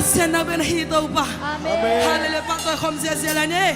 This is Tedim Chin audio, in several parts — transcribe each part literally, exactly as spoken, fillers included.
Sianna pen ahi Topa. Amen. Hallelujah. Pahtawi khawm ziahziah lai ni.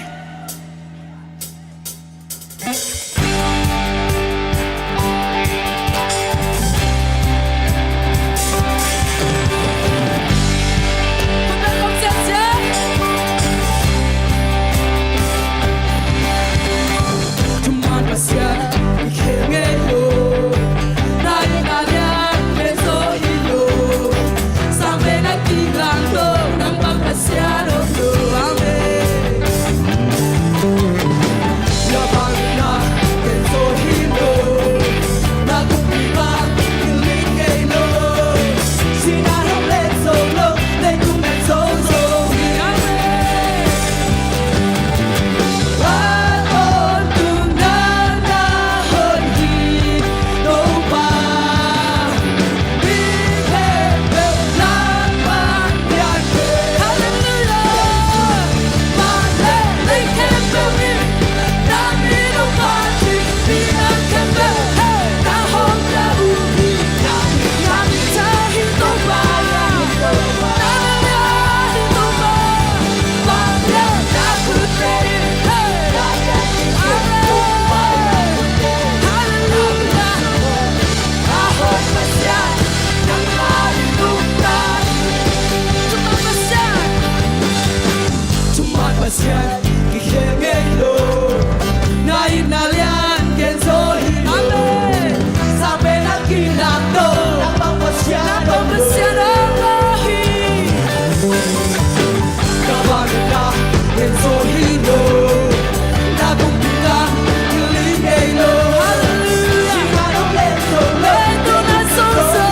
Pasian, kikhel ngei lo. Na itna lian gen zo hi lo. Amen. Sang pen a kinak to. Nang bang Pasian, nang bang Pasian om lo hi. Ka bang na gen zo hi lo. Na kung kinak kiling ngei lo. Hallelujah. Kinak om len zo lo. Len to na zo zo.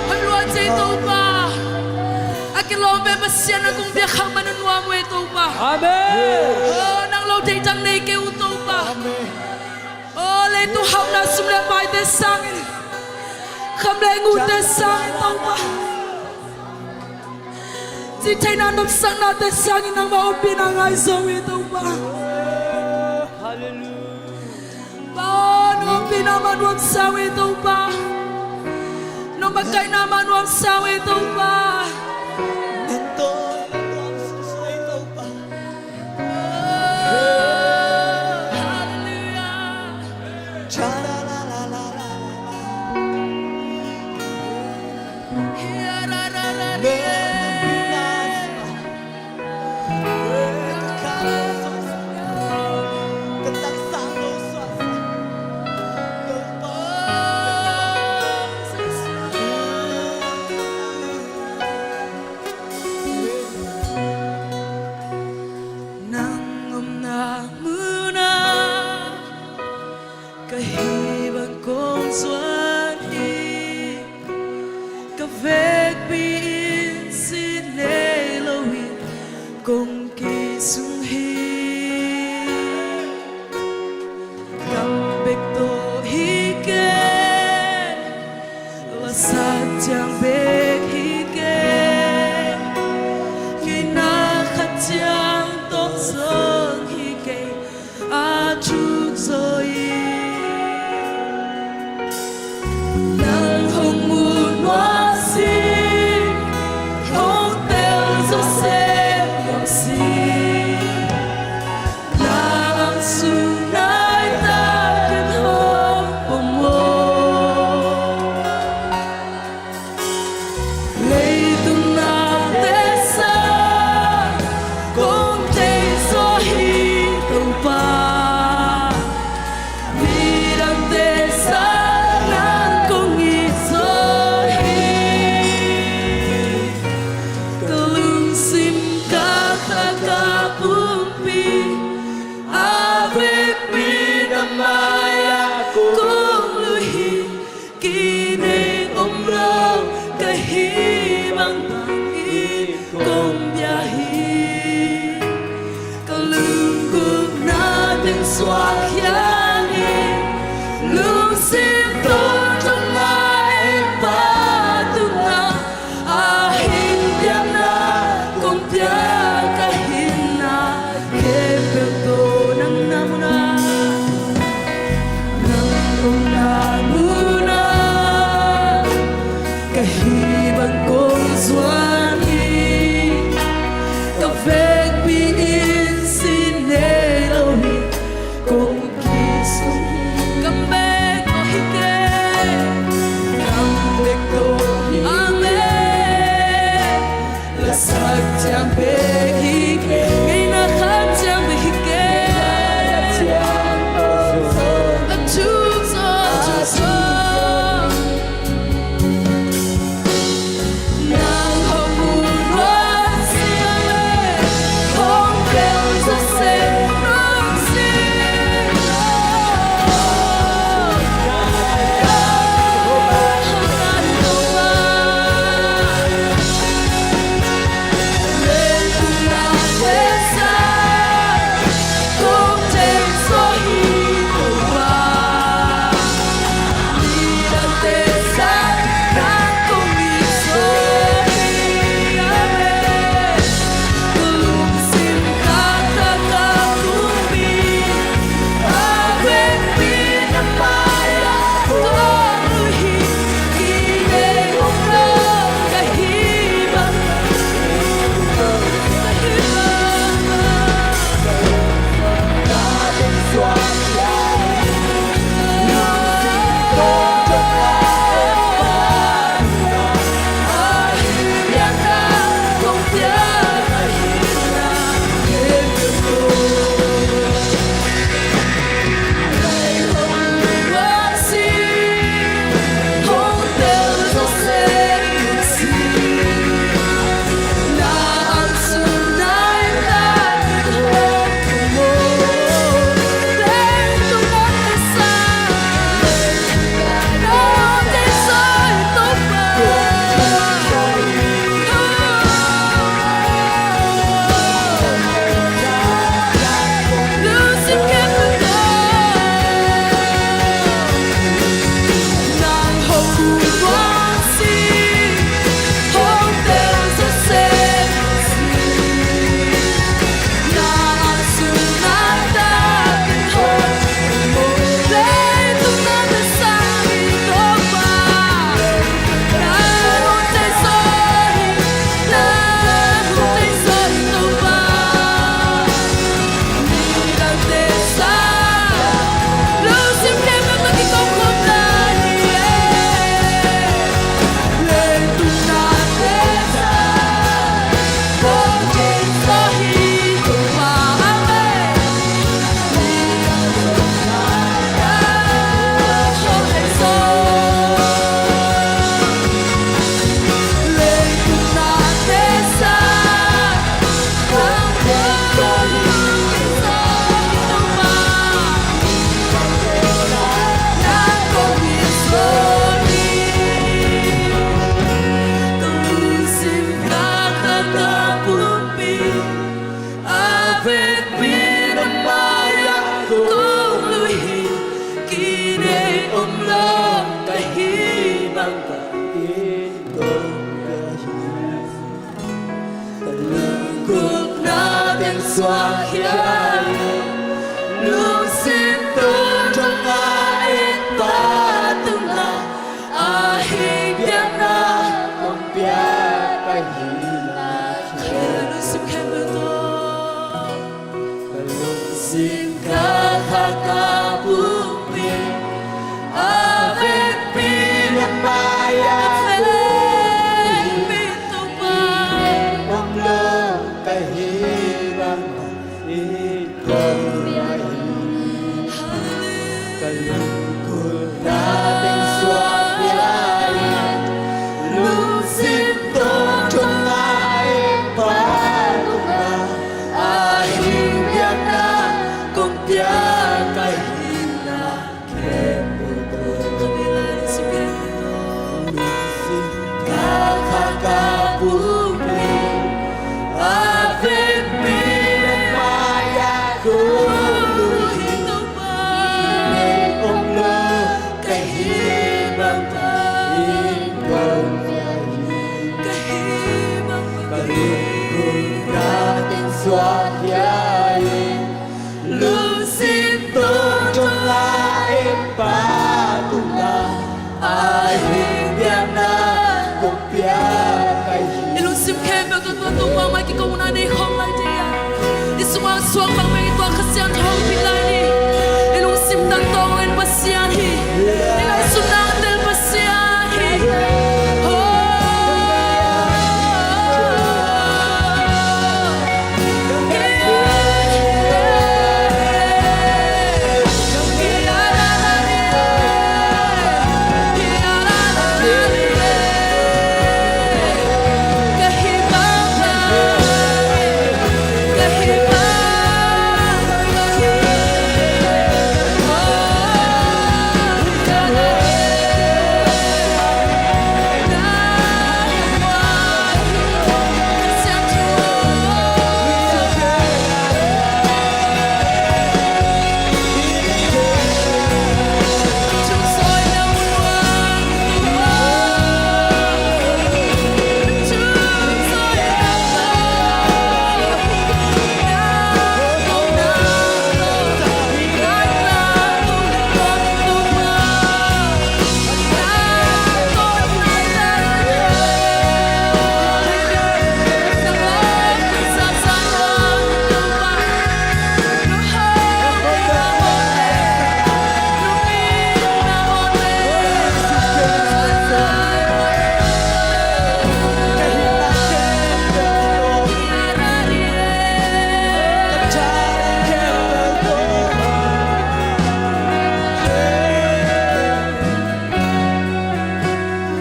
Hon luat ei Topa. A kilawm pen Pasian na kong biak khak man un nuam uh ei Topa. Amen. Oh, nang lo deihtak nei kei uh Topa. Amen. Oh, leitung hauhna sum le paite sangin, kham le ngute sangin Topa, cihtheihna nopsaknate sangin nangmah ompihna ngai zaw uh ei Topa. Hallelujah. Pa aw, nang ompihna mah nuamsa uh ei Topa. Makaihna mah nuamsa uh hi, Topa. Nang tawh nuamsa uh hi, Topa. Hallelujah. Nang omna munah ka hih bang kong zuan hi. Ka vekpi in sin nei lo in kong kisung hi. Kam bek tawh hi kei, lasat ciang bek hi kei, ngeina khat ciang tawh zong hi kei, a thuk zaw hi. Nang hong mu nuam sih, hong tel zaw sem nuam sih. Na ang sung nai takin hong pom aw. Leitung nate sang kong thei zaw hi, Topa. Midangte sang nang kong it zaw hi. Ka lungsim ka kha ka pumpi, a vekpi na mai-ah kong lut hi. Kinei om lo ka hih bang bangin kong bia hi. Ka lunggulhna teng suak hiam in, lungsim tawh tung a, ei Pa tungah a hing biakna kong piak ka hihna khempeuh tawh nang na munah, nang omna munah ka hih bang kong zuan hi. Ka vekpi in sin nei lo hi, kong suak khia in, lungsim tungah in pahtungna, a hing biakna kong piak ka hihna khempeuh. Lungsim khempeuh tawh, ka lungsim, ka kha, ka pumpi, a vekpi na mai-ah kong lut hi. Om lo ka hih bangmah in kong piak hi. Ka lungkulhna teng suak khia in, lungsim tungah in pahtungna, a hing biakna kong piak ka hihna khempeuh tawh, lungsim, ka kha, ka pumpi, a vekpi na mai-ah kong lut hi. Om lo ka hih bangmah in kong piak hi. Ka lungkulhna teng suak khia in, lungsim tungah in pahtungna, a hing biakna kong piak ka hih. I lungsim khempeuh tawh Topa mai kiko hun a nei khawm lai ding a, i sungah suak bang bek i tuak Kha Siangtho hopih lai ni. I lungsim tang tawh in Pasian hi. I ngaihsutna teel Pasian hi.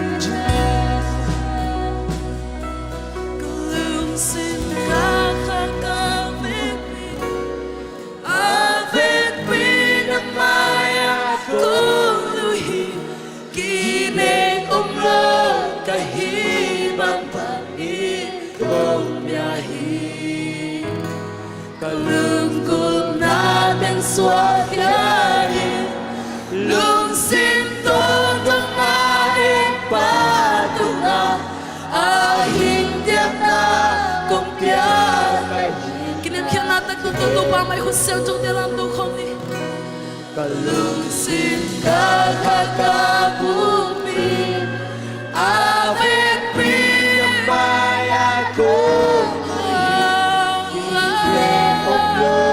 Ka lungsim, ka kha, ka vekpi, a vekpi na mai-ah kong lut hi. Kinei om lo ka hih bangmah in kong piak hi. Ka lungkulhna teng suak khia in, lungsim tungah in pahtungna, a hing biakna kong piak ka hih. Kiniamkhiatna tak tawh Topa mai khut siangthote lam to khawm ni. Ka lungsim, ka kha, ka pumpi, a vekpi na mai-ah kong lut hi. Kinei om lo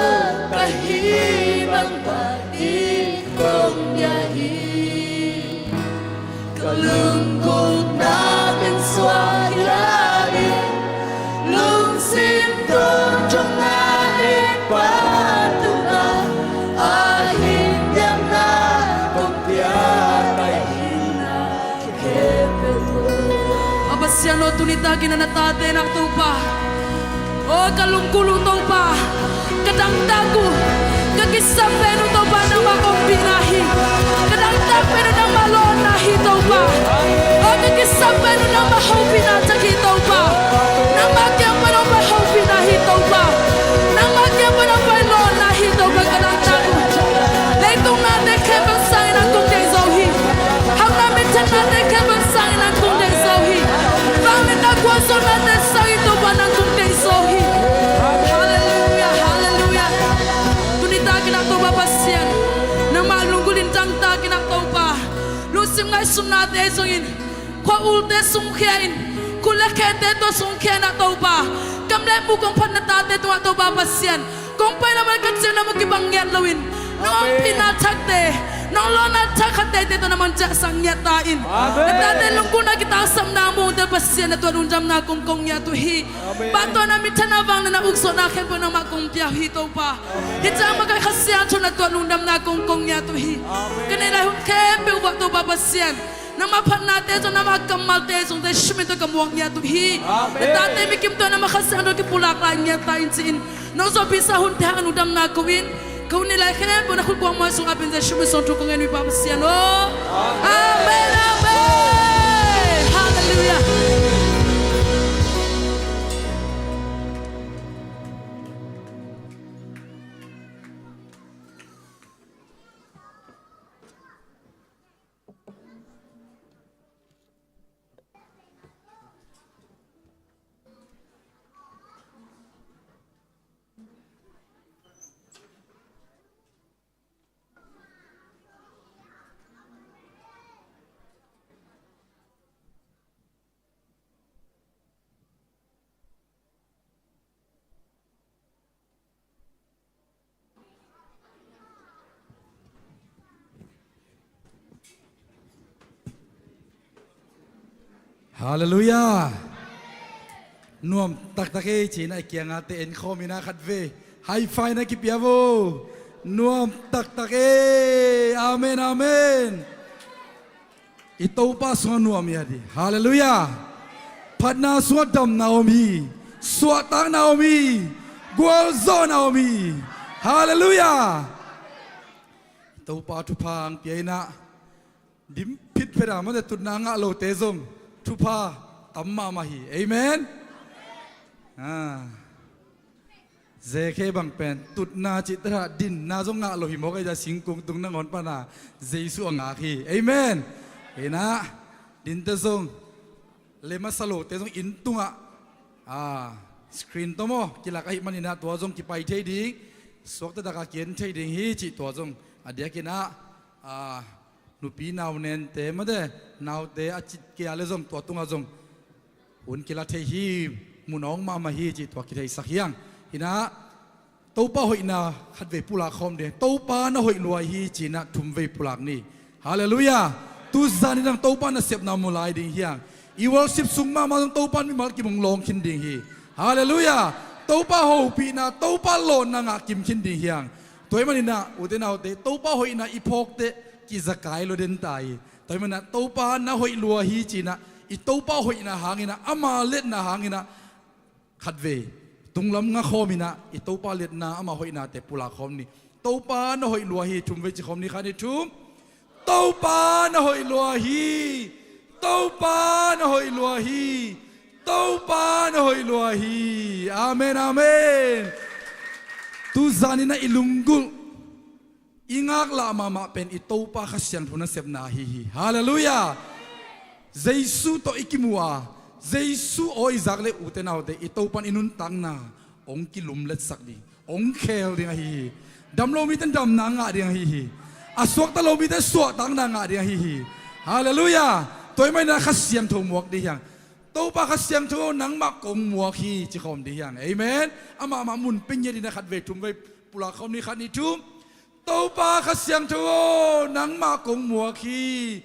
ka hih bangmah in kong piak hi. Ka lungkulhna teng suak khia in, lungsim tungah in pahtungna, a hing biakna kong piak ka hihna khempeuh tawh. A Pasian aw, tuni takin na tate na Topa, aw, ka lungkulh uh Topa, ka dangtak uh, ka kisap pen uh Topa, nangmah ompihna hi. Ka dangtak pen uh nangmah lawnna hi Topa. Aw, ka kisap pen uh nangmah hopihna tak hi Topa. Nangmah kiang pan hong pai hopihna hi Topa. Nangmah kiang pan hong pai lawnna hi Topa, ka dangtak uh. Leitung nate khempeuh sangin nang kong deih zo hi. Hauhna minthanna te khempeuh sangin nang kong deih zo hi. Vangliatna gualzawhnate sangin Topa nang kong deih zo hi. Halleluiah. Sumnate zongin, khua ulte sungkhia in, khut le khete tawh sungkhia in ah Topa, kam le mu kong phatna tate tungah Topa Pasian, kong paina man ka ciang na mu kibang ngiat loin, nong ompihna thakte, nong lawnna thak khat teite tawh na mangciahsak ngiat ta in. Amen. Na tate lunggulhna kitaksapna mu tel Pasian, na tuat lungdamna kong kong ngiat uh hi. Amen. Pahtawi na minthanna vang na na ukzawhna khempeuh nangmah kong pia uh hi Topa. Amen. Hih ciang makaih Kha Siangtho na tuat lungdamna kong kong ngiat uh hi. Amen. Ka neih lai hun khempeuh uah Topa Pasian, nangmah phatnate zong, nangmah kammalte zong Jesu min tawh ka muak ngiat uh hi. Amen. Na tate mikim tawh nangmah Kha Siangtho kipulak lai ngiat ta in ci-in, nong zawhpihsa hunte hang a lungdamna ko in, ka hun neih lai khempeuh na khut kuang mual sungah pen Jesu min suang thu kong ngen uh hi Pa Pasian aw. Amen, amen. Halleluiah. Halleluiah. Nuam taktak ei ci-in a kiangah te en khawm in ah khatvei high five na kipia vo. Nuam taktak ei. Amen, amen. I Topa sungah nuam i hi. Halleluiah. Phatna sungah damna om hi. Suahtakna om hi. Gualzawhna om hi. Halleluiah. I Topa thupha ang pia in ah, dim phitphet a mate tutna ngah lote zong thupha tam mahmah hi. Amen. Ah. Zekhe bang pen tutna cih tera dinna zong ngah lo hi mawk a, singkung tung nangawn pana Jesu a ngak hi. Amen. Hi in ah, dinte zong le masa lote zong inn tungah, ah, screen tawh maw kilak ahih manin ah tua zong kipai thei ding, suakta daka ki-en thei ding hi cih tua zong a diakin ah, ah, nupi nau nente mate, naute a cit kei a le zong tua tungah zong hun kila thei hi, mun awng mahmah hi cih tua kitheisak hi hang. Hi in ah, Topa hoihna khatvei pulak khawm ding. Topa na hoih lua hi ci-in ah thumvei pulak ni. Halleluiah. Tuzan in ah Topa nasepna mu lai ding hi hang. I worship sung mahmah zong Topa in mimal kim hong lawng khin ding hi. Halleluiah. Topa hopihna, Topa lawnna ngah kim khin ding hi hang. Tua ahih manin ah ute naute, Topa hoihna i phawk teh kizakai lua den ta hi. Tua ahih manin ah Topa na hoih lua hi ci-in ah, i Topa hoihna hangin ah, ama liatna hangin ah khatvei tunglam nga khawm in ah, i Topa liatna, ama hoihnate pulak khawm ni. Topa na hoih lua hi. Thumvei ci khawm ni. Khat, nih, thum. Topa na hoih lua hi. Topa na hoih lua hi. Topa na hoih lua hi. Amen, amen. Tuzan in ah i lunggulh, i ngaklah mahmah pen i Topa Kha Siangtho nasepna ahi hi. Halleluiah. Jesu tawh i kimu a, Jesu aw i zak le, ute naute, i Topa in i nuntakna hong kilumletsak ding, hong khel ding ahi hi. Dam lo mite in damna ngah ding ahi hi. A suakta lo mite in suahtakna ngah ding ahi hi. Halleluiah. Tua ahih manin ah Kha Siangtho muak ding hi hang. Topa Kha Siangtho, nangmah kong muak hi ci khawm ding hi hang. Amen. Amah mah mun pia ngiat in ah khatvei thumvei pulak khawm ni. Khat, nih, thum. Topa Kha Siangtho aw, nangmah kong muak hi.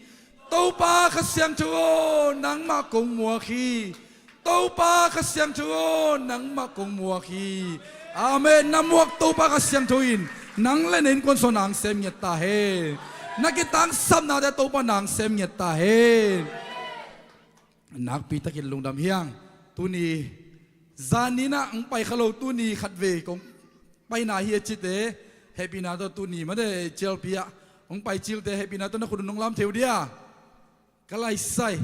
Topa Kha Siangtho aw, nangmah kong muak hi. Topa Kha Siangtho aw, nangmah kong muak hi. Amen. Na muak Topa Kha Siangtho in nang le na innkuan sungah na hong sem ngiat ta hen. Na kitangsapnate Topa in na hong sem ngiat ta hen. Nakpi takin lungdam hi hang. Tuni zan ni-in ah hong pai kha lo, tuni khatvei kong paina hi a cite, hehpihna tawh tuni mate cialpi ah hong pai cilte hehpihna tawh na khut un hong lam thei uh dia. Ka laisai.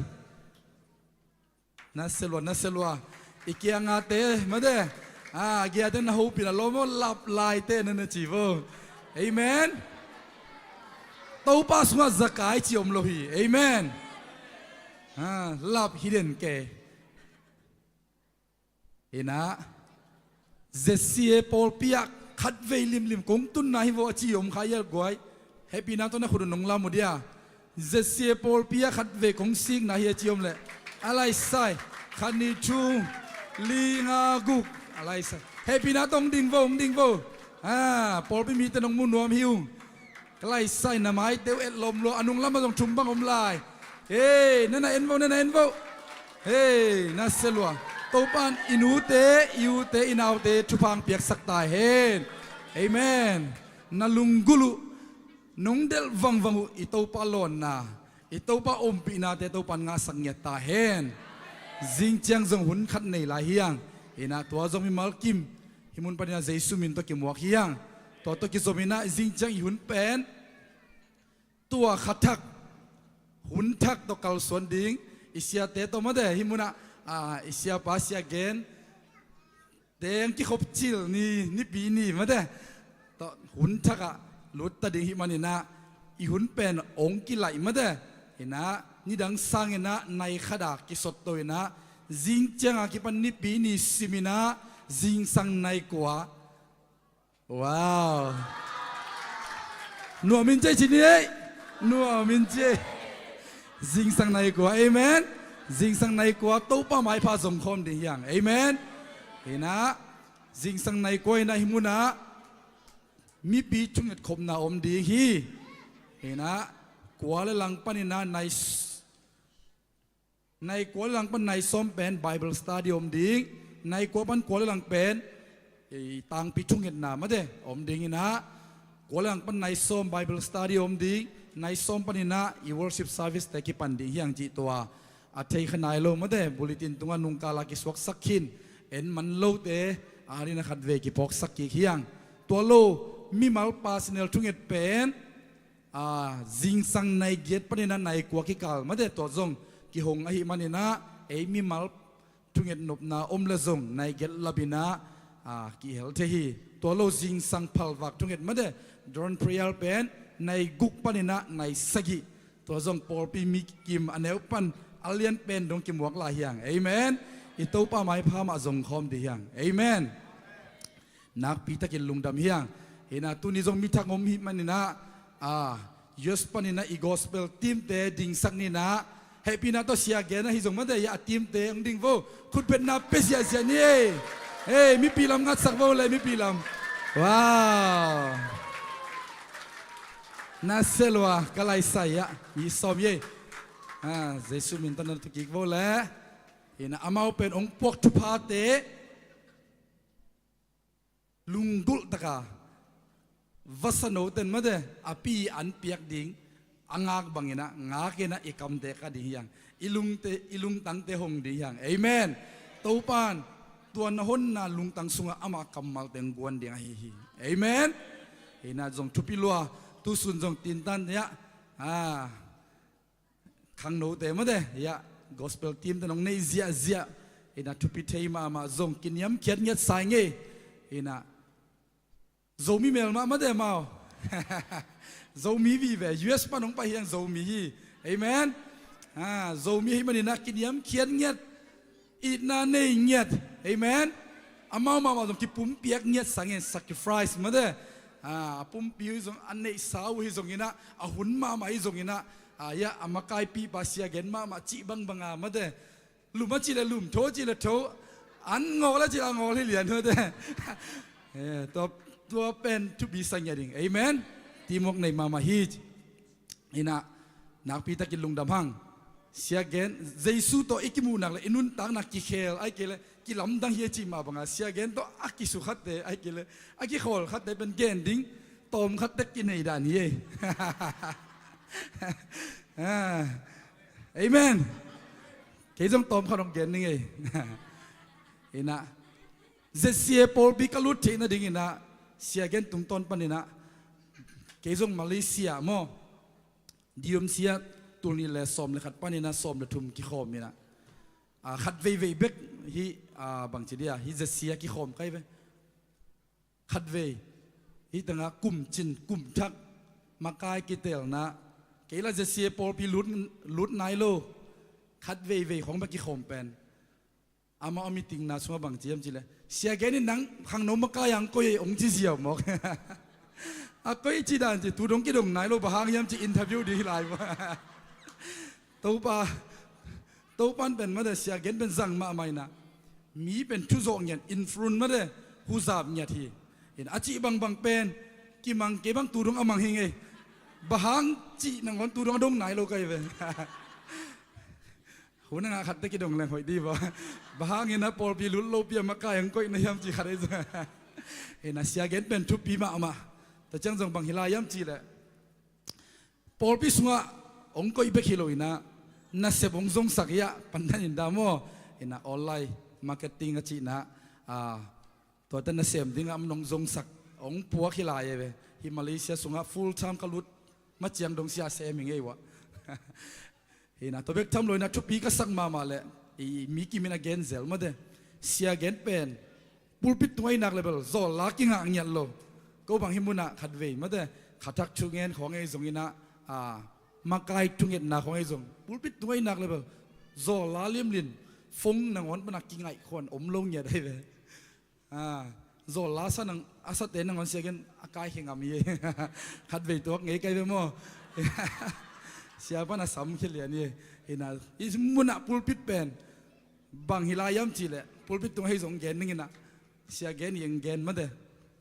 Na se lua, na se lua. I kiangahte mate, a, a giate na hopih in ah lawm aw, lap laite na na ci vo. Amen. Topa sungah zakai ci om lo hi. Amen. Ha, lap hi den kei. Hi in ah, Z C A pawlpi ah khatvei limlim kong tunna hi vo a ci om kha hial guai. Hehpihna tawh na khut un hong lam uh dia. Zesia pawlpi ah khat vei kong sikna hi a ci om leh a laisai. Khat, nih, thum, li, nga, guk. A laisai. Hehpihna tawh hong ding vo, hong ding vo. Ah, pawlpi mite nong mu nuam hi ung. Ka laisai, na maite uh etlawm lua, a nung lamah zong thum bang om lai. Hei, na na en vo, na na en vo. Hei, na sia lua. Topa'n i nute, i ute, i naute thupha hong piaksak ta hen. Amen. Na lunggulh uh nong delh vangvang uh i Topa lawnna, i Topa ompihnate Topa'n ngahsak ngiat ta hen. Zing ciang zong hun khat nei lai hi hang. Hi-in ah tua zong mimal kim hih mun panin ah Jesu min tawh kimuak hi hang. Tua tawh kizom in ah zing ciang i hun pen tua kha thak, hun thak tawh kalsuan ding. I siate tawh mate, hih mun ah, ah, i siapa, Sia Gen te hong kikhop cil ni, Nipi ni mate, tawh hun thak ah lut ta ding hi manin ah, i hun pen hong kilaih mate. Hi-in ah nidang sangin ah nai khat a kisot to in ah, zing ciang a kipan Nipi ni sim in ah zingsang nai kua. Wow. Nuam in ci ei, ci ni ei. Nuam in ci ei. Zingsang nai kua. Amen. Zingsang nai kua Topa maipha zong khawm ding hi hang. Amen. Hi-in ah zingsang nai kua in ah hih mun ah mipi thunget khopna om ding hi. Hi-in ah kua le lang panin ah nai s-, nai kua le lang pan nai sawm pen Bible study om ding. Nai kua pan kua le lang pen, eh, tangpi thungetna mate om ding in ah, kua le lang pan nai sawm Bible study om ding. Nai sawm panin ah i worship service te kipan ding hi hang cih tua a thei kha nai lo mate, bulletin tungah nungkal a kisuaksak khin, en man lote adingin ah khat vei kiphawksak kik hi hang. Tua lo, mimal personal thunget pen, ah, zingsang nai giat panin ah nai kua kikal mate, tua zong kihong ahih manin ah ei mimal thunget nopna om leh zong nai giat lap in ah, ah, kihel thei hi. Tua lo, zingsang phalvak thunget mate, dawn prayer pen nai guk panin ah nai sagih. Tua zong pawlpi mi kim a neu pan a lian pen dong kimuak lai hi hang. Amen. I Topa maipha mah zong khawm ding hi hang. Amen. Nakpi takin lungdam hi hang. Hi-in ah tuni zong mi thak om hi manin ah, ah, U S panin ah i gospel team te dingsak ni in ah, hehpihna tawh Sia Gen ahi zong mate, a team te hong ding vo. Khutbetna pia ziahziah ni ei. Hei, mipi lam ngatsak vo le, mipi lam. Wow. Na sia lua, ka laisai ah mi sawm hi ei. Ah, Jesu min tawh na thukik vo le. Hi-in ah amau pen hong puak thuphate lunggulh taka vasano ten mate, a pi an piak ding a ngak bangin ah ngak in ah i kamte kah ding hi hang. I lungte, i lungtangte hong ding hi hang. Amen. Topa'n tua na honna lungtang sungah ama kammalte hong guan ding ahi hi. Amen. Hi-in ah zong thupi lua, tu sun zong tintan te ah, ah, khangnote mate, hi-in ah gospel team te nong neih ziahziah. Hi-in ah thupi thei mahmah, zong kiniamkhiat ngiat sa ing ei. Hi-in ah Zomi melmah mate amau. Zomi vive, U S pan hong pai hi hang, Zomi hi. Amen. Ah, Zomi ahih manin ah kiniamkhiat ngiat, itna nei ngiat. Amen. Amau mahmah zong kipumpiak ngiat sa ing ei, sacrifice mate. Ah, a pumpi uh hi zong, a neihsa uh hi zongin ah, a hun mahmah hi zongin ah, ah, hi-in ah a makaipihpa Sia Gen mahmah cih bangbang a mate, lum a cih leh lum, tho a cih leh tho, an ngawl a cih leh an ngawl hi lian mate. Eh, tua, tua pen thupi sa ngiat ding. Amen. Teamwork nei mahmah hi. Hi-in ah nakpi takin lungdam hang. Sia Gen, Jesu tawh i kimuh nak leh i nuntakna kikhel, ahih kei leh kilamdang hi a cih mah bangin, Sia Gen tawh a kisukhatte, ahih kei leh a kikholkhatte pen gen ding tawmkhat tek kinei dan hi ei. Ah. Amen. Kei zong tawmkhat hong gen ning ei. Hi-in ah Z C A pawlpi ka lut theih nadingin ah, Sia Gen tungtawn panin ah, kei zong Malaysia maw, D M C ah tul nih le sawm le khat panin ah sawm le thum kikhawm in ah, ah, khat veivei bek hi, ah, bangci dia, hi Z C A kikhawm kai ve. Khat vei, hi tangah kum cin, kum thak, makai kitelna, kei lah Z C A pawlpi lut, lut nai lo, khat veivei khawng bek kikhawm pen. Amah a meeting na sungah bang ci hiam cih leh, Sia Gen in nang khangno makai a hong koih ei hong ci ziau mawk. A koih ci dan ci, tu dong kidong nai lo, bang hang hiam ci interview ding hi lai maw. Topa, Topan pen mate, sia gen pen zang mahmah inah, mi pen thuzawh ngiat, influence mate, huzap ngiat hi. Inah a cih bangbang pen kimang kei bang tu dong a mang hi ngei. Bang hang cih nangawn tu dong a dong nai lo kai ve. Hun a ngah khatte kidong leng hoih di ba. Bang hangin a pawlpi lut lopi a makai hong koih na hiam ci khat ei zong. Inah sia gen pen thupi mahmah. Tua ciang zong bang hi lai hiam cih leh, pawlpi sungah hong koih bek hi lo inah, nasep hong zongsak hi ah, pandan in dah maw. Inah online marketing a cihna, a, tuate nasem dingah hong zongsak, hong puak hi lai e ve. Hih Malaysia sungah full time ka lut maciang dong sia sem hi ngei uh ah. Inah tua bek tham lo inah thupi ka sak mahmah leh, i mi kimin a gen zel mate. Sia gen pen pulpit tungah i nak leh bel zawlla kingah ngiat lo. Ko bang hih munah khatvei mate, khathak thungen khawng ei zong inah, a, makai thungetna khawng ei zong, pulpit tungah i nak leh bel zawlla limlim, phone nangawn pana kingaih khuan om lo ngiat ahi ve. A, zawlla sa nang, a sate nangawn sia gen a kaikhia ngam hi. Khatvei tuak ngei kai ve maw. Sia pana sam khia lian hi. Inah i munah pulpit pen bang hi lai hiam cih leh, pulpit tungah hei zong gen ning inah, sia gen hi hong gen mate,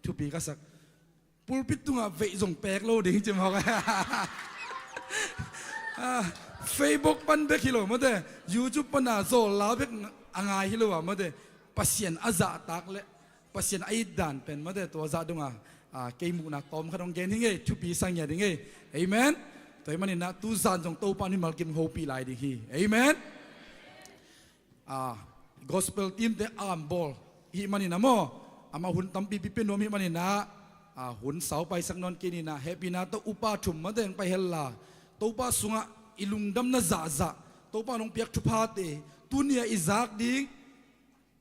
thupi ka sak. Pulpit tungah veih zong pek lo ding ci mawk. Ah, Facebook pan bek hi lo mate, YouTube pana zawlla bek a ngai hi lo ah mate, Pasian a zahtak leh Pasian a itdan pen mate, tua zah dongah, ah, kei muhna tawm khat hong gen hi ngei, thupi sa ngiat hi ngei. Amen. Tua hih maninah tuzan zong Topa in mimal kim hopih lai ding hi. Amen. A, gospel team te ambawl hih maninah maw, amah hun tampipi pia nuam hih maninah, a, hun sau paisak nawn kei ninah, hehpihna tawh upa thum mate hong pai hella, Topa sungah i lungdamna zahzah, Topa in hong piak thuphate, tuni-ah i zak ding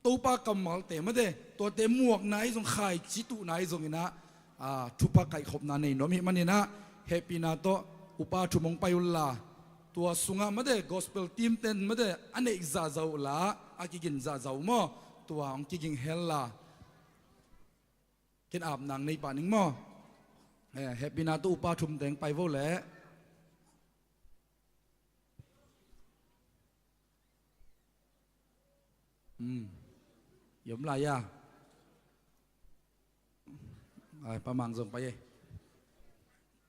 Topa kammalte mate, tuate muakna i zong, khaici tuhna i zong inah, a, thupha kaihkhopna nei nuam hih maninah, hehpihna tawh upa thum hong pai unla, tua sungah mate, gospel team ten mate, a neih zahzah uhla, a kigin zahzah uh maw, tua hong kiging hella. Ken apna nei pah ning maw. Eh, hehpihna tawh upa thum teng pai vo leh. Hmm. I om lai a. Ai, Pa Mang zong pai e.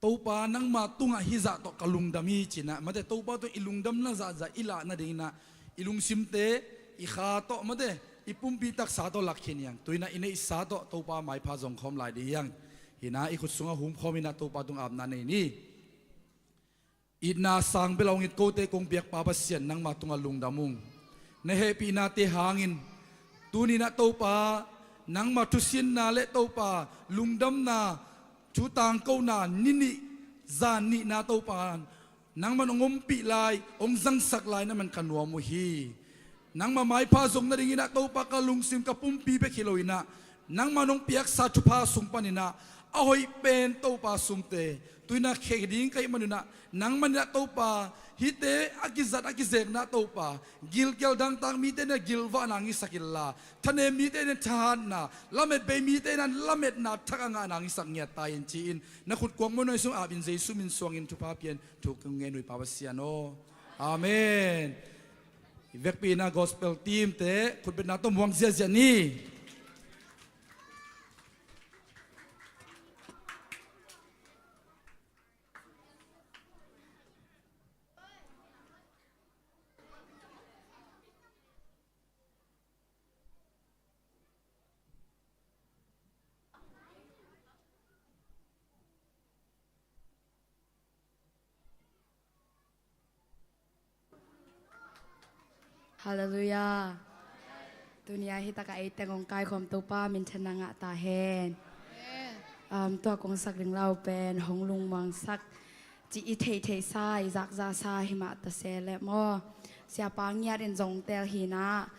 Topa, nangma tungah hih zah tawh ka lungdam hi cinah mate, Topa tungah i lungdamna zahzah i lah nadinginah, i lungsimte, i kha tawh mate, i pumpi taksa tawh lakkhin hi hang. Tuinah i neihsa tawh Topa maipha zong khawm lai ding hi hang. Hinah i khut sungah humkhawm inah Topa tung apna nei ni. Itna sang bel a hong it kote kong piak Pa Pasian, nangma tungah lungdam ung. Na hehpihnate hangin tuninah Topa, nangma thusinna le Topa lungdamna thu tangkona ni nih zan nihna Topa, nangman hong ompih lai, hong zangsak lai na man ka nuam uh hi. Nangma maipha zong nadinginah Topa ka lungsim ka pumpi bek hi loinah, nangman hong piaksa thupha sung paninah a hoih pen Topa sumte tuinah khek ding ka hih maninah, nangmaninah Topa hihte a kizat a kizekna Topa, gilkial dangtak mite na gilvahna ngisak inla, thanem mite na thahatna, lametbei mite na lametna thak a ngahna ngisak ngiat ta in ci-in, na khut kuang muanhuai sung apin Jesu min suangin thupha pian thu kong ngen uh hi Pa Pasian aw. Amen. I vekpi inah gospel team te khutbetna tawh muang ziahziah ni. Halleluiah. Tuni-ah hih takah ei teng hong kaikhawm Topa minthanna ngah ta hen. Um, tua kong sak ding lau pen hong lungmuangsak, ci i theihtheihsa, i zakzasa himah ta se leh maw. Siapa ngiat in zong tel hinah,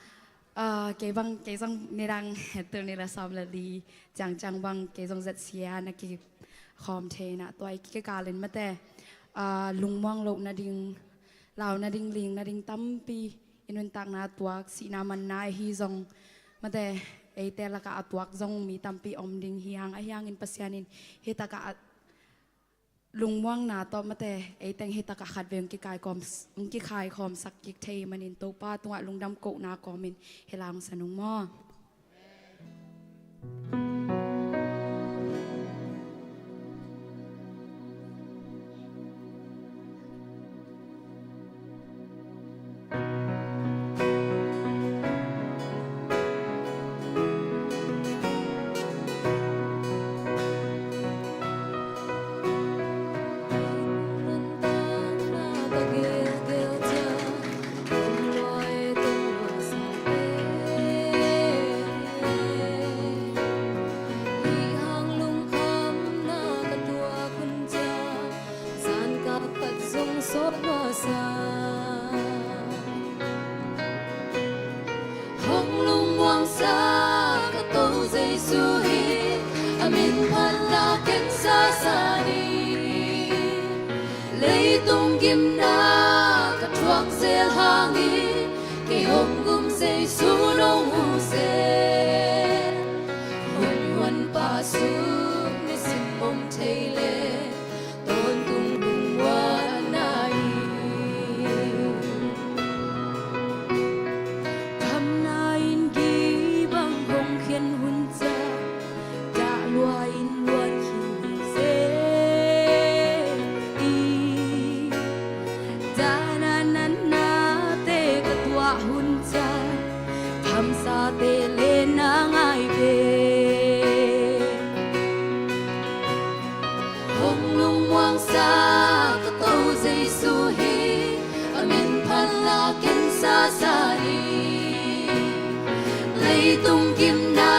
ah, kei bang, kei zong nidang, tul nih le sawm le li ciangciang bang kei zong Z C A na kikhawm thei inah, tua i kikal in mate, ah, lungmuang loh nading, lau nading, ling nading tampi, i nuntakna tuak, sihna manna ahi zong mate, eite lakah a tuak zong mi tampi om ding hi hang, ahi hangin Pasian in hih takah a lungmuangna tawh mate, ei teng hi takah khat vei hong kikhai khawm, hong kikhai khawmsak kik thei manin Topa tungah lungdam kohna kawmin hih la hong sa nung maw. Zan kah khat zong sawt masa. Hong lungmuangsa ka To Jesu hi, a min phatna ken sasa ni. Leitung gimna ka thuak zel hangin, kei hong gum Jesu nong hu zel. Hun hun pa sung nisim om thei le, tawntung lungmuanna hi. Khamna in gii bang hong khen hun ciang, dah lua in luan khin zel hi. Dahna natnate ka tuah hun ciang, hamsate le na ngai ve. Hong lungmuangsa ka To Jesu hi, a min phatna ken sasa ni. Leitung gimna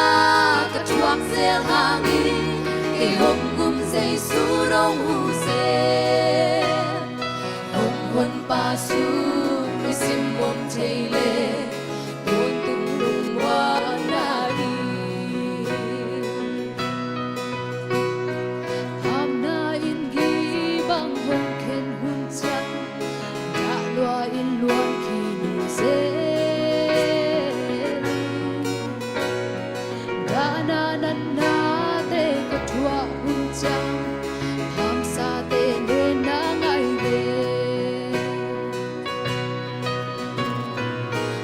ka thuak zel hangin, kei hong gum Jesu nong hu zel. Hong hun pa sung nisim om thei le, tawntung lungmuanna hi. Hamna in gii bang hong khen hun ciang, dah lua in luan khin zel. Dahna natnate ka thuak hun ciang, hamsate le na ngai ve.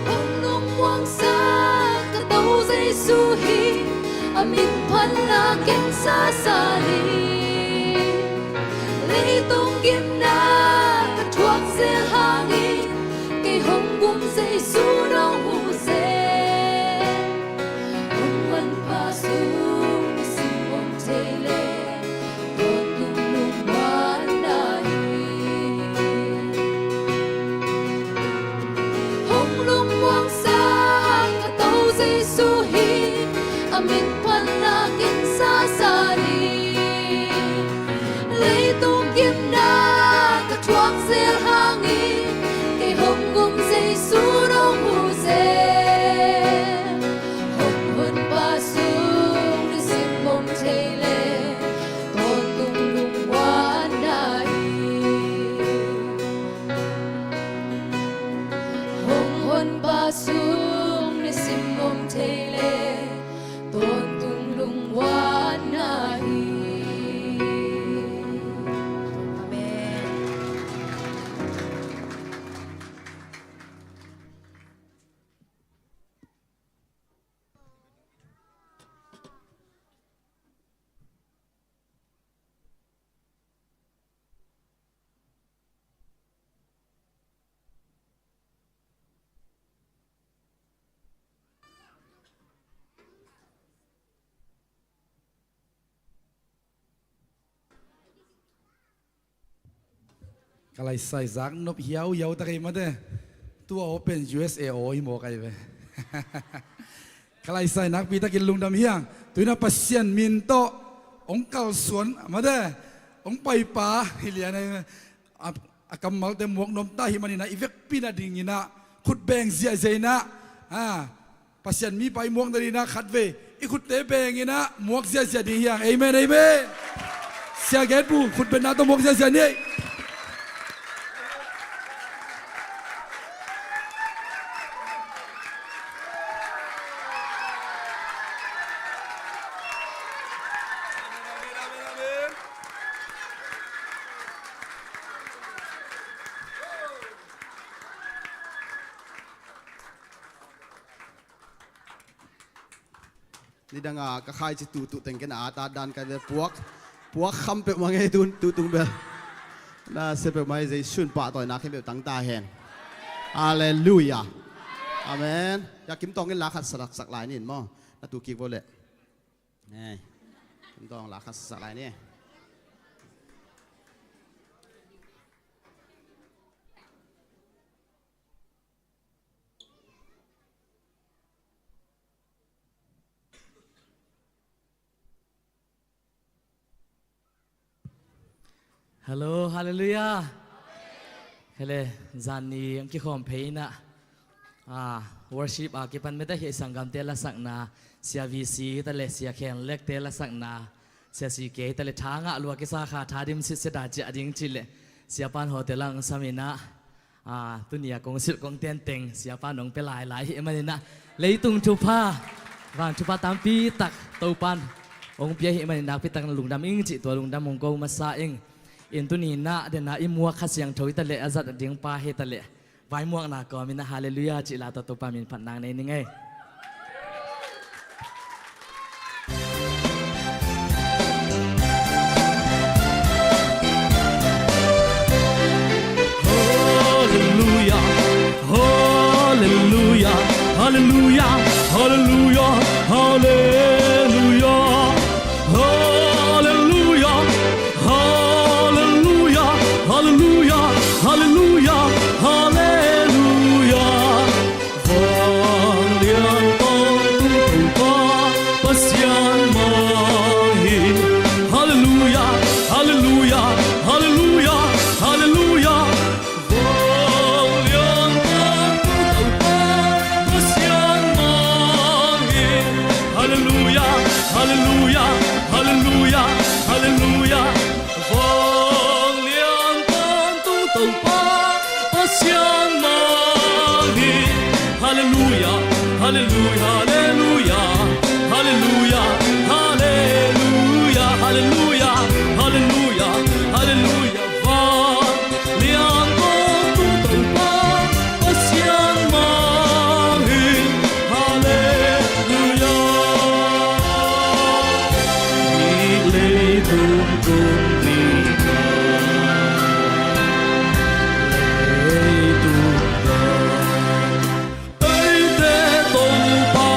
Hong lungmuangsa ka To Jesu hi, a min phatna ken sasa ni. Leitung gimna ka thuak zel hangin, kei hong gum Jesu nong hu zel. Hong hun pa sung nisim om thei le, tawntung lungmuanna hi. Hong lungmuangsa ka To Jesu hi, a min phatna ken sasa ni. Leitung gimna ka thuak zel hangin, kei hong gum Jesu nong hu zel. Hong hun pa sung nisim om thei le, tawntung lungmuanna hi. Hong hun pa sung nisim om thei le, tawntung lungmuanna hi. Amen. Ka laisai zak nop hiauhiau ta kei mate. Tua aw pen U S A aw hi mawk ai ve. Ka laisai nakpi takin lungdam hi hang. Tuina Pasian min tawh hong kalsuan mate, hong paipa hi lian ai ve. A, a kammalte muak nuam ta hi maninah i vekpi nadinginah khut beng ziahziah inah, a, Pasian mipa i muak nadinginah khatvei i khutte benginah muak ziahziah ding hi hang. Amen, amen. Sia Gen Pu khut benna tawh muak ziahziah ni. Nidanga ka khaici tuhtuh teng ken a at at dan ka ve puak. Puak kham peuhmah ngei tun tuhtung bel. Na sia peuhmah hi, Jesu'n pahtawina khempeuh tang ta hen. Halleluia. Amen. Ya Kim Tawng in la khat saksak lai ning maw. Na tu kik vo leh. Ei. Kim Tawng la khat saksak lai ni. Hello, halleluia. Hele, zan ni ang kikhawm phei inah, ah, worship a kipan mete hi sanggamte lasakna, Sia V C ta le, Sia Khen Lek te lasakna, Sia C K ta le, tha ngah lua kisa kha, tha dim sit sia da ciah ding cih le, Sia Pan Hotel ang sam inah, ah, tuni a kong silh kong tenteng Siapa nong pia lailai hi maninah, leitung thupha, van thupha tampi tak Topan hong pia hi maninah, nakpi tak na lungdam ing cih tua lungdam hong ko masa ing. In tuni nah dena i muak Kha Siangtho hi ta leh, a zat a ding pa hi ta leh, vaimuakna kawm inah halleluia cih la tawh Topa min phatna nei ning ei. Halleluia, halleluia, halleluia, halleluia, halleluia. Halleluia, halleluia, halleluia, halleluia, halleluia. Vanglian tawng tung Topa Pasian mah hi. Halleluia, halleluia, halleluia, halleluia. Vanglian tawng tung Topa Pasian mah hi. Halleluia, halleluia, halleluia, halleluia. Vanglian tawng tung Topa Pasian mah hi. Halleluia, halleluia, halleluia, halleluia, halleluia, halleluia, halleluia, halleluia. Vanglian tawng tung Topa Pasian mah hi. Halleluia. Hi leitung tung ni ka, leitung ka, eite Topa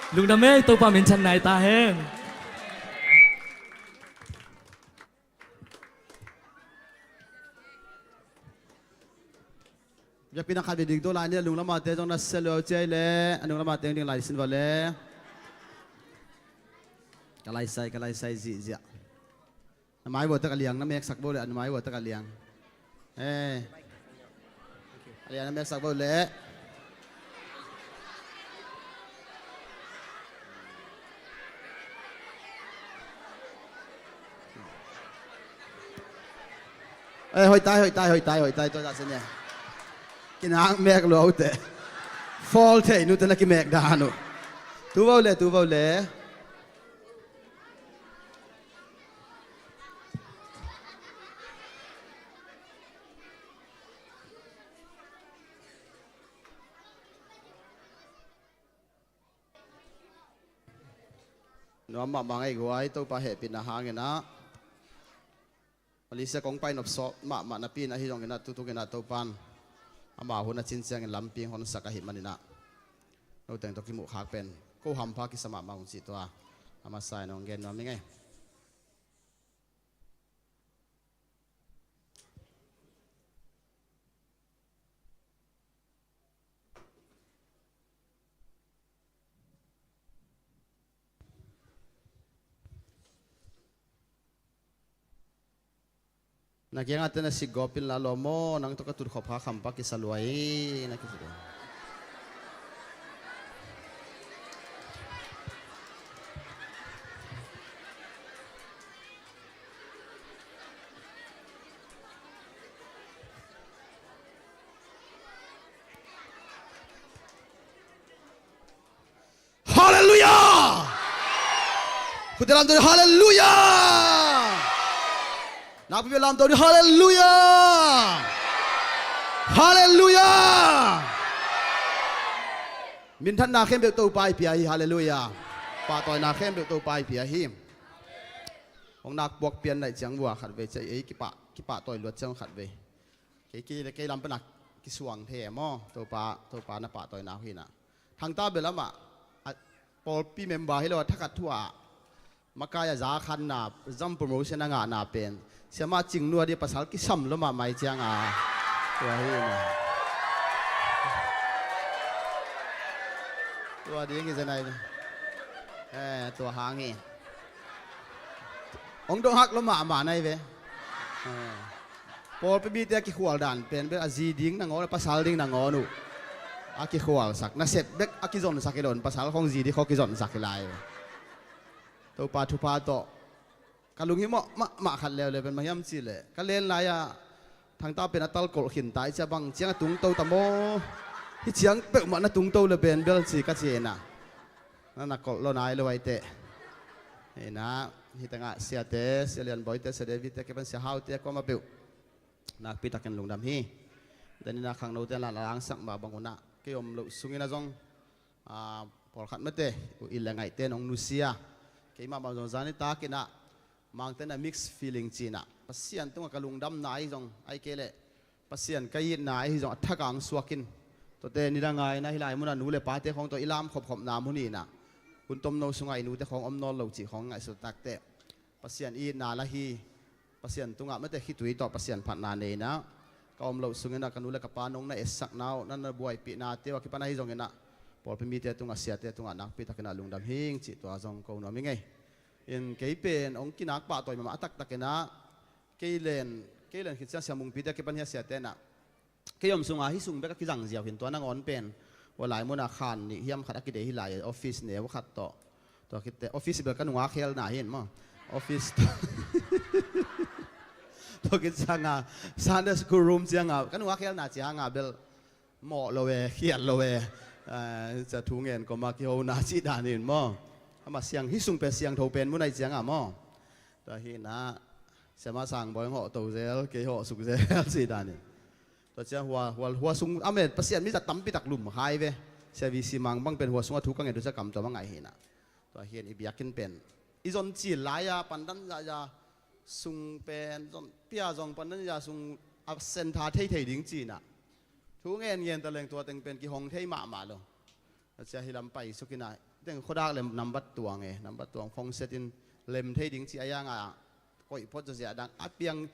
Lungdam ei, Topa minthanna i ta hen. Biakpiakna khat bia ding tua lai ni, a nung lamate zong na sia lua ciai le, a nung lamate ding lai sin va le. Ka laisai, ka laisai zihziah. Na mai vua tak a liang, na meksak bo le, na mai vua tak a liang. Eh. A liang na meksak bo le. Eh, hoih tai, hoih tai, hoih tai, hoih tai, tua zah sene. Kinang mek lua uh teh. Fall thei nu teh na kimek dan uh. Tu vau le, tu vau le. Nuam mahmah ngei guai, Topa hehpihna hangin ah. Malaysia kong pai nopsawh mahmah napi in ahi zongin ah, tutukin ah Topan amah hun a cin ciangin lampi honsak ahih manin ah, noteng tawh kimuh khak pen ko hampha kisa mahmah ung cih tua a masa in hong gen nuam ing ei. Na kiangah teh na sikgawp inla lawm aw, nang tawh ka tutkhop kha khampa kisa lua hi, na kisa lua. Halleluiah! Khute lamto ni, halleluiah! Nakpi bia lamto ni, halleluiah! Halleluiah! Minthanna khempeuh Topa i pia hi, halleluiah! Pahtawina khempeuh Topa i pia hi. Hong nak puak pian naih ciang vua khat vei cia ei kipah, kipahtawi luat ciang khat vei. Kei, kei, kei lam panak kisuang thei e maw? Topa, Topa na pahtawina uh hi na. Thangta bel amah, a, pawlpi member hi lo a, thakhat thu a makai a za khanna, zam promotion a ngahna pen siamah cing nua di pasal kisam lo mahmah i cianga. Tua hi na. Tua ding i zenai. Eh, tua hang hi. Hong dong hak lo mahmah nai ve. Eh. Pawlpi mite a kikhual dan pen bek a zi ding nangawn, a pasal ding nangawn uh a kikhualsak. Nasep bek a kizonsak hi lo in, pasal khong zi ding khong kizonsak hi lai. Topa thupha tawh ka lunghimawh mahmah khat leuleu pen bang hiam cihleh, ka len lai-ah Thangta pen a tal kolh khin ta i cia bang ciang a tungto ta maw? Hi ciang peuhmah na tungto le pen bel ci ka ci ina. Na na kolh lo nai lo ai teh. Ina, hi tengah siate, Sia Lian Boy te, Sia David te, kipan Sia Hau te, kuamah peuh nakpi takin lungdam hi. Denina khangno te la langsak mah bang unah kei om loh sungin a zong, a, pawlkhat mate uh i le ngaihte nong nusia. Keimah bang zong zani takinah Mangte na mixed feeling cinah Pasian tungah ka lungdamna ahi zong, ahi kei leh Pasian ka itna ahi zong a thak ang suakin. Tuate nidang a ina hi lai munah nu le pate khawng tawh i lam khopkhopna mun inah hun tomno sungah i nute khawng om nawn lo cih khawng ngaihsut takteh Pasian itna la hi. Pasian tungah mate khitui tawh Pasian phatna neinah ka om loh sunginah ka nu le ka pa nong na etsakna uh, na na buaipihnate uh a kipan ahi zonginah pawlpi mite tungah, siate tungah nakpi takinah lungdam hing cih tua zong ko nuam hi ngei. In kei pen hong kinak pahtawi mahmah a taktakinah kei len, kei len khit ciang Sia Mungpite a kipan hi a, siate inah kei om sunga hih sung bek a kizang ziau hin tua nangawn pen. Ua lai munah khan nih hiam khat a kidei hi lai, office neu khat tawh. Tua khit teh office bel ka nunga khelna hin maw? Office tawh. Tua khit cianga Sunday school room cianga ka nunga khelna cianga bel mawh lo e, khial lo e. Ah, cia thu ngen koma kihona cih dan in maw? Amah siang, hih sung pen siangtho pen mun ahi cianga maw? Tua hinah Siamah Sang Bawi hawh to zel, kei hawh suk zel cih danin. Tua cia hua, hua, hua sung a met Pasian mi zat tampi tak lum khai ve. Sia V C Mang bang pen hua sungah thu ka ngen tu cia kam tua ma ngai hinah. Tua hin i biakinn pen i zon cil lai-a pandan zahzah sung pen zon pia zong pandan zah sung a sentha theithei ding cinah. Thu ngen ngen ta leng tua teng pen kihong thei mahmah lo. Tua cia hi lam pai sukinah Teng khuadak lem nambat tuang e, nambat tuang phone set in lem thei ding ci a, yang a koih phot zawziah dang a piang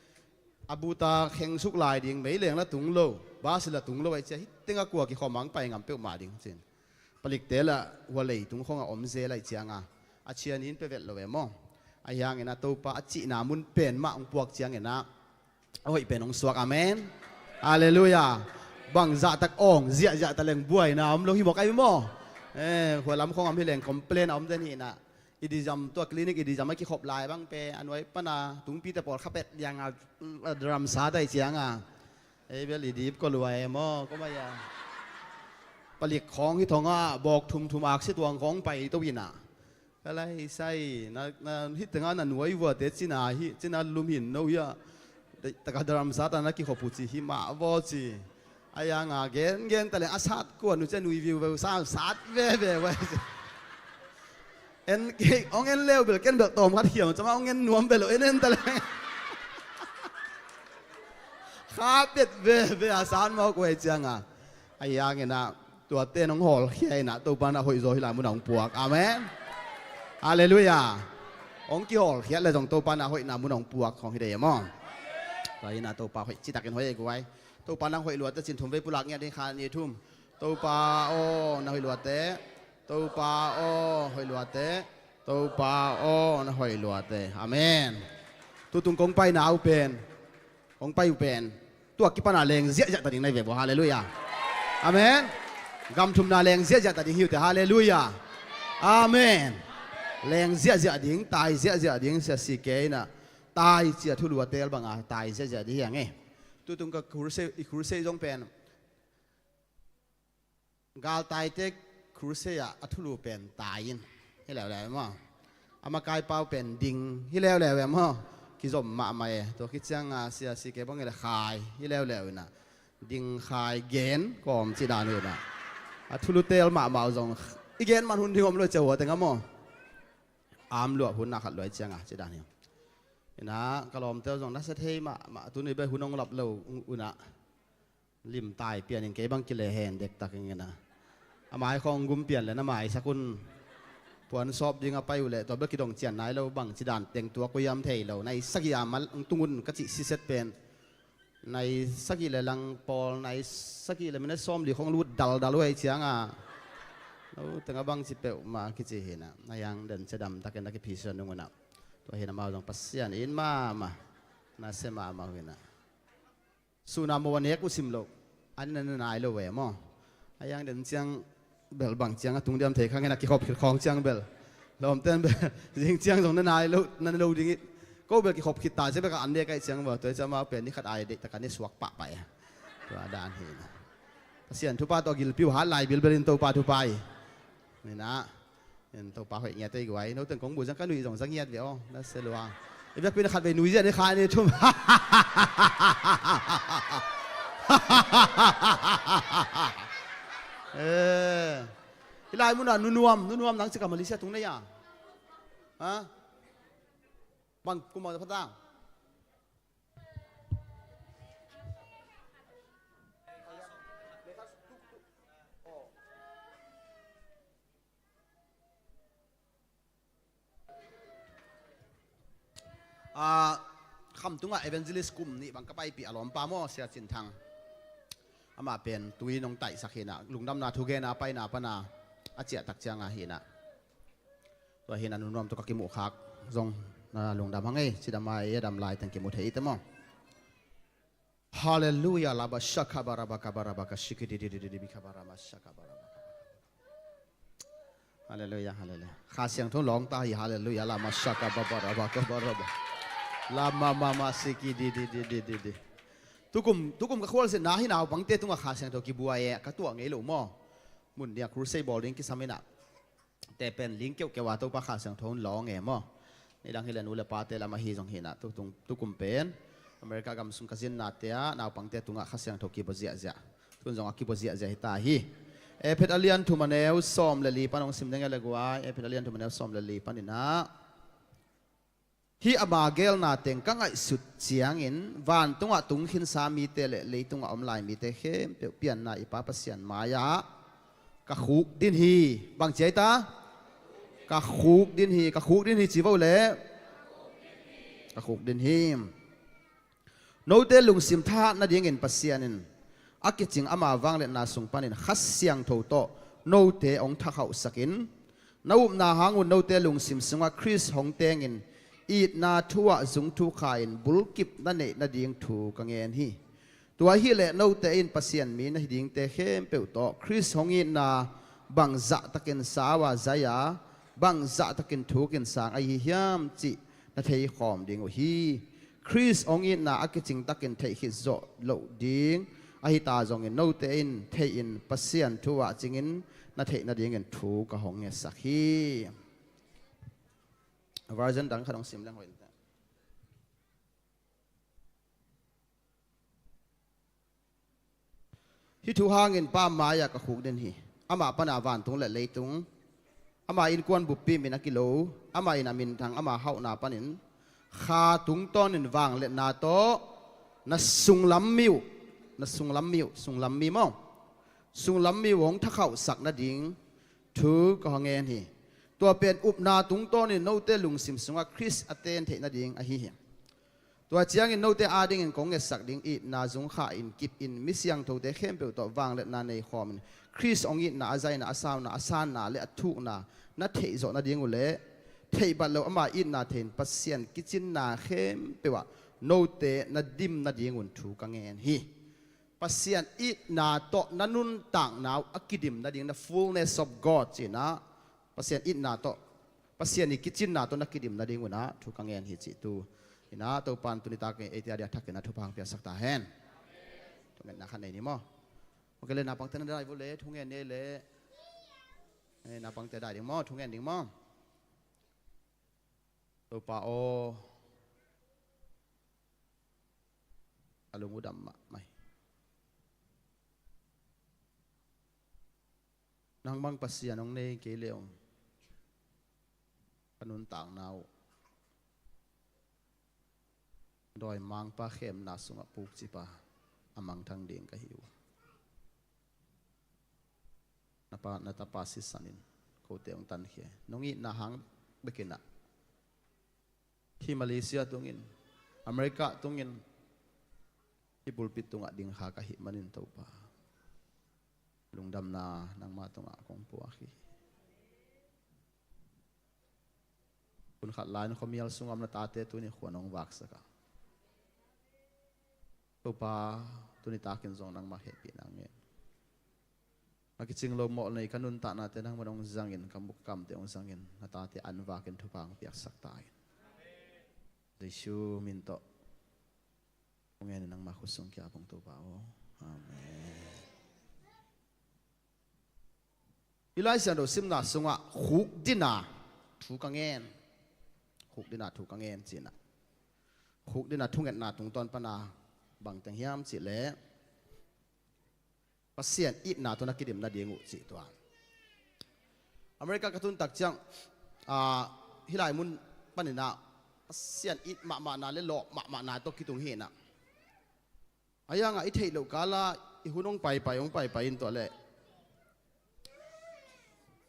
a buta khengsuk lai ding, meileng la tung lo, basi la tung lo ai cia, hih teng a kua kikhawm ang pai ngam peuhmah ding cin. Palikte la hua leitung khong a om zel ai cianga a cian in pe vet lo e maw? A hiangin a Topa a cihna mun pen mah hong puak ciangin a a hoih pen hong suak. Amen. Halleluiah. Bang zahtak awng ziahziah ta leng buaina om lo hi mawk ai maw? Eh, hualam khong am hi leng complain a om den hi na. I dizam tua clinic i dizam a kikhop lai bang pe a nuai pana tungpite pawl khapet lianga, a dramsa tai cianga. Ei bel i dip ko luai maw? Ko mai a. Palik khong hi thonga bawk thumthum aksi tuang khong pai to hi na. Ka lai sai, na, na, hih tengah na nuai vuate cina hi, cina lum hin no hi a. Taka dramsa ta na kikhop uh ci hi mah vaw ci. A yanga gen, gen ta leng a sat kuan uh cia nui viu veu sa, sat veve vua ci. En, ong en leu bel, ken bel tawm khat hiam, cama ong en nuam bel, en en ta leng. Kha pet veve a san mau kuai cianga. A hiangin ah, tuate nong hawlkhia in ah, Topa na hoih zaw hi lai mun a hong puak. Amen. Halleluiah. Hong kihawlkhiat le zong Topa na hoihna mun a hong puak khong hi dei maw? Tua hi na Topa hoih citakin hoih ei guai. Topa nang hoih luate cin thum vei pulak ngiat ding kha ni thum. Topa aw, na hoih luate. Topa aw, hoih luate. Topa aw, na hoih luate. Amen. Tutung kong paina uh pen. Hong pai uh pen tua kipana leng ziahziah ta ding na hi ve bua. Halleluiah. Amen. Gam thumna leng ziahziah ta ding hi uh te. Halleluiah. Amen. Leng ziahziah ding, tai ziahziah ding, sia si kei na. Tai cia thulu a tel banga tai ziahziah ding hi ang e. Tutung ka crusade, i crusade zong pen galtaite crusade ah a thulu pen tai in hi leuleu e maw? A makai pau pen ding hi leuleu e maw? Kizom mahmah e. Tua khit cianga sia si kei bang hi le khai hi leuleu in ah ding khai gen kawm ci dan hi in ah a thulu tel mahmah uh zong i gen man hun ding om lo cia hua teng a maw? Am luah hun na khat luai cianga ci dan hi. In ah ka lawmte uh zong na sia thei mahmah tuni bek hun hong lap lo un ah limtai pianin kei bang kile hen dektak ing in ah. A mai khawng gum pian le na maisak un. Puan sawp ding a pai uh leh tua bel kidong cian nai lo bang ci dan teng tua ko hiam thei lo. Nai sagih a mal tung un ka cih siset pen. Nai sagih le lang pawl, nai sagih le minute sawm li khawng lut daldal uh ei cianga. Lo teng a bang ci peuhmah kici hi na. Na hiang den cia damtakin na kiphi sia nung un ah. Tua hi na mau zong Pasian in mahmah. Na sia mahmah uh hi na. Suna mo a nek uh sim lo. An na na nai lo ve maw? A yang den ciang bel bang ciang a tung diam thei khang hen a kikhop khit khawng ciang bel. Lawmten bel zing ciang zong na nai lo, na lo ding it. Ko bel kikhop khit ta cia bek a an nek ai ciang bel. Tua cia mau pen ni khat ai deih taka ni suak pahpah e. Tua dan hi na. Pasian thupha tawh gilpi uh hat lai bilbel in Topa thupha hi. Ni na. En Topa hoih ngiat ei guai. No teng kong bu zang ka nuih zong zang ngiat ve aw. Na se lua. I biakpi na khat vei nui zian i khai ni thum. Eh. Hi lai muna nunuam, nunuam nang cika Malaysia tung na ya. Ha? Bang kuma phatang. Ah, Khamtungah evangelist kum nih bang ka paipih a lawmpa maw, Sia Cin Thang. Amah pen tui nong taihsak hi na, lungdamna thugena paina pana a ciahtak cianga hi na. Tua hi na nunuam tuk a kimuh khak zong na lungdam hang ei, cidam ai a dam lai teng kimu thei i te maw? Halleluiah, laba shaka baraba ka baraba ka shiki di di di di di bika barama shaka baraba ka. Halleluiah, halleluiah. Kha Siangtho lawng ta hi, halleluiah, lama shaka baraba ka baraba. Lama mama shiki di di di di di di. Tukum, tukum ka khual sin na hi naupangte tunga Kha Siangtho kibuai e, ka tuah ngei lo maw? Mun dia crusade bawl ding kisam ina. Te pen ling keuhkeuh a Topa Kha Siangtho hun lawng e maw? Nidang hi le nu le pate lam ahi zong hi na, tukum pen America gam sung ka zinna te ah naupangte tungah Kha Siangtho kibua ziahziah. Tun zong a kibua ziahziah hi ta hi. Ephet a lian thum a neu sawm le li pan hong sim deng e le guai. Ephet a lian thum a neu sawm le li pan inah. Hih ama gelna teng ka ngaihsut ciangin vantungah tungkhinsa mite le leitungah om lai mite khempeuh pianna i Pa Pasian mai-ah ka khukdin hi. Bang ci ai ta? Ka khukdin hi, ka khukdin hi ci vo le. Ka khukdin hi. Note lungsim thahat nadingin Pasian in a kicing ama vangliatna sung panin Kha Siangtho tawh note hong thakhauhsakin, na upna hangun note lungsim sungah Khrist hong tengin itna thu-ah zung thukha-in bulkip na neih nading thu ka ngen hi. Tua hileh note in Pasian mi na hi dingte khempeuh tawh Khrist hong itna bangzahtakin sau-a zai-a, bangzahtakin thukin sang ahi hiam cih na theikhawm ding uh hi. Khrist hong itna a kicingtakin theih khit zawh loh ding ahi ta zongin note in theihin Pasian thu-ah cingin na theih nadingin thu ka hong ngetsak hi. Version dang khat hong sim leng hoih. Hih thu hangin Pa mai-ah ka khukdin hi. Amah pana vantung le leitung, ama innkuan buppi min a kilo, amah in a minthang ama hauhna panin Kha tungtawnin vangliatna tawh na sunglam mi uh, na sunglam mi uh, sunglam mi maw? Sunglam mi uh hong thakhauhsak nading thu ka hong ngen hi. Tua pen upna tungtawnin note lungsim sungah Khrist a ten theih nading ahi hi. Tua ciangin note adingin kong ngetsak ding itna zungkha-in kipin mi siangthote khempeuh tawh vangliatna neikhawmin Khrist hong itna, a zaina, a sauna, a sanna le a thukna na theih zawh nading uh le theih bat lo ama itna theihin Pasian kicinna khempeuh ah note na dim nadingun thu ka ngen hi. Pasian itna tawh na nuntakna uh a kidim nading, na fullness of God cinah Pasian itna tawh, Pasian i kicinna tawh na kidim nadingunah thu ka ngen hi cih tu inah Topan tuni takin eite adia thakin a thupha hong piaksak ta hen. Thungetna khat nei ni maw? Ok le, naupangte na dai vua le, thungen ni le. Eh, naupangte dai ding maw? Thungen ding maw? Topa aw, a lung uh dam mahmah hi. Nangmah Pasian hong nei kei le hong ka nuntakna uh dawimangpa khemna sungah pukcipa a mangthang ding ka hi uh. Na pa, na tapa sisanin kote hong tankhia. Nong itna hang bekinah hih Malaysia tungin, America tungin, hih pulpit tungah dingkha ka hih manin Topa, lungdamna nangmah tungah kong puak hi. Hun khat lai-in khuamial sungah om na tate tuni khua-ah hong vaksak a, Topa, tuni takin zong nangmah hehpihna ngen. A kicing lo mawh nei ka nuntaknate nangmah hong zangin, ka muk kamte hong zangin, na tate an vakin thupha hong piaksak ta in. Jesu min tawh hong ngen in nangmah khut sung kiap ung Topa aw. Amen. Hih Lai Siangtho simna sungah khukdina thu ka ngen. Khukdina thu ka ngen cinah, khukdina thungetna tungtawn pana bangteng hiam cihleh Pasian itna tawh na kidim nading uh cih tua. America ka tun tak ciang, ah, hih lai mun paninah Pasian it mahmahna le lawh mahmahna tawh kitung hinah. A yangah i theih loh kala i hun hong paipai, hong paipai in tua leh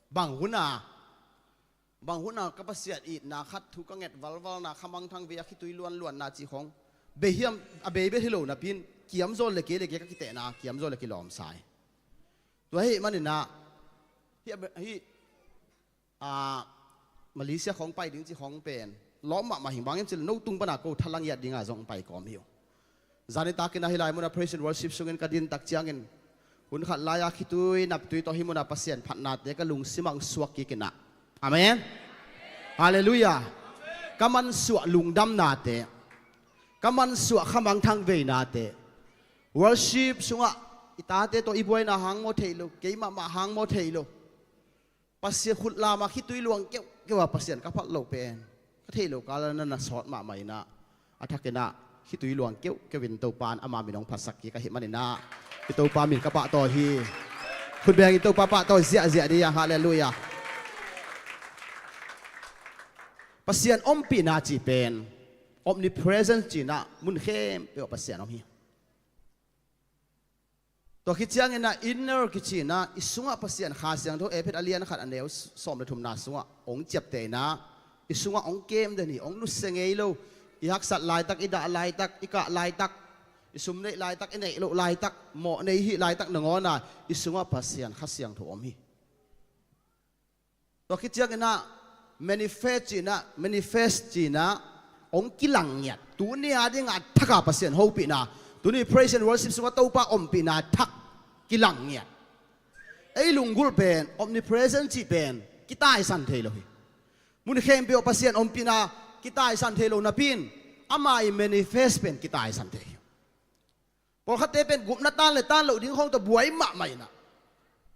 bang huna, bang huna ka Pasian itna khat thu ka nget valvalna, khamangthang vei a khitui luanluanna cih khong bei hiam, a bei bek hi lo napi-in kiamzaw le kei le kei ka kitehna, kiamzaw le kilawmsa hi. Tua ahih maninah hih, hih a, Malaysia khong pai ding cih khong pen lawm mahmah hi. Bang hiam cihleh no tung pana ko thalang iat dinga zong pai kawm hi uh. Zani takin a hih lai munah praise and worship sungin ka din tak ciangin hun khat lai-a khitui naptui tawh hih munah Pasian phatnate ka lungsimah hong suak kikinah. Amen. Halleluiah. Ka mansuah lungdamnate, ka mansuah khamangthang veinate, worship sungah i tate tawh i buaina hang maw thei lo, kei mahmah hang maw thei lo, Pasian khut lamah khitui luang keuhkeuh a Pasian ka phat loh pen ka theih loh kala na na sawt mahmah inah, a thakinah khitui luang keuhkeuh in Topa in ama min hong phatsak kik ahih maninah i Topa min ka pahtawi hi. Khut beng in Topa pahtawi ziahziah dih a, halleluiah. Pasian ompihna cih pen omnipresence cinah mun khempeuh ah Pasian om hi. Tua khit ciangin ah inner kici in ah i sungah Pasian Kha Siangtho, Efesa a lian khat a neu sawm le thumna sungah hong ciapteh in ah i sungah hong kem den hi. Hong nusia ngei lo, i haksat laitak, i dah laitak, i kah laitak, i sum neih laitak, i neih loh laitak, mawh nei hih laitak nangawn ah i sungah Pasian Kha Siangtho om hi. Tua khit ciangin ah manifest ci in ah, manifest ci in ah hong kilang ngiat. Tuni a ding a thak a Pasian hopihna, tuni praise and worship sungah Topa ompihna thak kilang ngiat. Ei lunggulh pen omnipresent cih pen kitaisan thei lo hi. Mun khempeuh Pasian ompihna kitaisan thei lo napi in ama i manifest pen kitaisan thei hi. Pawlkhatte pen gupna tan le tan loh ding khawng tawh buai mahmah in ah,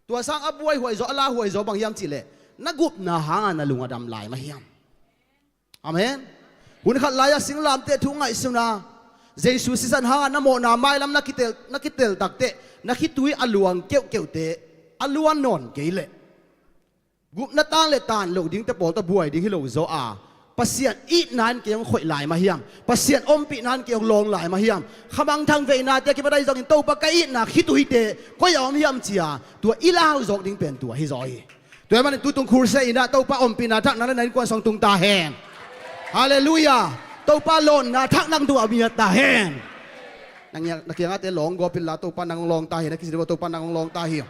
tua sang a buai huai zaw, a la huai zaw bang hiam cih leh na gupna hangah na lung a dam lai mah hiam? Amen. Hun khat lai-ah singlamteh thu ngaihsun a, Jesu sisan hangah na mawhna mailam na kitel, na kitel takteh na khitui a luang keuhkeuhte a luan nawn kei leh gupna tan le tan loh dingte pawl tawh buai ding hi lo zaw a, Pasian itna in kei hong khoih lai mah hiam? Pasian ompihna in kei hong lawng lai mah hiam? Khamangthang veinate a kipat ahi zongin Topa ka itna khituite koi a om hiam ci a tua i lau zawk ding pen tua hi zaw hi. Tua ahih manin tutung khulse in ah Topa ompihna thak nang le na innkuan sung tung ta hen. Halleluiah. Topa lawnna thak nang tungah miat ta hen. Na kiangahte lawng gawp inla Topa nang lawng ta hen. Na kici deuh Topa nang lawng ta hi.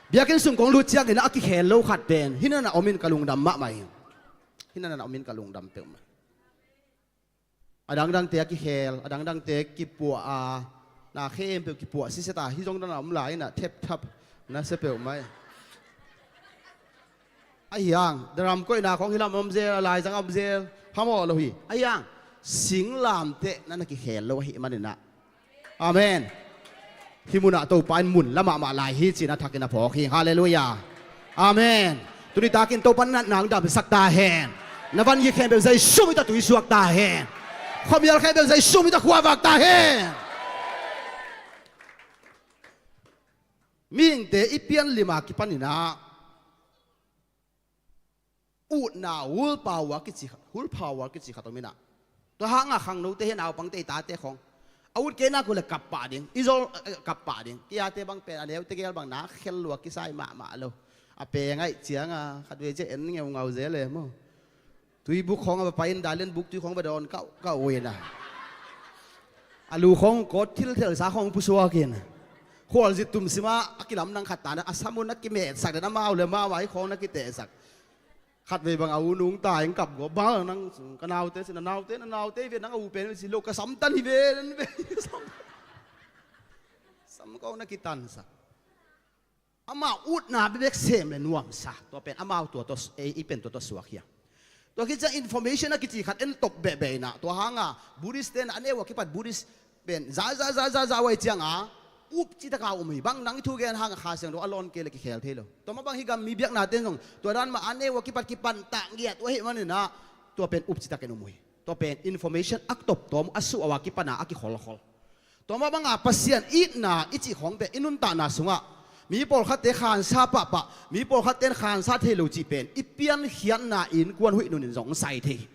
Biakinn sung kong lut ciangin a kikhel lo khat pen hih nanah om in ka lungdam mahmah hi. Hih nanah om in ka lungdam peuhmah. A dangdangte a kikhel, a dangdangte kipuah a, na khempeuh kipuah siset a, hih zong nanah om lai in ah thepthap na sia peuhmah hi. Ahi hang daram koihna khawng hih lam om zel, a laizang a om zel, phamawh lo hi. Ahi hang singlamteh na na kikhel lo ahih manin ah Amen. Hih munah Topa in mun la mahmah lai hi ci-in a thakin a phawk hi. Halleluiah. Amen. Tuni takin Topa na natna hong damsak ta hen. Na vangik khempeuh Jesu min tawh tuisuak ta hen. Khuamial khempeuh Jesu min tawh khuavak ta hen. Mihingte i pianlim a kipanin ah utna, willpower kici khat, willpower kici khat om in ah, tua hangah khangnote hi, naupangte, i tate khawng a ut kei nak uh leh kap pah ding, i zawl, eh, kap pah ding. Kei ate bang pen a neu tegel bang na khel lua, kisai mahmah lo. A peng ahih ciangin khatvei ciang en ngeungau zel e maw. Tuibuk khawng a va pai in, dailen buk tui khawng va dawn kauhkauh uh in ah, a lu khawng kawt thilthelsa khawng pusuak in, khualzin tumsim ah a kilamdang khat ta in ah, a sam uh na kimetsak den, amau le amau a hih khawng na kitehsak. Khatvei bang a u nungta in kap gawp bang nang, ka naute ci, na naute, na naute hi ve, nang a u pen ci lo, ka sam tan hi ve, nan ve. Sam, sam khawng na kitansak. Amau utna bekbek sem le nuamsa, tua pen amau tua tawh, ei, i pen tua tawh suak hi a. Tua khit ciang information a kici khat en tawp behbeh in ah, tua hangah Buddhist te in ah a neu a kipat Buddhist pen za, za, za, za, za uh ahih ciangin up citak a um hi. Bang nang i thugen hangah Kha Siangtho a lawn kei leh kikhel thei lo. Tua mah bang hih gam mi biaknate in zong tua dan mah a neu a kipat kipan tak ngiat uh ahih manin ah tua pen up citak in um uh hi. Tua pen information a tawptawm, a suah a, a kipan a, a kikholkhol. Tua mah banga Pasian itna i cih khawng pen i nuntakna sungah mi pawlkhatte khansa pahpah, mi pawlkhatte in khansa thei lo cih pen i piankhiatna innkuan huih nunin zong sai thei hi.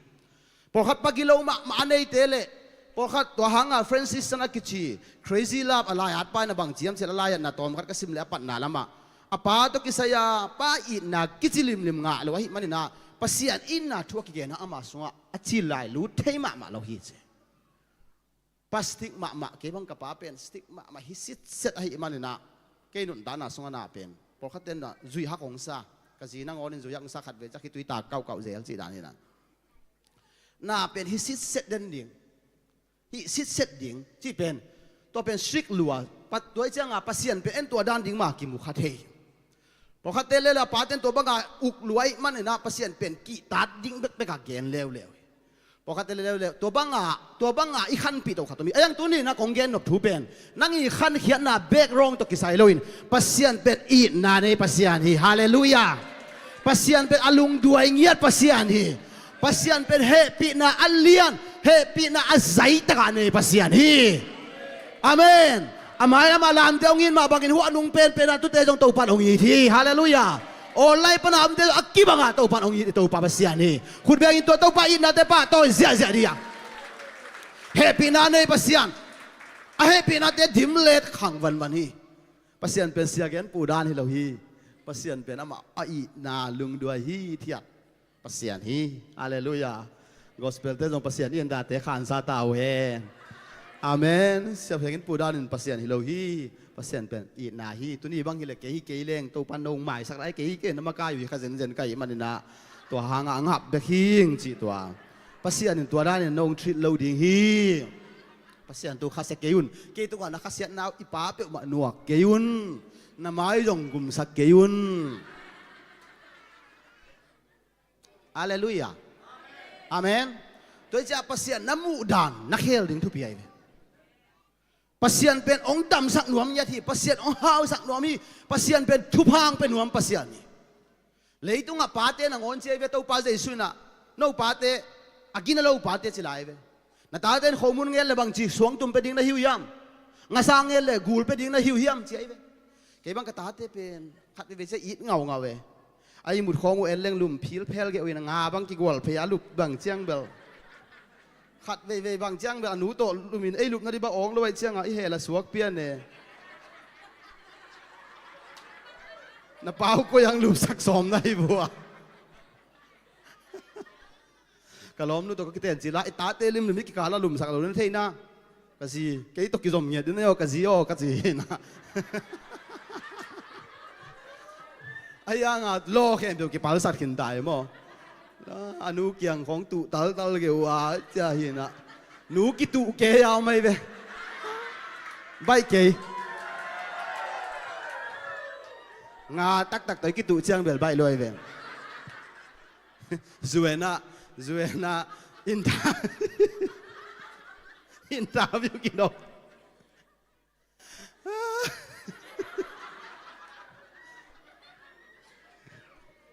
Pawlkhat pa gilo mahmah a neite leh, pawlkhat tua hangah Francis Chan a kici Crazy Love a lai-at pa in a bang ci hiam cih leh, a lai-atna tawmkhat ka sim leh a patna lamah a pa tawh kisai a pa itna kici limlim ngah lo ahih manin ah Pasian itna thu a kigen hang ama sungah a cil lai lut thei mahmah lo hi ci. Pa strict mahmah, kei bang ka pa pen strict mahmah hi sitset ahih manin ah kei nuntakna sungah na pen pawlkhatte in ah zuih hak hong sa, ka zi nangawnin zuih hak hong sa, khatvei ciang khitui tak kauhkauh zel cih dan hi in ah. Na pen hi sitset den ding, hi sitset ding cih pen, tua pen strict lua, tua ahih ciangin Pasian pen en tua dan ding mah kimu kha thei hi. Pawlkhatte leuleu a pate in tua banga uk lua ahih manin ah Pasian pen kihtak ding bekbek a gen leuleu hi. Pawlkhatte leuleu tua banga, tua banga i khanpih toh khat om hi. Ahi hang tuni in ah kong gen nop thu pen nang i khankhiatna background tawh kisai loin Pasian pen itna nei Pasian hi. Halleluiah. Pasian pen a lungduai ngiat Pasian hi. Pasian pen hehpihna a lian, hehpihna a zaitak a nei Pasian hi. Amen. A mailam a lamte hong it mah bangin hua nung penpen a tute zong Topa in hong it hi. Halleluiah. Online pan a omte zong a kibangah Topa in hong it hi, Topa Pasian hi. Khut bengin tua Topa itnate pahtawi ziahziah dih a. Hehpihna nei Pasian. A hehpihnate dim let khang vanvan hi. Pasian pen sia gen puh dan hi lo hi. Pasian pen amah a itna lungduai hithiat Pasian hi. Halleluiah. Gospel te zong Pasian itnate khansa ta uh hen. Amen. Siapiang in puh danin Pasian hi lo hi. Pasian pen itna hi. Tuni bang hileh kei hi kei leng Topan nong maisak lai, kei hi kei na makai uh hi, kha zenzen ka hih maninah tua hangah a ngap bek hing cih tua. Pasian in tua danin nong treat lo ding hi. Pasian tu khasia kei un. Kei tungah na khasiatna uh i Pa peuhmah nuak kei un. Na mai zong gumsak kei un. Halleluiah. Amen. Tua hi ciah Pasian na muh dan na khel ding thupi ahi ve. Pasian pen hong damsak nuam ngiat hi. Pasian hong hausak nuam hi. Pasian pen thupha hong pia nuam Pasian hi. Leitungah pate nangawn ci ahi ve Topa Jesu inah. No pate, a gina lo pate ci lai ahi ve. Na tate in khomun ngen le bangci suangtum pia ding na hi uh hiam? Ngasa ngen le gul pia ding na hi uh hiam ci ahi ve. Kei bang ka tate pen khat veve cia it ngaungau e. A ihmut khawng uh en leng lum phil phel geuh in a nga bang kigual phei a lup bang ciang bel. Khat veivei bang ciang bel a nu tawh lumin ei lupna dih bang awng lo aih cianga i hel a suak pian e. Na pau koi ang lupsak sawm na hi vua. Ka lawmnu tawh ka kiten ci la i tate limlim hi kikala lumsak lo na theina. Ka zi, kei tawh kizom ngiat ding aw ka zi aw ka ci hina. Ahi anga law khempeuh kipalsat khin ta hi maw? A nu kiang khawng tuh taltal kei uh a cia hina. Nu kituh kei a om ahi ve. Baih kei. Nga taktak tawh i kituh ciang bel baih lo ahi ve. Zuena, zuena, inter interview kinawh.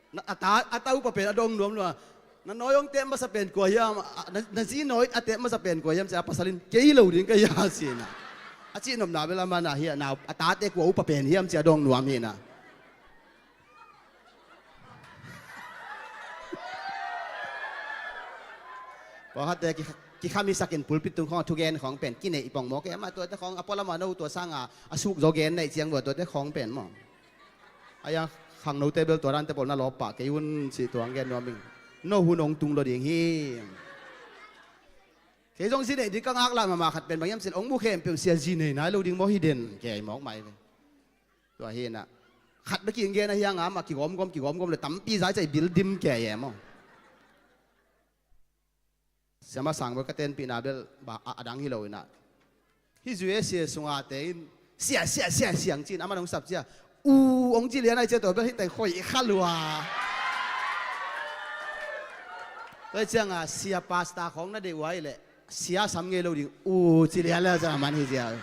Na a ta a ta upa pen a dong nuam lua. Na nawi hong tep masa pen kua hiam? Na zi nawi a tep masa pen kua hiam cia a pasal in kei lo ding ka hia sina. A cihnopna bel a mana hi a na a tate kua upa pen hiam cia a dong nuam hina. Pawlkhatte kikhamisakin pulpit tung khawng a thugen khawng pen kineih pongmawk e. Amah tuate khawng a pualamah no tua sanga a suk zaw gen neih ciang vua tuate khawng pen maw? Aia khangnote bel tua dante pawl na lawppah kei un cih tuang gen nuam ing. No hun hong tung lo ding hi. Kei zong zi neih ding ka ngaklah mahmah khat pen bang hiam cin hong mu khempeuh sia zi nei nai lo ding maw hi den kei mawk mai ve. Tua hinah khat bek in gen ahi hanga amah kigawmgawm kigawmgawm le tampi zai cai bil dim kei e maw? Siama sang bel ka tenpihna bel a dang hi lo inah hih U S A sunga te in sia sia sia siang cin amah hong sap cia u hong ci lian ai cia tua bel hih teng khoih kha lua. Tua cianga sia pasta khawng na deih uai leh sia sam ngei lo ding u ci lian le cia man hi cia.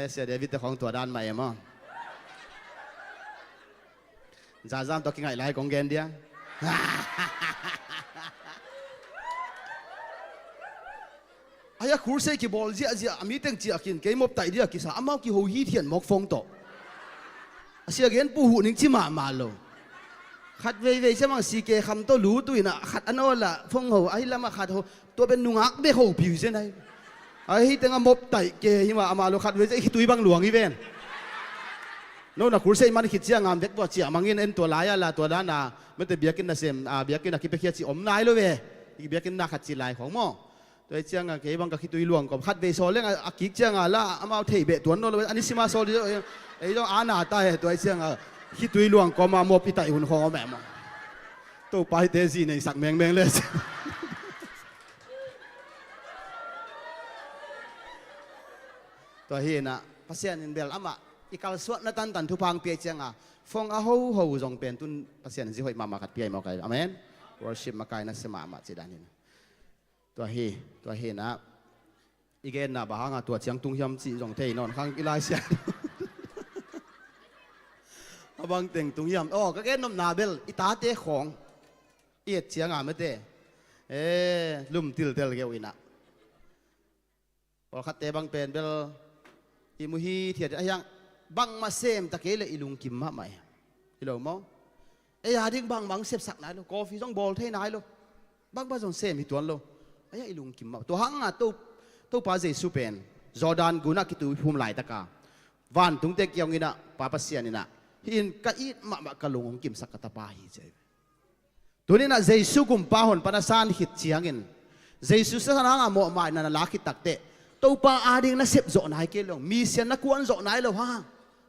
Sia David te khawng tua dan mah e maw? Zazam tawh kingaih lai kong gen dia. Aia khur sei kibawl ziahziah a miteng ciah kin kei mop taih dia kisa amau kiho hi thian mawk fong tawh. A sia gen puh huh ning ci mahmah lo. Khat veivei cia mang si ke kham tawh lu tuinah khat a nawlah fong ho ahi lamah khat ho. Tua pen nungak bek ho piu zen ai. Ahi tengah mop taih ke hi mah amah lo khat vei cia i khitui bang luang hi ven. No na khur sei man khit cianga vek tua ciah mangin en tua lai-a la tua dana mete biakinn nasem biakinn a kipiakhia ci om nai lo ve. I biakinn na khat ci lai khawng maw? Tua i cianga kei bang ka khitui luang kawm khat vei sawl leng a kik cianga la amau thei beh tuan nawn lo ve. Ani sima sawl di ei zong ana ta he tua i cianga khitui luang kawma mop i taih hun khawng om e maw? Topa hite zi nei sak mengmeng le. Tua hinah Pasian in bel amah i kalsuatna tantan thupha hong pia cianga fong a hoho zong pen tun Pasian in zi hoih mahmah khat pia i mawk ai. Amen. Worship makai na sia mahmah ci dan hinah. Tua hi, tua hinah i genna bang hanga tua ciang tung hiam cih zong thei nawn khang i laisia. A bang teng tung hiam aw ka gen nopna bel i tate khawng i et cianga mete e lum tiltel geuh inah. Pawlkhatte bang pen bel i mu hi thiat a hiang bangmah sem ta kei le i lungkim mahmah e. Hi lo maw? Ei a ding bangmah hong sepsak nai lo coffee zong bawl thei nai lo. Bangmah zong sem hi tuan lo. Aia i lungkim mah tua hanga to Topa Jesu pen Jordan gunah kituiphum laitaka vantungte kiangah Pa Pasian inah, "Hih in ka it mahmah, ka lung hong kimsak ka tapa hi," ci. Tuninah Jesu gumpa hon pana san khit ciangin, Jesu sisan hangah mawhmaina na lak khit takteh, Topa ading na sep zawh nai kei lo, mission na kuan zawh nai lo hang,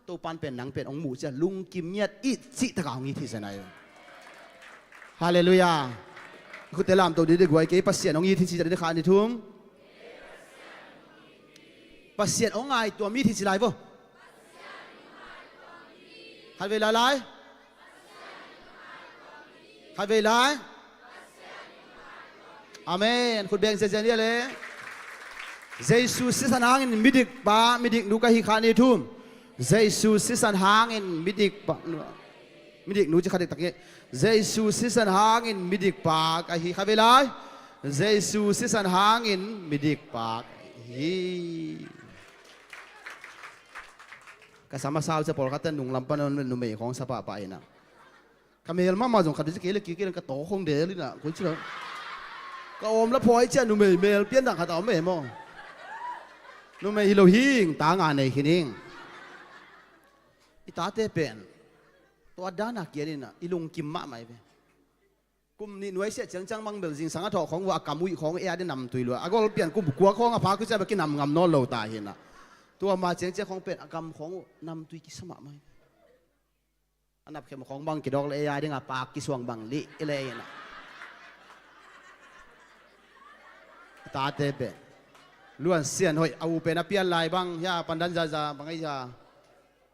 Topan pen nang pen hong muh ciah lungkim ngiat, it cih taka hong it hi zen ai. Halleluiah. Khutte lamto didi guai kei, Pasian hong it hi ci didi kha ni thum. Pasian hong ngai tuam it hi ci lai vo. Khatvei lai lai. Khatvei lai. Amen. Khut beng ziazian ia le. Jesu sisan hangin midik pa, midik nu ka hi kha ni thum. Jesu sisan hangin midik pa, midik nu ci kha diktak hi. Jesu sisan hangin midik pa ka hi, khatvei lai. Jesu sisan hangin midik pa ka hi. Ka sam a sau ciah pawlkhatte nunglam pan numei khawng sa pahpah inah, ka mel mahmah zong khat ci kei le kei kei le ka tawk khawng del inah, koi ci lo. Ka awm la phawi ciah numei mel pian dang khat a om e maw. Numei hi lo hing, ta nga nei khin hing. I tate pen tua dana kian inah i lungkim mahmah i ve. Kum nih nuai siah ciangciang bang bel zingsang a thawh khawng vua a kam uih khawng e a de namtui lua, a gol pian kum kua khawng a phak uh ciah bek kinam ngam nawn lo ta hinah. Tua ma ciangciang khawng pen a kam khawng uh namtui kisa mahmah hi. A napkhem khawng bang kidawk le e a dingah pak kisuang bang lih i le hinah. Tate pen Luan Sian Hoih a u pen a pian lai bang hia, pandan zaza bang ei hia.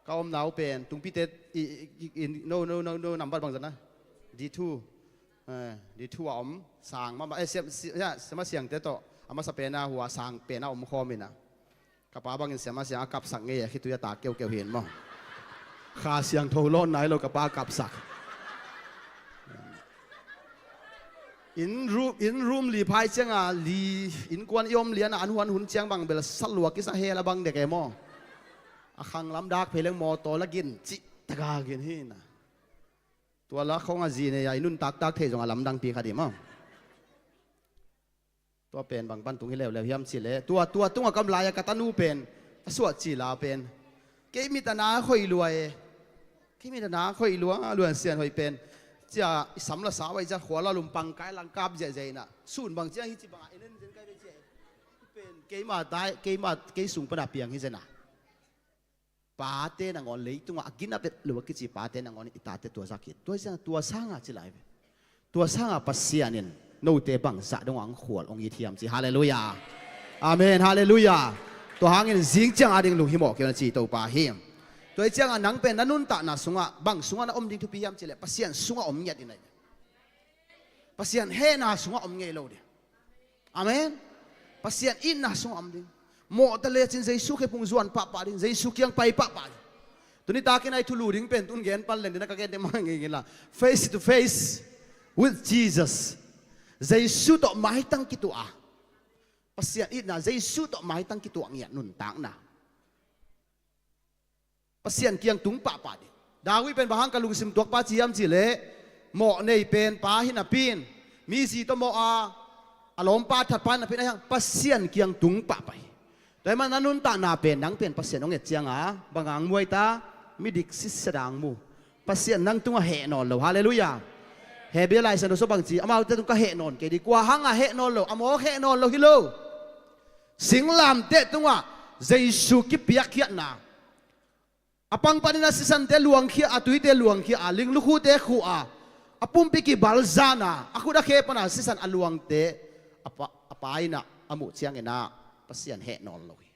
Ka omna uh pen tungpite i, i, i, no, no, no, no, nambat bang zana D two, eh, D two a om, sang mama, eh, siam, siam, siam a siangte tawh a masa pena hua sang pena om khawm inah. Ka pa bangin siam a siang a kapsak ngei a khitui a ta keukeu hin maw. Kha Siangtho lawn nai lo ka pa kapsak. Inn ru-, inn room li phai cianga li, innkuan i om liana an huan hun ciang bang bel salua kisa hel a bang dek e maw. A khanglam dak phei leng mawtaw la gin cih taka gin hi na. Tua la khong a zi nei a i nuntaktak thei zong a lamdangpi kha dih maw. Tua pen bang pan tung hi leuleu hiam cih leh, tua, tua tungah kam lai-a ka tanu pen a suah cila pen kei mit a na khoih lua e. Kei mit a na khoih lua, Luan Sian Hoih pen cia i sam la sa vai cia khua la lumpang kai langkap ziahziah inah sun bang ciang hi ci bangah en en zen kai ve cia e. Pen keima tai, keima kei sung pana piang hi zen a. Pate nangawn, leitungah a gina vet lo a kici pate nangawn i tate tua zak hi. Tua ciang tua sanga ci lai ve. Tua sanga Pasian in note bangzah dongah ang khual ong it hiam ci. Halleluiah. Amen. Halleluiah. Tua hangin zing ciang ading lunghimawh kei un a ci Topa hi. Tua hi ciangah nang pen na nuntakna sungah bang sungah na om ding thupi hiam cileh Pasian sungah om ngiat in ahi. Pasian hehna sungah om ngei lo ding. Amen. Pasian itna sungah om ding. Mawhta lecin Jesu khephung zuan pahpah ding, Jesu kiang pai pahpah ding. Tuni takin ai thulu ding pen tun gen pan len dina ka gen ding mah ngei ngei la. Face to face with Jesus. Jesu tawh maitang kituah a, Pasian itna Jesu tawh maitang kituah ngiat nuntakna. Pasian kiang tung pahpah ding. David pen bang hang ka lungsim tuakpa ci hiam cihleh, mawh nei pen pa hi napi in, mi zi tawh mawh a, a lawmpa thatpa hi napi in, ahi hang Pasian kiang tung pahpah hi. Tua hi man na nuntakna pen nang pen Pasian hong et cianga bang hang muaita, midik sitset a hang mu. Pasian nang tungah heh nawn lo. Halleluiah. Hebrew Lai Siangtho sung bang ci, amaute tung ka heh nawn kei dih. Kua hangah heh nawn lo? A mawk heh nawn lo hi lo. Singlamteh tungah Jesu kipiakkhiatna, a pangpanin a sisante luangkhia, a tuite luangkhia a, ling lukhute khuh a, a pumpi kibalzana, a khut a khe pana sisan a luangte a pa, a pa inah a muh cianginah Pasian heh nawn lo hi.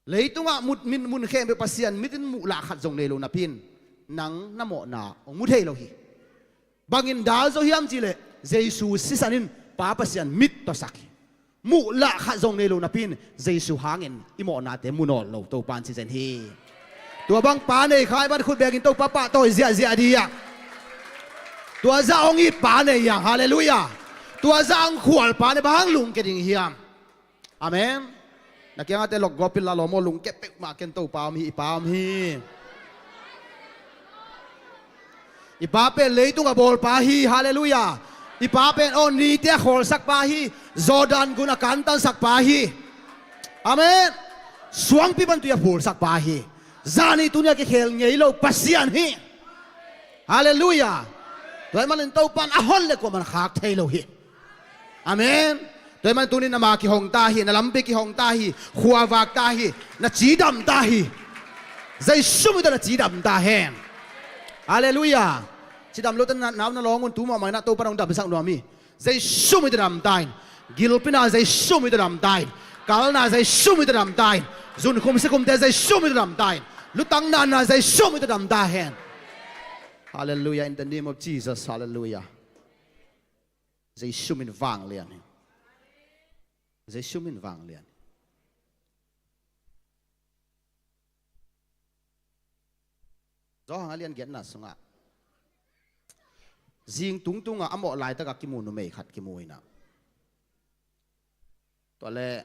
Leitungah mut, min, mun khempeuh Pasian mitin muh lah khat zong nei lo napi in nang na mawhna hong mu thei lo hi. Bangin dal zo hiam cihleh Jesu sisan in Pa Pasian mit tawsak hi. Muh lah khat zong nei lo napi in Jesu hangin i mawhnate mu nawn lo Topa in ci zen hi. Tua bang pa nei kha i ban khut bekin Topa pahtawi ziahziah dih ah. Tua zah hong it pa nei hiam? Halleluiah. Tua zah hong khual pa nei bang hang lungke ding hiam? Amen. Na kiangate lokgawp in la lawm aw, lungke peuhmah ken Topa om hi, i pa om hi. I pa pen leitung a bawlpa hi. Halleluiah. I pa pen aw nite a khawlsak pa hi. Jordan gun a kantansak pa hi. Amen. Suangpi pan tui a phulsak pa hi. Zani tuni a kikhel ngei lo Pasian hi. Halleluiah. Tua ahih manin Topan a hon le kuaman khak thei lo hi. Amen. Tua ahih manin tuni na ma kihong ta hi, na lampi kihong ta hi, khua vak ta hi, na cidam ta hi. Jesu min tawh na cidam ta hen. Halleluiah. Cidam lote na nau na lawng un, tu mahmah in ah Topan hong damsak nuam hi. Jesu min tawh dam ta in. Gilpina Jesu min tawh dam ta in. Kalna Jesu min tawh dam ta in. Zunkhum sikhumte Jesu min tawh dam ta in. Lutangna na Jesu min tawh dam ta hen. Halleluiah, in the name of Jesus. Halleluiah. Jesu min vanglian hi. Jesu min vanglian hi. Johan a lian giatna sungah, zing tungtungah a mawh laitakah kimu numei khat kimu in ah, tua leh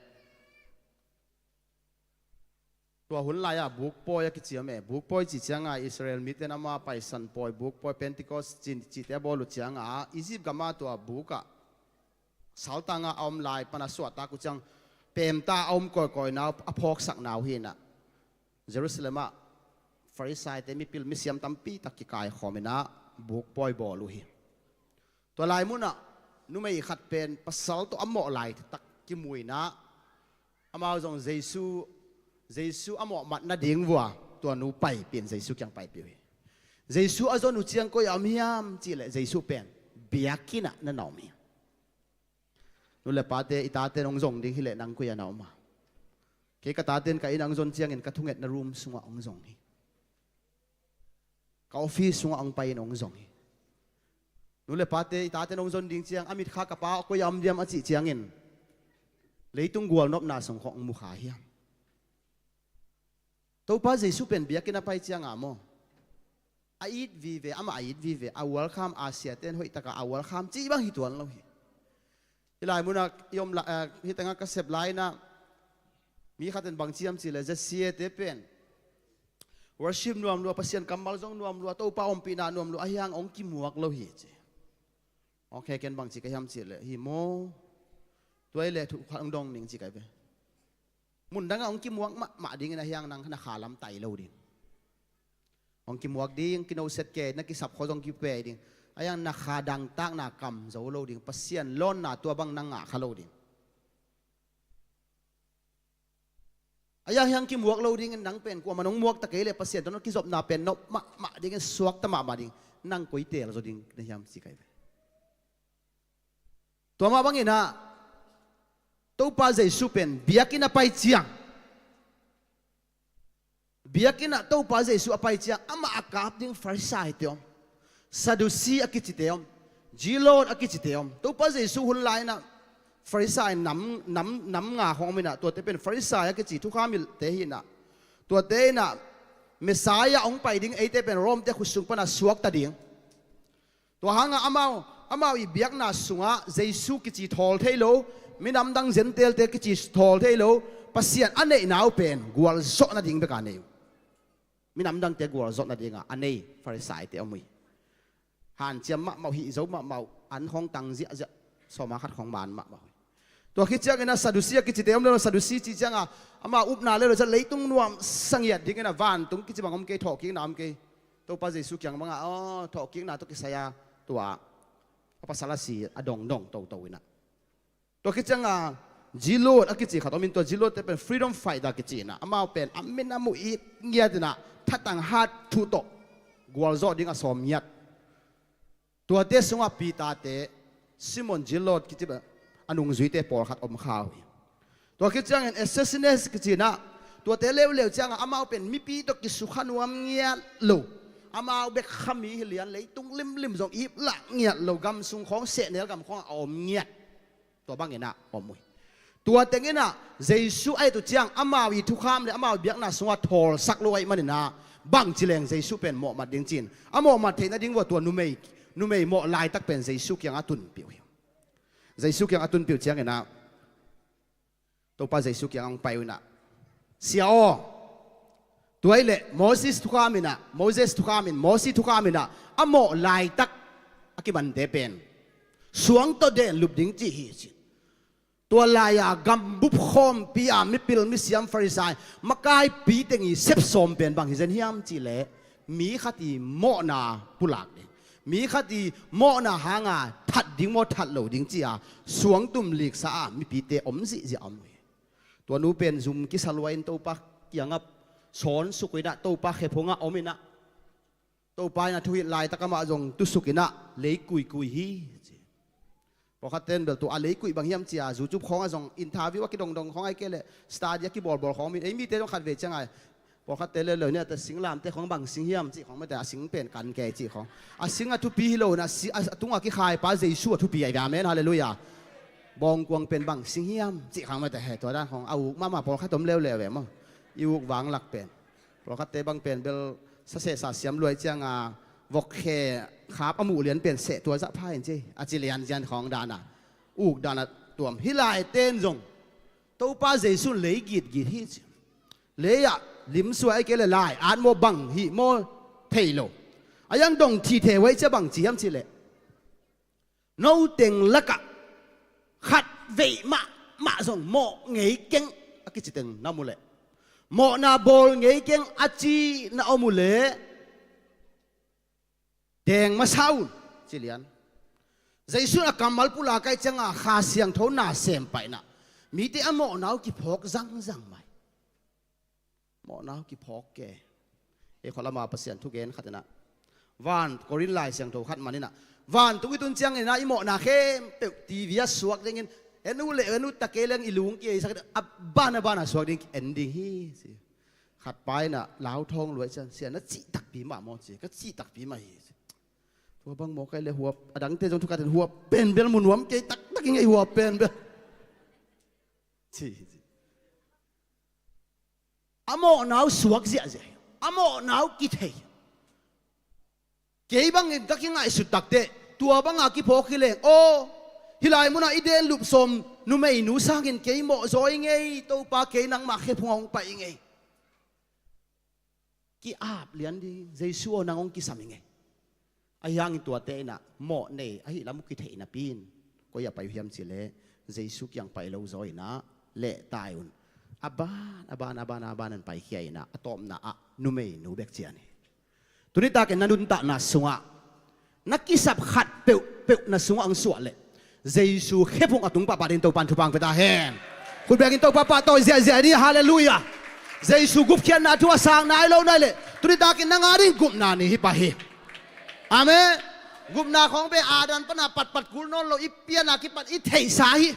tua hun lai-ah bukpawi a kici om e. Bukpawi cih ciangah Israel mite in ama Paisan pawi, bukpawi, Pentecost cih, cihte a bawl uh ciangah Egypt gamah tua bukah saltangah a om lai pan a suahtak uh ciang pemta a om kawikawi na uh, a phawksak na uh hi in ah, Jerusalem ah Farisaite, mipil misiam tampi tak kikaikhawm in ah bukpawi bawl uh hi. Tua lai munah numei khat pen pasal tawh a mawh laitak kimu in ah, amau zong Jesu, Jesu a mawhmat nading vua tua nu paipih in, Jesu kiang paipih uh hi. Jesu a zon uh ciang, "Koi-ah om hiam?" cih leh Jesu pen, "Biakinn ah na na om hi. Nu le pate, i tate in hong zong ding hi leh nang koi-ah na om a? Kei ka tate in ka inn ah hong zon ciangin ka thungetna room sungah hong zong hi. Ka office sungah hong pai-in hong zong hi. Nu le pate, i tate in hong zon ding ciang a mitkha ka pa koi-ah om diam a cih ciangin leitung gualnopna sung khawng hong mukha hiam?" Topa Jesu pen biakinn a pai ciangah maw, a it vive, amah a it vive, a welcome, a siate in hoih takah a welcome cih bang hi tuan lo hi. Hih lai munah i om la, eh, hih tengah ka sep lai-in ah mi khat in bang ci hiam cih leh, "Za siate pen worship nuam lua, Pasian kammal zong nuam lua, Topa ompihna nuam lua, ahi hang hong kimuak lo hi," ci. "Ok, ken bang ci ka hiam cih leh, hi maw, tua hi leh thu khat hong dong ning," ci ka hi ve. "Mundangah hong kimuak mahmah dingin ahi hang nang na kha lam tai lo ding. Hong kimuak ding, kinoset kei, na kisap khua zong kipei ding. Ahi hang na kha dangtakna kam zo lo ding. Pasian lawnna tua bang na ngah kha lo ding. Ahi hang kimuak lo dingin nang pen kuamah in hong muak ta kei leh Pasian tawh na kizopna pen nop mahmah dingin suakta mahmah ding. Nang koi teel zaw ding na hiam?" ci ka hi ve. Tua mah bangin ah Topa Jesu pen biakinn a pai ciang, biakinn ah Topa Jesu a pai ciang amah a kap ding Farisaite om, Sadusi a kicite om, Zilot a kicite om. Topa Jesu hun lai-in ah Farisai nam, nam, nam nga khawng om in ah, tuate pen Farisai a kici thukham hilhte hi in ah, tuate in ah Messiah hong pai ding, eite pen Rom-te khut sung pan a suakta ding. Tua hangah amau, amau i biakna sungah Jesu kici thawl thei lo, minamdang Gentile-te kici thawl thei lo, Pasian a neihna uh pen gualzawh nading bek a nei uh. Minamdangte gualzawh nadingah a nei Farisaite om uh hi. Hanciam mahmah uh, hih zo mahmah uh, an khawng tang ziahziah, sawma khat khawng man mahmah uh hi. Tua khit ciangin ah Sadusi a kicite om lo, Sadusi cih ciangah ama upna le lo ciah, leitung nuamsa ngiat dingin ah vantung kici bang om kei, thawhkikna om kei. Topa Jesu kiang bangah, aw, thawhkikna tawh kisai-a tua a pasal a si a dongdong toto in ah. Tua khit ciangah Zilot a kici khat om in, tua Zilot-te pen freedom fighter kici in ah, amau pen a minam uh it ngiat in ah thatang hat thu tawh gualzawh ding a sawm ngiat. Tuate sungah Peter-te, Simon Zilot kici bang a nungzuite pawlkhat om kha uh hi. Tua khit ciangin Essenes kici in ah, tuate leuleu ciangah amau pen mipi tawh kisukha nuam ngiat lo, amau bek kha mi hi lian, leitung limlim zong ip lah ngiat lo, gam sung khawng, sehnel gam khawngah a om ngiat. Tua bangin ah om uh hi. Tua teng in ah Jesu a et uh ciang amau i thukham le amau biakna sungah thawlsak lo ahih manin ah, bangci leng Jesu pen mawhmat ding ci-in, a mawhmat theih nading vua tua numei, numei mawh laitak pen Jesu kiangah a tunpih uh hi. Jesu kiangah a tunpih uh ciangin ah Topa Jesu kiangah hong pai uh in ah, "Sia aw, tua hi leh Moses thukham in ah, Moses thukham in, Mosi thukham in ah a mawh laitak a kimante pen Suang tawh denlup ding ci hi ci. Tua lai-a gambup khawmpi-a mipil misiam Farisai makaipi teng i sepsawm pen bang hi zen hiam cihleh, mi khat i mawhna pulak ding, mi khat i mawhna hanga that ding maw that lo ding ci-a suangtum liksa-a mipite om zihziah om hi. Tua nu pen zum kisa lua-in Topa kiangah sawn suk inah Topa khephungah om inah Topa in a thuhilh laitak amah zong tusuk inah lei kuikui hi ci. Pawlkhatte in bel tua a lei kuih bang hiam ci-a YouTube khawngah zong interview a kidongdong khawng ai kei leh study a kibawlbawl khawng min ei mite zong khat vei ciangah pawlkhatte leuleu ni a ta singlamte khawng bang sing hiam cih khawng mate a sing pen kan kei cih khawng a sing a thupi hi lo inah a tungah kikhaipa Jesu a thupi ahi ve. Amen, halleluiah. Bawngkuang pen bang sing hiam cih khawng mate he tua dan khawng a uk mahmah pawlkhat om leuleu ve maw? I uk vanglak pen pawlkhatte bang pen bel sasehsa siam luai cianga vok khe khap a muh lian pen seh tua zah pha in ci a ci lianzian khawng dana uk dana tuam hi lai ten zong Topa Jesu in lei gitgit hi ci. Lei-ah limsuai kei le lai at maw bang hih maw thei lo. A yang dong thi thei huai cia bang ci hiam ci leh noteng lakah khat veih mahmah zong mawh ngei keng a kici teng na mu leh mawhna bawl ngei keng a ci na om uh leh deng masa un ci lian. Jesu in a kammal pulak ai cianga Kha Siangtho na sem paina mite a mawhna uh kiphawk zangzang mai. Mawhna uh kiphawk ke. Ei khualama Pasian thugen khat inah van Korin Lai Siangtho khat man inah vantung i tun ciang inah i mawhna khempeuh T V a suak dingin en uh leh en uh ta kei leng i lung ki eisak a ban a ban a suak ding en ding hi ci. Khat pa inah lauthawng luai cian sia na cih takpi mah maw ci ka cih takpi mah hi ci. Tua bang maw kai le huap a dangte zong thukatin huap penbel mu nuam kei taktak i ngei huap penbel ci. A mawhnau suak ziahziah hi. A mawhnau kithei. Kei bangin ka kingaihsut takteh tua banga kiphawk hi leng aw, hih lai munah i denlup sawm numeinu sangin kei mawhzaw i ngei, Topa kei nangmah khephung hong pai i ngei. Ki-ap lian ding, Jesu aw nang hong kisam i ngei. Ahi hangin tuate inah mawh nei ahi lam uh kitheih napi in koi a pai uh hiam cileh Jesu kiang pai lo zaw inah lehtai un. A ban a ban a ban a ban an paikhia inah a tawpna ah numeinu bek cian hi. Tuni takin na nuntakna sungah na kisap khat peuhpeuh na sungah ang suah leh Jesu khephung a tung pahpah ding Topan thupha ang pia ta hen. Khut bengin Topa pahtawi ziahziah ni, halleluiah. Jesu gupkhiatna thu a sang nai lo nai leh tuni takin nang a ding gupna ni hi pah hi. Amen. Gupna khawng be adan pana patpat kul nawn lo i piana kipat i theihsa hi.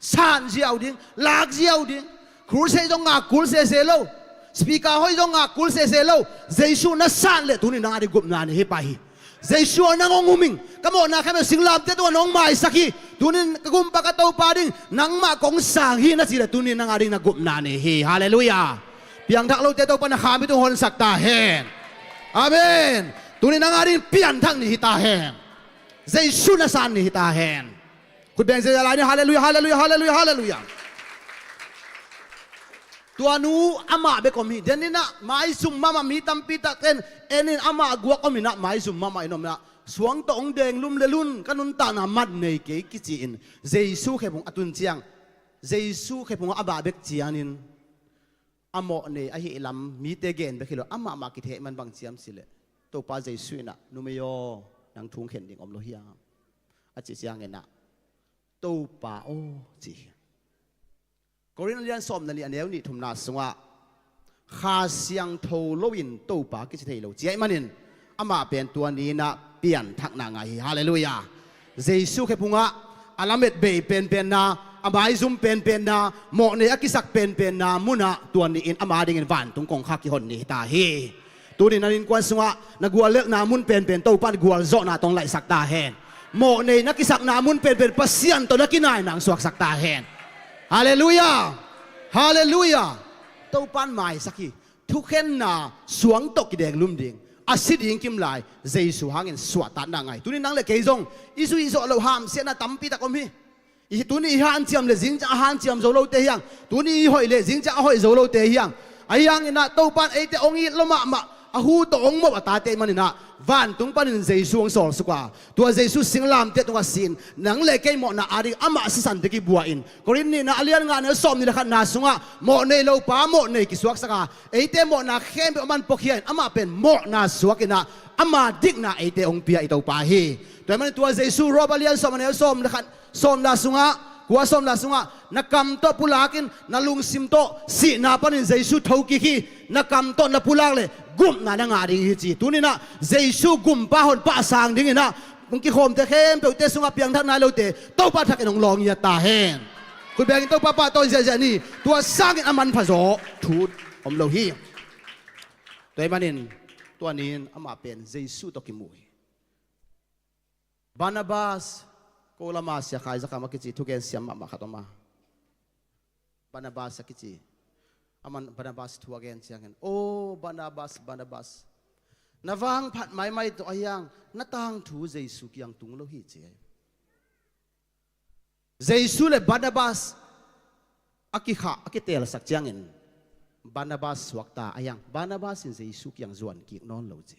San ziau ding, lak ziau ding. Crusade zong ngak kul sese lo. Speaker hoih zong ngak kul sese lo. Jesu na san leh tuni nang a ding gupna ni hi pah hi. Jesu aw nang hong um ing. Ka mawhna kha meh singlamte tungah nong maisak hi. Tunin ka gumpa ka Topa ding nangmah kong sang hi na cileh tunin nang a ding na gupna ni hi. Halleluiah. Piangthak lote Topa na kham hi tung honsak ta hen. Amen. Tunin nang a ding pianthak ni hi ta hen. Jesu na san ni hi ta hen. Khut beng ziahziah lai ni, halleluiah, halleluiah, halleluiah, halleluiah. Tua nu amah bek om hi. Deninah maizum mahmah mi tampi takten enin amah guak om inah maizum mahmah in om inah suang tawh hong denglum lelun ka nuntakna mat nei kei kici-in Jesu khephung a tun ciang Jesu khephungah amah bek cianin a mawh nei ahi lam mite gen bek hi lo amah mah kitheh man bang ciam cileh Topa Jesu inah numei aw nang thungkhen ding om lo hiam a ci cianginah Topa aw ci hi. Korin a lian sawm na nih a neu nih thumna sungah Kha Siangtho loin Topa kici thei lo ciah ih manin amah pen tua ni inah pianthakna ngai hi. Halleluiah. Jesu khephungah a lamet bei penpenna, a maizum penpenna, mawh nei a kisak penpenna munah tua ni in ama dingin vantung kongkhak kihon ni hi ta hi. Tunin na innkuan sungah na guallelhna mun penpen Topan gualzawhna tawh hong laihsak ta hen. Mawh nei na kisakna mun penpen Pasian tawh na kinaina hong suaksak ta hen. Halleluiah. Halleluiah. Topan maisak hi. Thukhenna suang tawh kidenglum ding a si ding kimlai Jesu hangin suahtakna ngai. Tunin nang le kei zong i zuih zawh loh hamsiatna tampi tak om hi. I tuni i hanciam le zingciang a hanciam zo lote hiang, tuni i hoih le zingciang a hoih zo lote hiang. Ahi hanginah Topan eite hong it lo mahmah, A hu tawh hong mawh a tate ahih manin ah, vantung panin Jesu hong sawlsuk a, tua Jesu singlamteh tungah si-in, nang le kei mawhna ading amah sisan ding kibuak in. Korin nihna a lian nga neu sawmnih le khatna sungah, mawh nei lopa mawh nei kisuaksak a, eite mawhna khempeuh aman puakhia in, amah pen mawhna suak in ah, ama dikna eite hong pia i Topa hi. Tua ahih manin tua Jesu, Rom a lian sawm a neu sawm le khat, sawmna sungah, kua, sawmna sungah, na kam tawh pulak in, na lungsim tawh, sihna panin Jesu thokik hi. Na kam tawh na pulak leh, gupna na ngah ding hi ci. Tuni-in ah, Jesu gumpa honpa a sang dingin ah, hong kikhawmte khempeuhte sungah piangthak nai lote, Topa thakin hong lawng ngiat ta hen. Khut bengin Topa pahtawi ziahziah ni. Tua sangin a manpha zaw thu om lo hi. Tua ahih manin, tua ni-in amah pen Jesu tawh kimu hi. Barnabas, ko lama Sia Khai Za Kham a kici thugen siam mahmah khat om a. Barnabas a kici. Aman Barnabas thu a gen ciangin, "O Barnabas, Barnabas, na vangphat maimai tawh a hiang, na tangthu Jesu kiang tung lo hi," ci. Jesu le Barnabas a kikhah, a kitelsak ciangin, Barnabas suakta a hiang, Barnabas in Jesu kiang zuan kik nawn lo ci.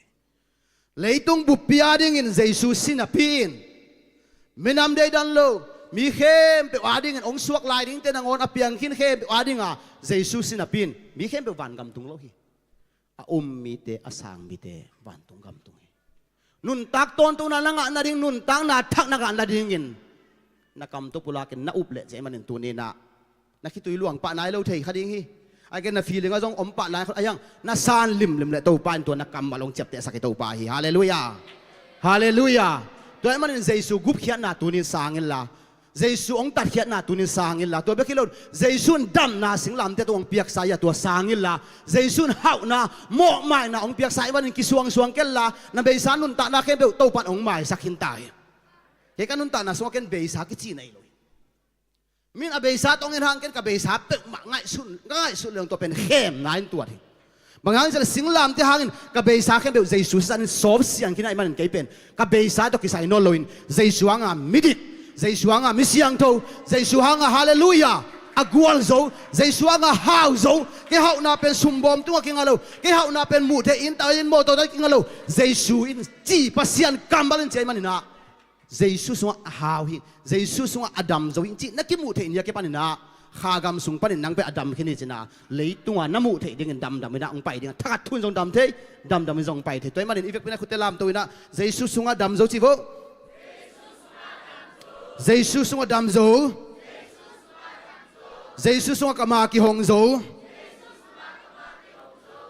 Leitung buppi adingin Jesu si napi in, minam deidan lo, mi khempeuh adingin hong suak lai dingte nangawn a piang khin khempeuh adinga Jesu si napi in, mi khempeuh vangam tung lo hi. A um mite, a sang mite vantung gam tung hi. Nuntak tawntungna na ngah nading, nuntakna thak na ngah nadingin na kam tawh pulakin na up leh, ci ahih manin tuni-in ah na khitui luang pah nai lo thei kha ding hi. Ahih kei leh na feeling ah zong om pah nai kha, a hiang na san limlim leh Topa in tua na kammal hong ciaptehsak hi, Topa hi. Halleluiah. Halleluiah. Tua ahih manin Jesu gupkhiatna tuni-in sang inla, Jesu hong tatkhiatna tuni-in sang inla, tua bek hi lo, Jesu in damna singlamteh tawh hong piaksa hi a, tua sang inla, Jesu in hauhna, mawhmaina hong piaksa ahih manin kisuangsuang kenla, na beisa nuntakna khempeuh Topa in hong maisak khin ta hi. Kei ka nuntakna sungah ken beisa kici nei lo hi. Min a beisa tawh hong en hang, ken ka beisa peuhmah ngaihsun, ka ngaihsun leng tua pen khemna in tuat hi. Bang hang hiam cih leh singlamteh hangin ka beisa khempeuh Jesu sisan in sawp siang khin ahih manin kei pen ka beisa tawh kisai nawn loin Jesu hanga midik, Jesu hanga mi siangtho, Jesu hanga halleluiah a gualzo, Jesu hanga hauzo. Kei hauhna pen sumbawm tungah kingah lo, kei hauhna pen muhtheih inn, ta inn, mawtaw tawh kingah lo, Jesu in ci, Pasian kammal in ci ahih manin ah, Jesu sungah a hau hi, Jesu sungah a damzo hi cih na kimuh theih ni a kipanin ah, kha gam sung panin nang pen a dam khin hi cih na, leitungah na muh theih dingin damdam in ah hong pai ding a, thakhat thu in zong dam thei, damdam in zong hong pai thei. Tua ahih manin i vekpi-in ah khutte lamto in ah, Jesu sungah damzo ci vo. Jesu sungah damzo. Jesu sungah ka ma kihong zo.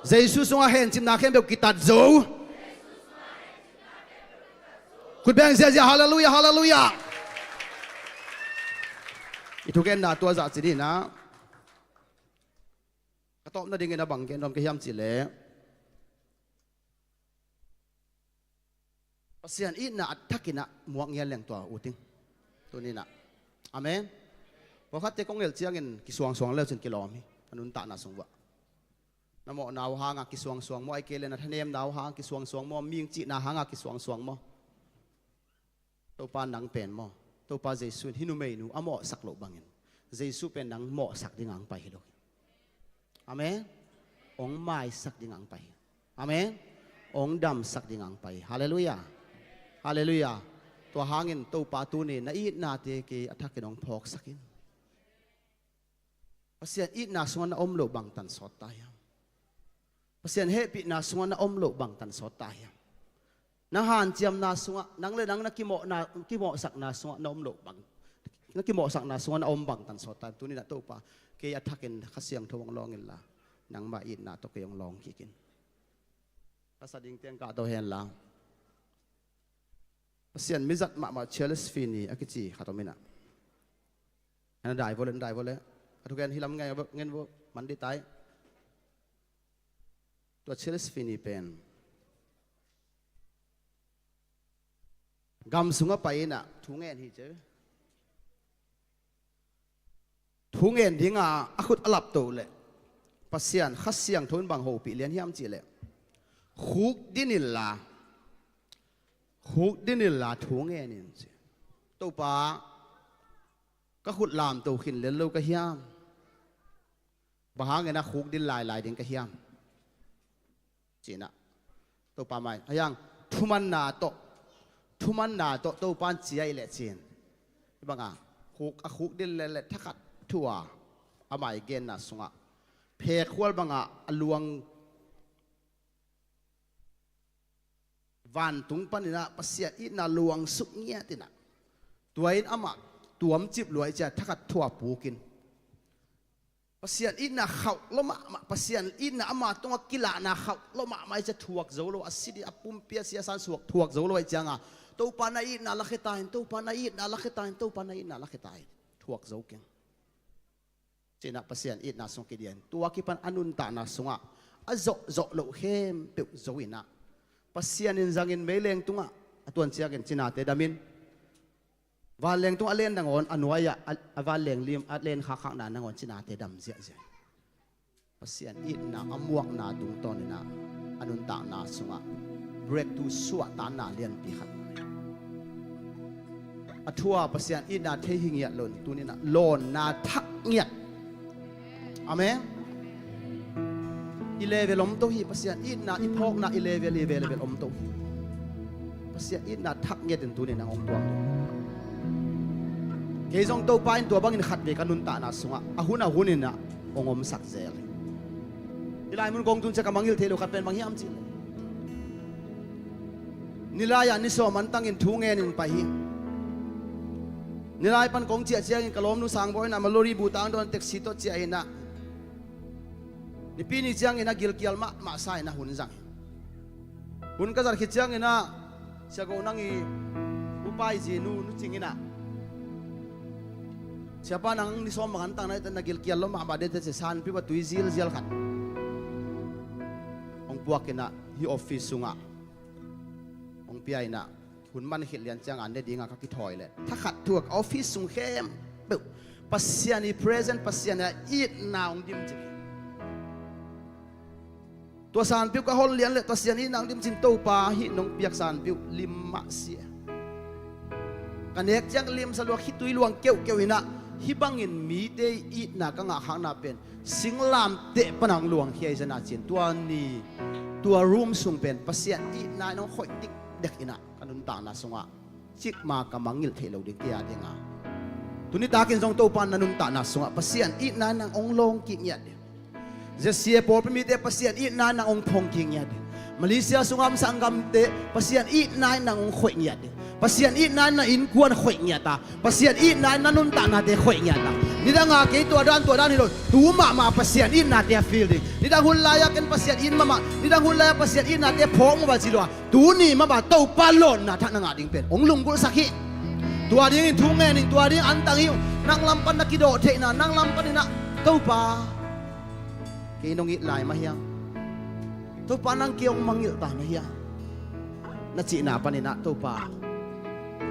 Jesu sungah hencipna khempeuh kitat zo. Khut beng ziahziah, halleluiah, halleluiah. I thugenna tua zah ci ding in ah, ka tawpna dingin a bang gen nuam ka hiam cih leh, Pasian itna a thakin ah muak ngial leng tua uting. Tuni-in ah. Amen. Pawlkhatte kong ngelh ciangin kisuangsuang le uh cin kilawm hi. A nuntakna sung uah. Na mawhna uh hanga kisuangsuang maw, ahih kei leh na thanemna uh hanga kisuangsuang maw, mihing cihna hanga kisuangsuang maw. Topa nang pen maw, Topa Jesu in hih numeinu a mawhsak loh bangin Jesu pen nang mawhsak dingah hong pai hi lo hi. Amen. Hong maisak dingah hong pai hi. Amen. Hong damsak dingah hong pai hi. Halleluiah. Halleluiah. Tua hangin Topa tuni na itnate kei a thakin hong phawksak in. Pasian itna sungah na om loh bangtan sawt ta hiam? Pasian hehpihna sungah na om loh bangtan sawt ta hiam? Nang hanciamna sungah, nang le nang na kimawhna, kimawhsakna sungah na om loh bang, na kimawhsakna sungah na om bangtan sawt ta hiam? Tuni-in ah Topa, kei a thakin Kha Siangtho hong lawng inla, nangmah itna tawh kei hong lawng kik in. Ka sa ding teng kahto henla. Pasian mizat mahmah Charles Finney a kici khat om in ah. Na dai vua leh, na dai vua leh. A thugen hi lam ngen vua, ngen vua, man dih tai. Tua Charles Finney pen gam sungah pai in ah thu ngen hi ci. Thu ngen dinga a khut a lapto leh Pasian Kha Siangtho in bang hopih lian hiam cih leh, khukdin inla, khukdin inla thu ngen in ci. Topa, ka khut lamto khin lel lo ka hiam? Bang hangin ah khukdin lailai ding ka hiam? Ci-in ah Topa mai a hiang thumanna tawh, thumanna tawh Topa in ciah i leh cin, hih banga khuk a khuk dil leh leh thakhat thu a amah i genna sungah phekhual banga a luang vantung paninah Pasian itna luangsuk ngiatinah, tua in amah tuamcip luai cia thakhat thua pukin Pasian itna khauh lo mahmah, Pasian itna ama tungah kilahna khauh lo mahmah i cia thuak zo lo, a sidi a pumpi a siasan suak thuak zo lo i cianga Topa na itna lakhetain, Topa na itna lakhetain, Topa na itna lakhetain, thuak zo keng. Cinah Pasian itna sung kidian tua kipan a nuntakna sungah a zawhzawh loh khempeuh zo inah Pasian in zangin meileng tungah a tuan ciangin cinate damin vanleng tungah a len nangawn a nuai-ah a vanleng lim a len khakkhakna nangawn cinate dam ziahziah. Pasian itna a muakna tungtawninah a nuntakna sungah breakthrough suahtakna lianpi khat a thua Pasian itna thei hi ngiat loin tuninah lawnna thak ngiat. Amen. I level om to hi Pasian itna i phawkna i level i level om to hi. Pasian itna thak ngiatin tunin ang hong tuang to. Kei zong Topa in tua bangin khat ve ka nuntakna sungah a hun a huninah hong omsak zel hi. I lai mun kong tun cia ka mangil thei lo khat pen bang hiam cih leh nilai-ah ni sawm antangin thu ngenin pai hi. Nilai pan kong ciah ciangin ka lawmnu sangbaw inah Maluri bu tangdawn taxi tawh ciah inah nipi ni ciangin a gilkial mahmah sa inah hun zang hi. Hun ka zat khit ciangin ah siago nang i upai zinu nu cing inah siapa nang ni sawm bang antang na gilkial lo mahmah dete cia sanpiuh a tui zilzial khat hong puak inah hi office sungah hong pia inah hun man khit lian cianga ne dinga ka kithawi leh thakhat thuak office sung khempeuh Pasian i present Pasian a itna hong dim cik hi. Tua sanpiuh ka hon lian leh Pasian itna hong dim cin Topa hih nong piak sanpiuh lim mah sia. Ka nek ciang limsa luak khitui luang keuhkeuh inah hih bangin mite itna ka ngahkhakna pen singlamteh pana hong luangkhia i zana cin tua ni tua room sung pen Pasian itna in hong khoih dikdek inah ka nuntakna sungah cikma ka mangngilh theih lo ding kei a dinga. Tuni takin zong Topa na nuntakna sungah Pasian itna in nang hong lawng kik ngiat ding. Zia sia pawlpi mite Pasian itna in nang hong phong kik ngiat ding. Malaysia sungah om sanggamte Pasian itna in nang hong khoih ngiat ding. Pasian itna in na innkuan khoih ngiat a Pasian itna in na nuntaknate khoih ngiat a nidanga kei tua dan tua dan hi lo tu mahmah Pasian itnate a feel ding. Nidang hun lai-a ken Pasian it mahmah nidang hun lai-a Pasian itnate phawk mawh a ci lo a tuni mahmah Topa lawnna thak na ngah ding pen hong lunggulhsak hi. Tua dingin thu ngen in tua ding antang hi uh. Nang lam pan na kidawh theihna nang lam paninah Topa kei nong it lai mah hiam? Topa nang kei hong mangngilh ta mah hiam? Na cihna paninah Topa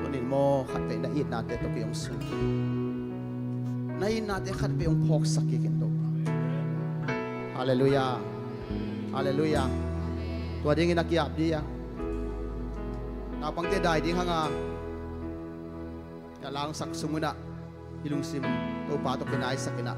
tunin maw khatvei na itnate tawh kei hong sung na itnate khatvei hong phawksak kik in Topa. Halleluiah. Halleluiah. Tua dingin a kiap dih a naupangte dai ding hanga na langsak sungunah i lungsim Topa tawh kinaisak inah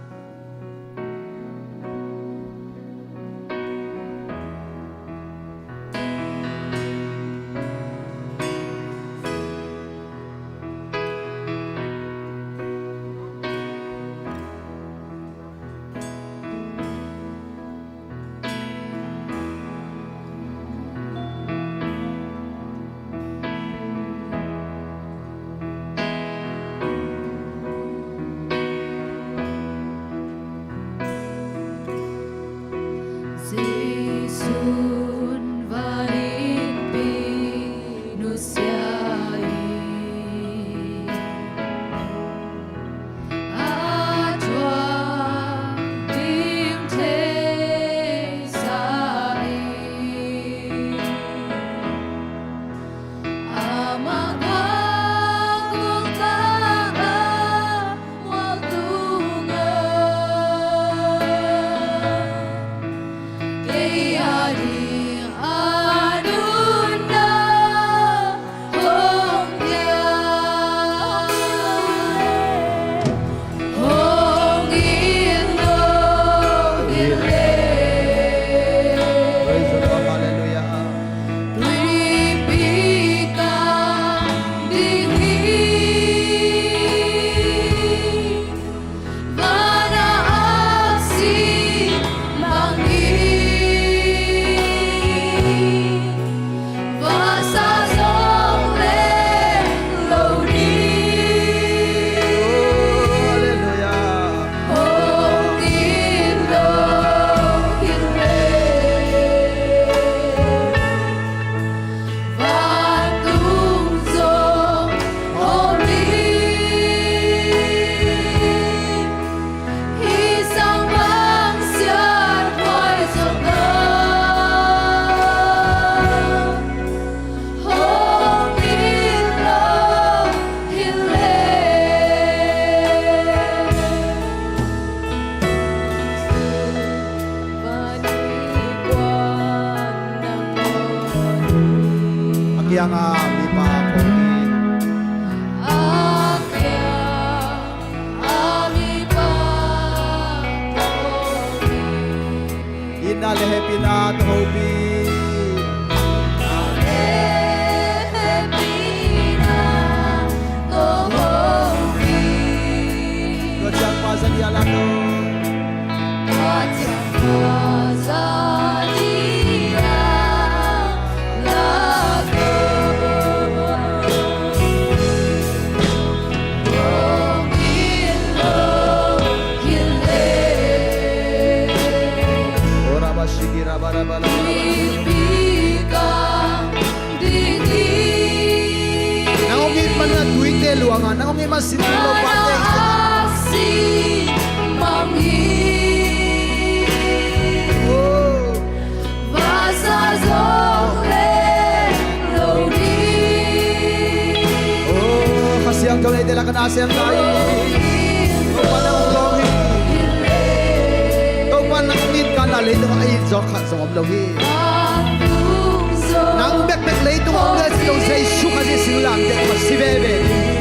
Kiangah mipa phawk hi. A kiangah mipa phawk hi. Itna le hehpihna tawh hopih. Itna le hehpihna tawh hopih. Tua ciang pa zani a lak lo. Nang hong it man a tuite luanga, nang hong it man sin lo pate. Oh, Kha Siangtho neite lak ah na sem lai. Topa nang hong lawng hi. Topa nang hong it kha na leitungah a it zawk khat zong om lo hi. Nang bekbek leitungah om le si lo, Jesu Khazih singlamteh tawh si veve ding hi.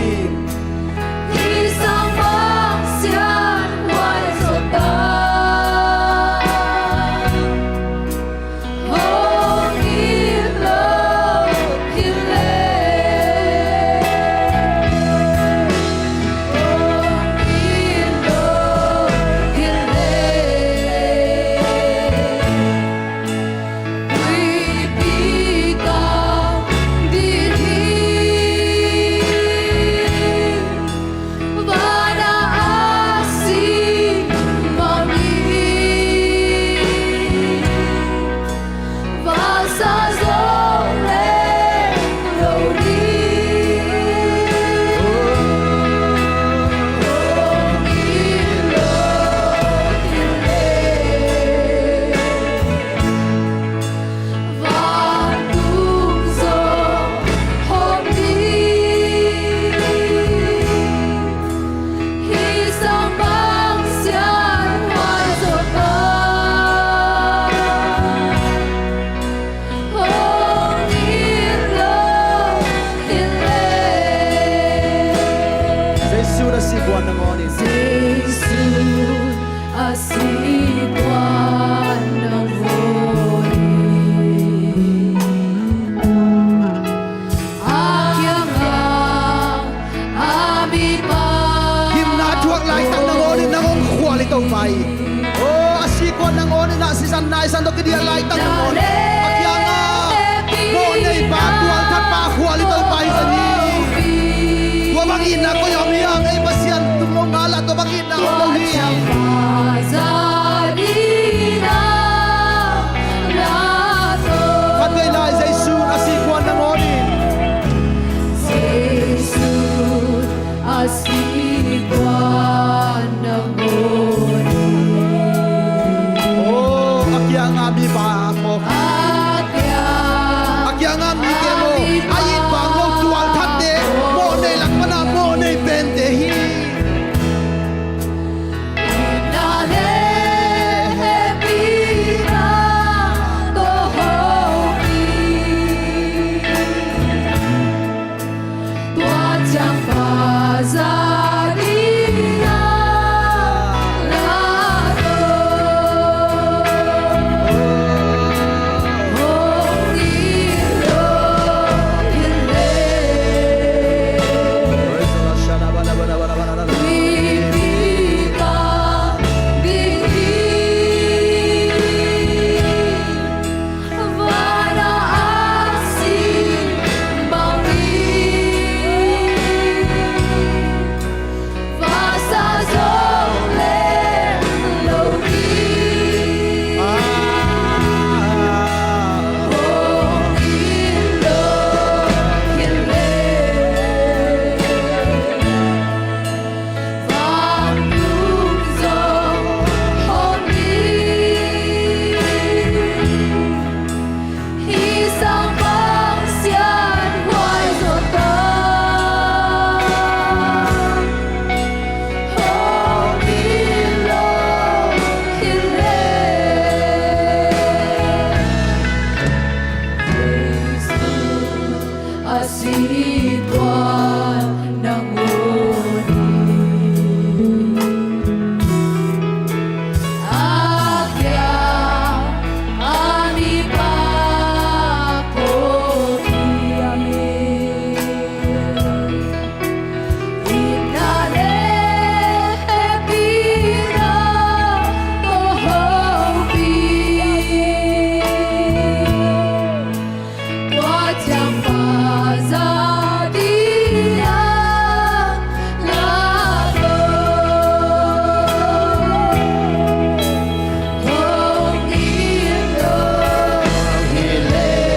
Jesu na sikuan nangawn in. Jesu a sikuan nangawn in. A kiangah a mipa. Gimna thuak laitak nangawn in nang hong khual hi Topa hi. Oh, a sikuan nangawn in ah sisan naisan tawh kidial laitak nangawn in. A kiangah mawh neipa, tualthatpa khual hi Topa hi zani. Tua bang itna koi ah om hiam? Ei Pasian tung lo ngal ah tua bang itna om lo hi. Khatvei lai Jesu a sikuan nangawn in. Jesu a sikuan nangawn in. Oh, a kiangah mipa phawk. A Sikuan nangawn hi. A kiang a mipa phawk hi. Inn ah le hehpihna tawh hopih. Tua ciang Pasian in a lak lo. Hong it lo hi leh,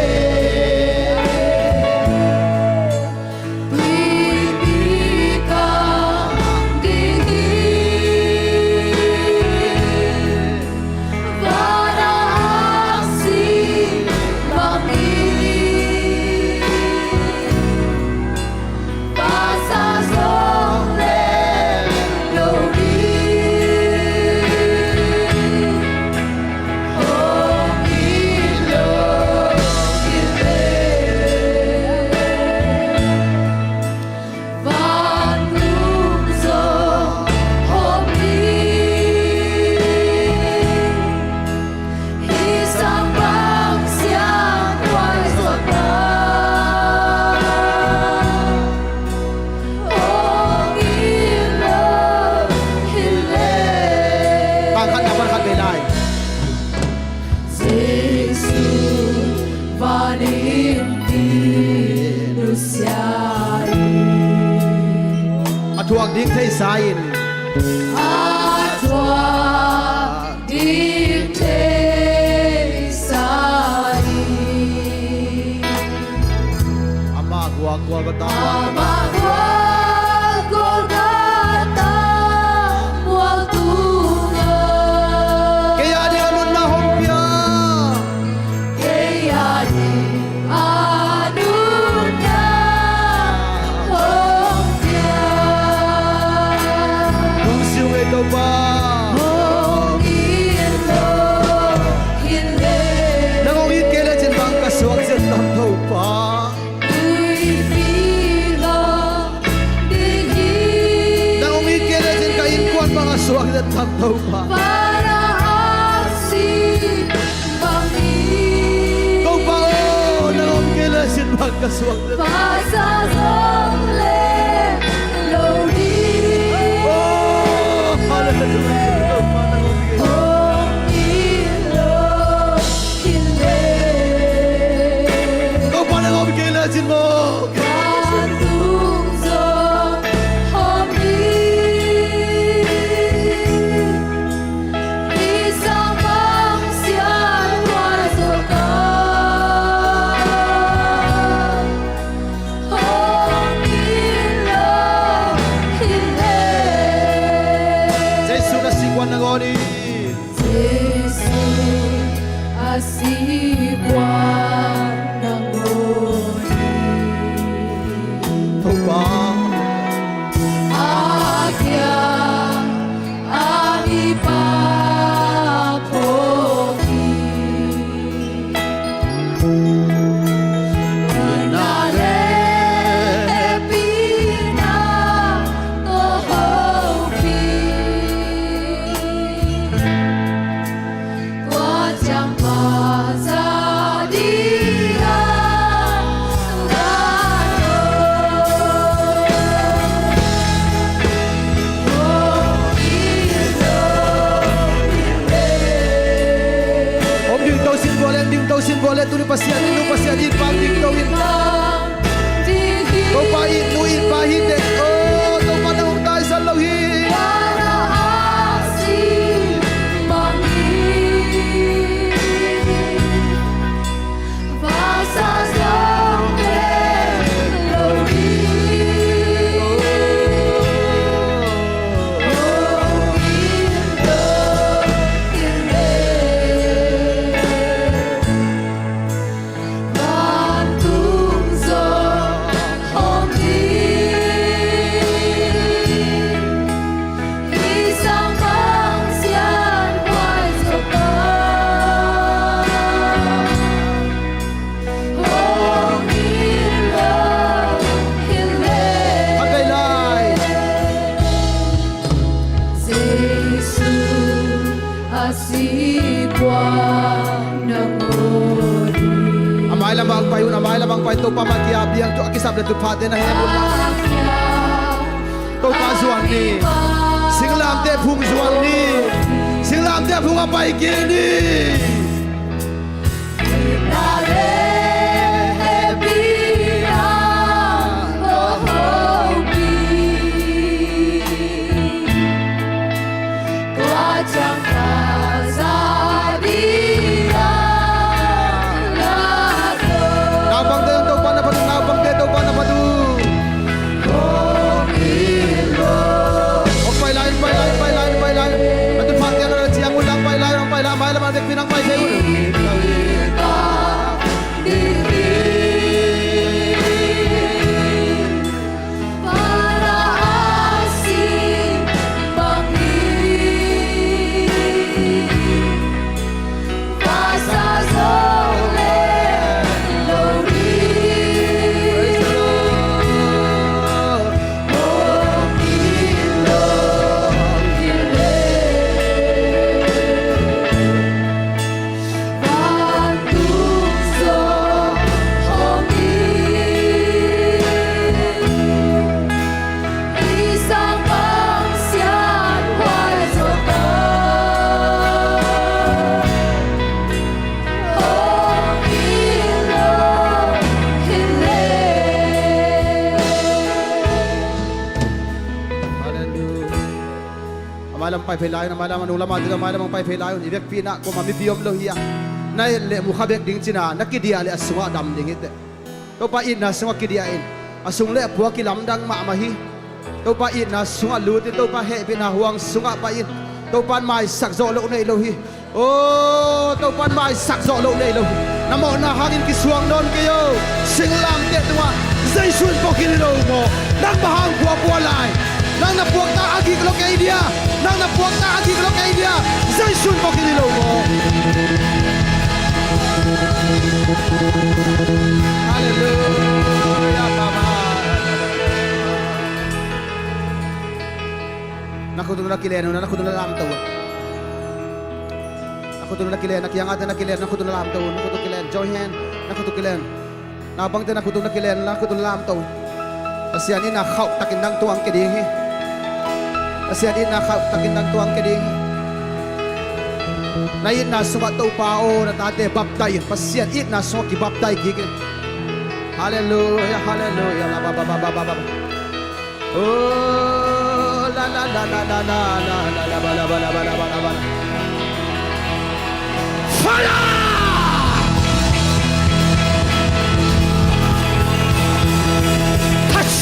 tuipi kang ding hi. Van a aksi bangin pasa zong leng lo ding. Hong it lo hi leh, vantung zong hopih. Hih sang bang siangthoih zuak ta. Hong it lo hi leh. Pang khat na pang khat vei lai. Jesu van in nusia in. A thuak ding theisa in. A thuak ding theisa in. Amah guak Golgotha mual. Amah guak Golgotha mual tungah. Kei a ding a nunna hong pia. Kei a ding a nunna hong pia. Hong siu ngei Topa. Hong it lo hi leh. Nang hong it kei lecin bang ka suak zen tam Topa. Tuipi kang ding hi. Nang hong it kei lecin ka innkuan bang a suak zen tam Topa. Van a aksi bangin. Topa aw, nang om kei lecin bang ka suak zen. Pasa zong leng lo ding. Oh, hallelujah. Topa nang om kei. Hong it lo hi leh. Topa nang om kei lecin maw. Vantung zong hopih. Hih sang bang siangthoih zuak ta. Hong it lo hi leh. Jesu na sikuan nangawn hi. Jesu a sikuan nangawn hi. Topa. A kiang a mipa phawk hi. Inn ah le hehpihna tawh hopih. Tua ciang Pasian in a lak lo. Om dingto sin vua le, dingto sin vua le, tuni Pasian in, nu Pasian in, pang dingto in. Topa in, nu in, pa hi teh. Oh, Topa nang hong taisan lo hi. Pai un, a mailam ah pai, Topa mai kia biang, tua kisap le tutphahte na hem un. Topa zuan ni. Singlamteh phung zuan ni. Singlamteh phung a pai kik ni. Naupangte Topa na phat un, naupangte Topa na phat un. Ong pai lai, pai lai, pai lai, pai lai. Na tutphahte na ciang un lang pai lai, ong pai lai, mailam ah vekpi in ong pai thei un. Hallelujah. A mailam pai phei lai un, a mailam a nunglam a ding, a mailam a pai phei lai un. I vekpi in ah kuamah mipi om lo hi a, na et leh mu kha bek ding cih na, na kidiah leh a sungah dam ding hi teh. Topa itna sungah kidiah in. A sung le a pua kilamdang mahmah hi. Topa itna sungah lut in, Topa hehpihna huang sungah pai in. Topa in maisak zawh loh nei lo hi. Aw, Topa in maisak zawh loh nei lo hi. Na mawhna hangin kisuang nawn kei o. Singlamteh tungah Jesu in pua khin hi lo maw? Nang bang hang pua pua lai? Nang na puaktak a gik lo kei dia. Nang na puaktak a gik lo kei dia. Jesu in pua khin hi lo maw? Halleluia, Papa. Na khut un na kilen un, na khut un na lamto un. Na khut un na kilen, na kiangah te na kilen, na khut un na lamto un, na khut un kilen, join hand, na khut un kilen. Naupangte na khut un na kilen, na khut un lamto. Pasian itna khauh takin nang tung kei ding hi. Pasian itna khauh takin nang tung kei ding hi. Na itna sungah Topa aw, na tate baptai in, Pasian itna sungah kibaptai kik in. Halleluia, halleluia. La ba ba ba ba ba ba. Oh, la, la, la, la, la, la, la, la, la, ba, la, ba, la, ba, la, ba, la, ba, la. Fire! Touch!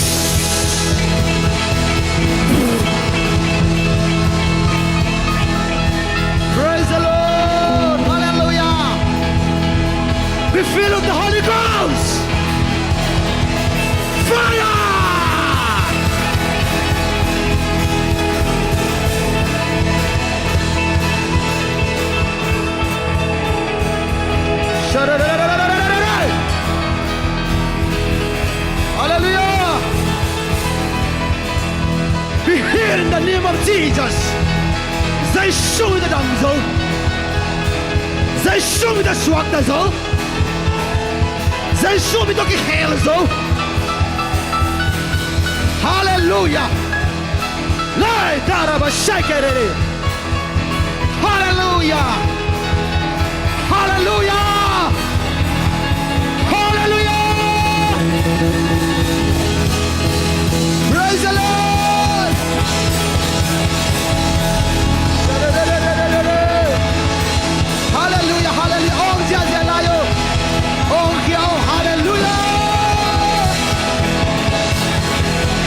Praise the Lord! Hallelujah! Be filled with the Holy Ghost! Fire! Hallelujah! Be healed in the name of Jesus. Jesu in a dam zo. Jesu in a suakta zo. Jesu min tawh kikhel zo. Hallelujah. Lai taraba shaikerere. Hallelujah. Hallelujah. Hallelujah. Praise the Lord. Hallelujah, hallelujah. Ong ziahziah lai uh. Ong khia ong. Hallelujah.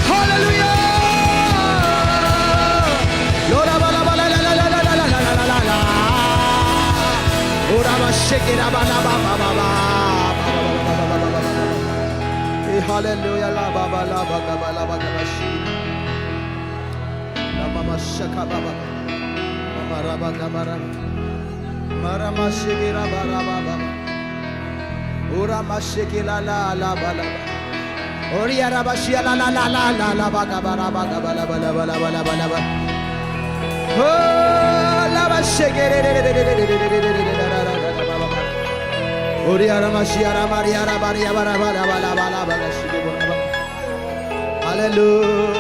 Hallelujah. Lo la ba la ba la la la la la la la la la la. Ora ba shake it, ba la ba ba ba ba. Eh, hallelujah. La ba ba la ba ga ba la ba ga ba shi. La ba ba shaka ba ba. Ba ba ra ba ga ba ra. Mara mashiki la ba la ba ba. Ura mashiki la la la ba la ba. Ori ara ba shia la la la la la la ba ga ba ra ba ga ba la ba la ba la ba la ba la ba. Oh, la ba shiki re re re re re re re re re re re re ra ra ra ra ra ba ba ba. Hallelujah.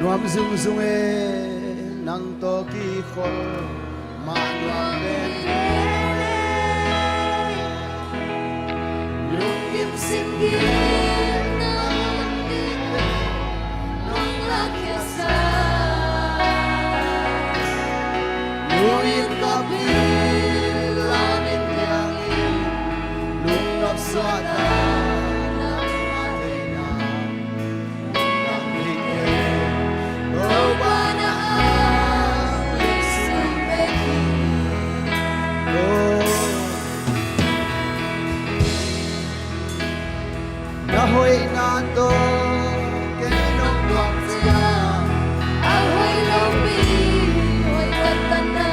Nuam zungzung e, nang tawh kikhol mah nuam pen. Lungkim singgim na nong lakhia sa. Luin kapil lamin diangin, lungnop suahta nangmah theihna. Na hoihna tawh kei nong tuak ciang, a hoih lopi hoih khat tanna.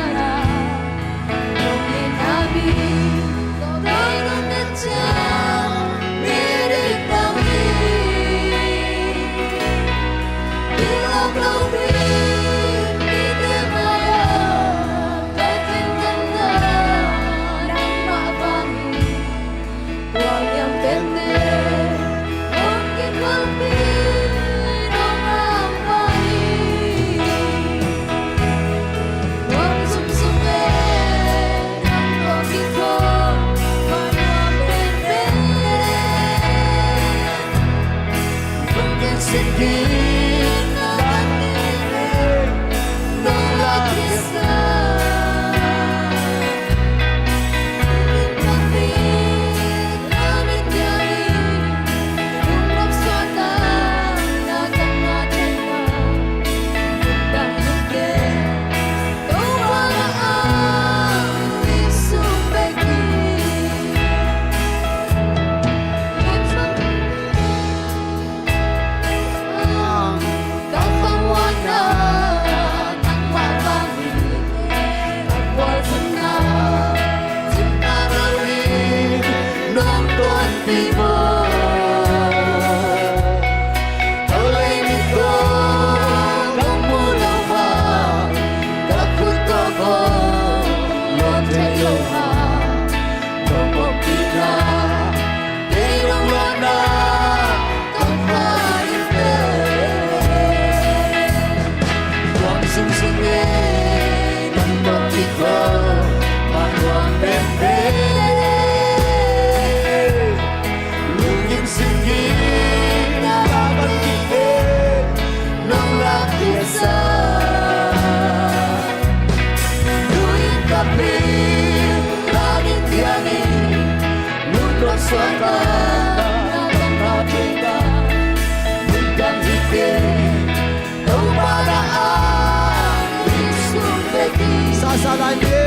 Sa sa lai ni.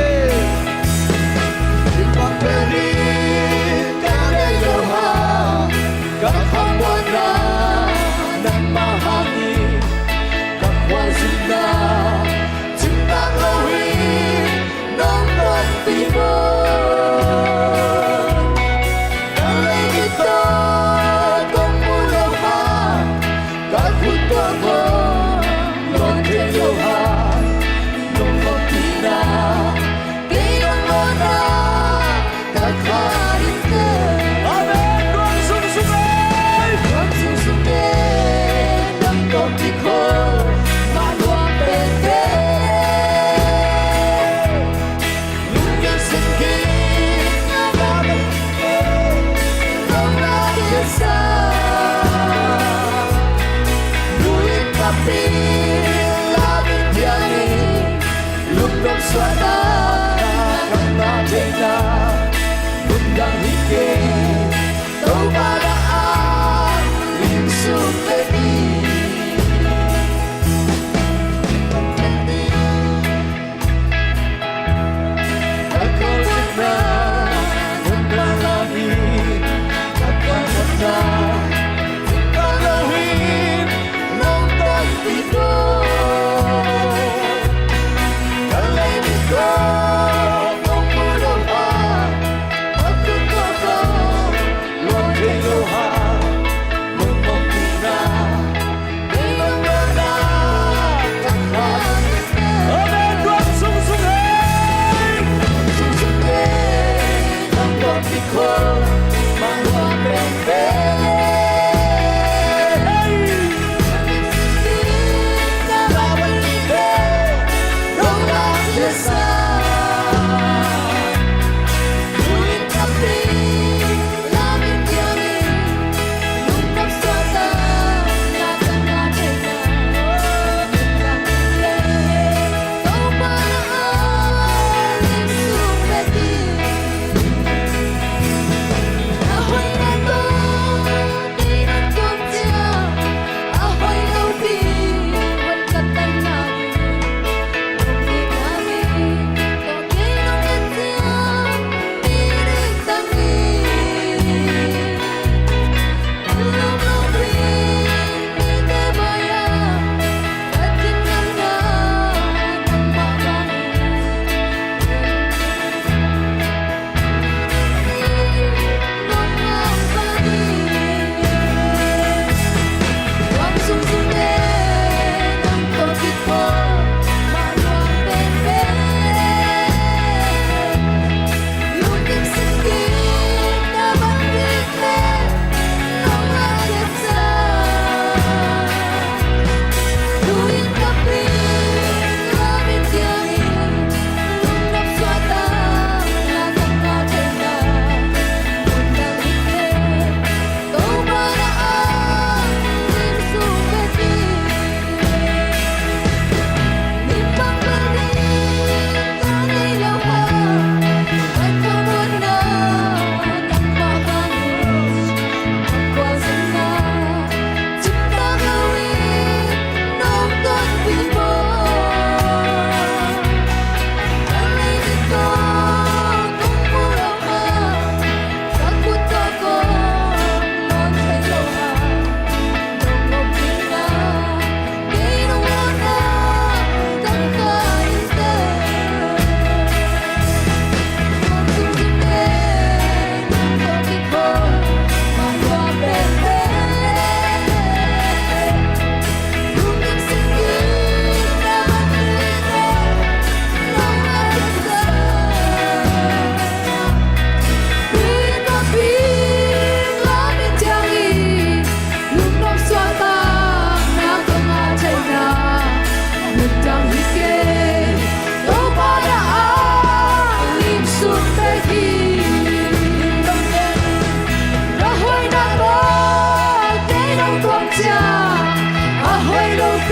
Kipak peri ka nei lo hang, ka khamuanna nangmah hang hi. Ka khualzinna cimtak lo hi, nong tonpih maw? Ka lei ni tawh kong mu lo hang, ka khut tawh kong luan thei lo hang, nong tonpihna kei nong luanna ka kha in teh. Amen. Nuam zungzung e. Nuam zungzung e. Nang tawh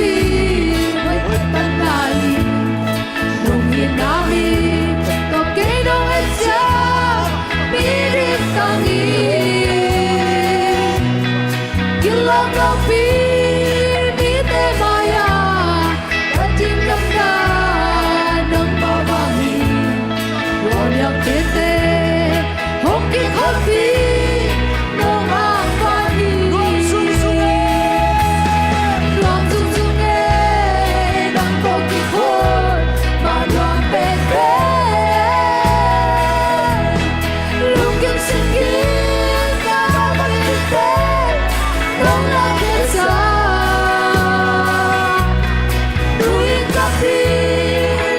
Hoih taktak in nong it nang hi. Tua kei nong et ciang mi ding kang hi. Kilawm lopi mite mai-ah ka ding gamdang nangmah vang hi. Tua miakte hong kikhot hi. Nong hang vang hi. Nuam sungsung e, nuam sungsung e, nang tawh kikhot mah nuam penpen. Lungkim singkimna bangin teng nong lakkhiatsa. Nuin ka pi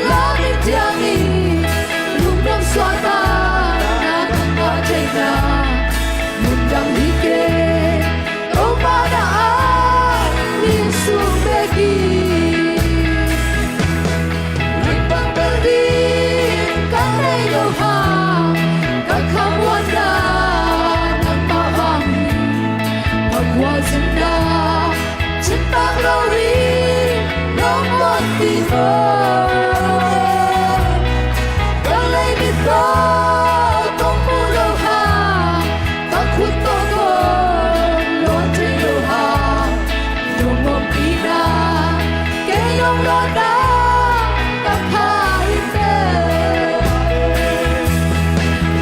lam in diang hi. Lungdam suahtakna ka ngah theihna mun dang hi kei. Topa na aa min sung bek hi. Ritbang bel ding ka nei lo hang, ka khamuanna nangmah vang hi. Ka khualzinna cimtak lo hi. Nong muanpih maw? Ka leimit tawh kong muh lo hang, ka khut tawh kong lawn thei lo hang, nong ompihna kei nong lawnna ka pha hi ve.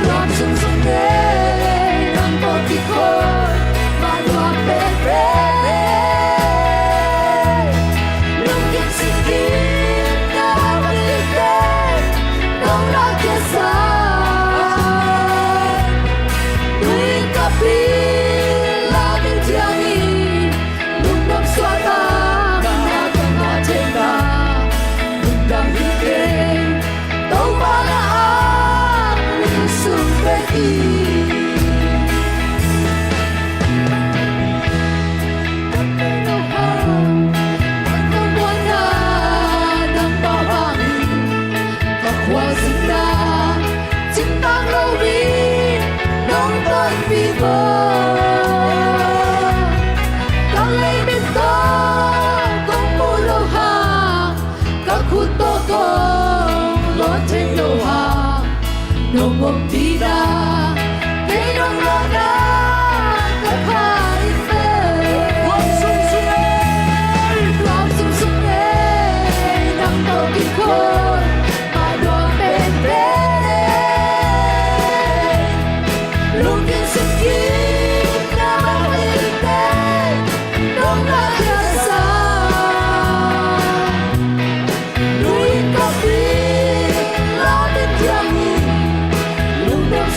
Nuam sungsung e, nang tawh kikhot mah nuam penpen. Lungkim singkimna bangin teng nong lakkhiatsa. Nuin ka pi lam in diang hi. Lungdam suahtakna ka ngah theihna mun dang hi kei. Topa na aa min sung bek hi. Ka khamuanna nangmah vang hi. Ka khualzinna cimtak lo hi. Nong tonpih maw? Ka leimit tawh kong muh lo hang, ka khut tawh kong lawn thei lo hang, nong ompihna kei nong lawnna ka pha hi ve. Nuam sungsung e, nuam sungsung e, nang tawh kikhot mah nuam penpen. Lungkim singkimna bangin teng nong lakkhiatsa. Nuin ka pi lam in diang hi. Lungdam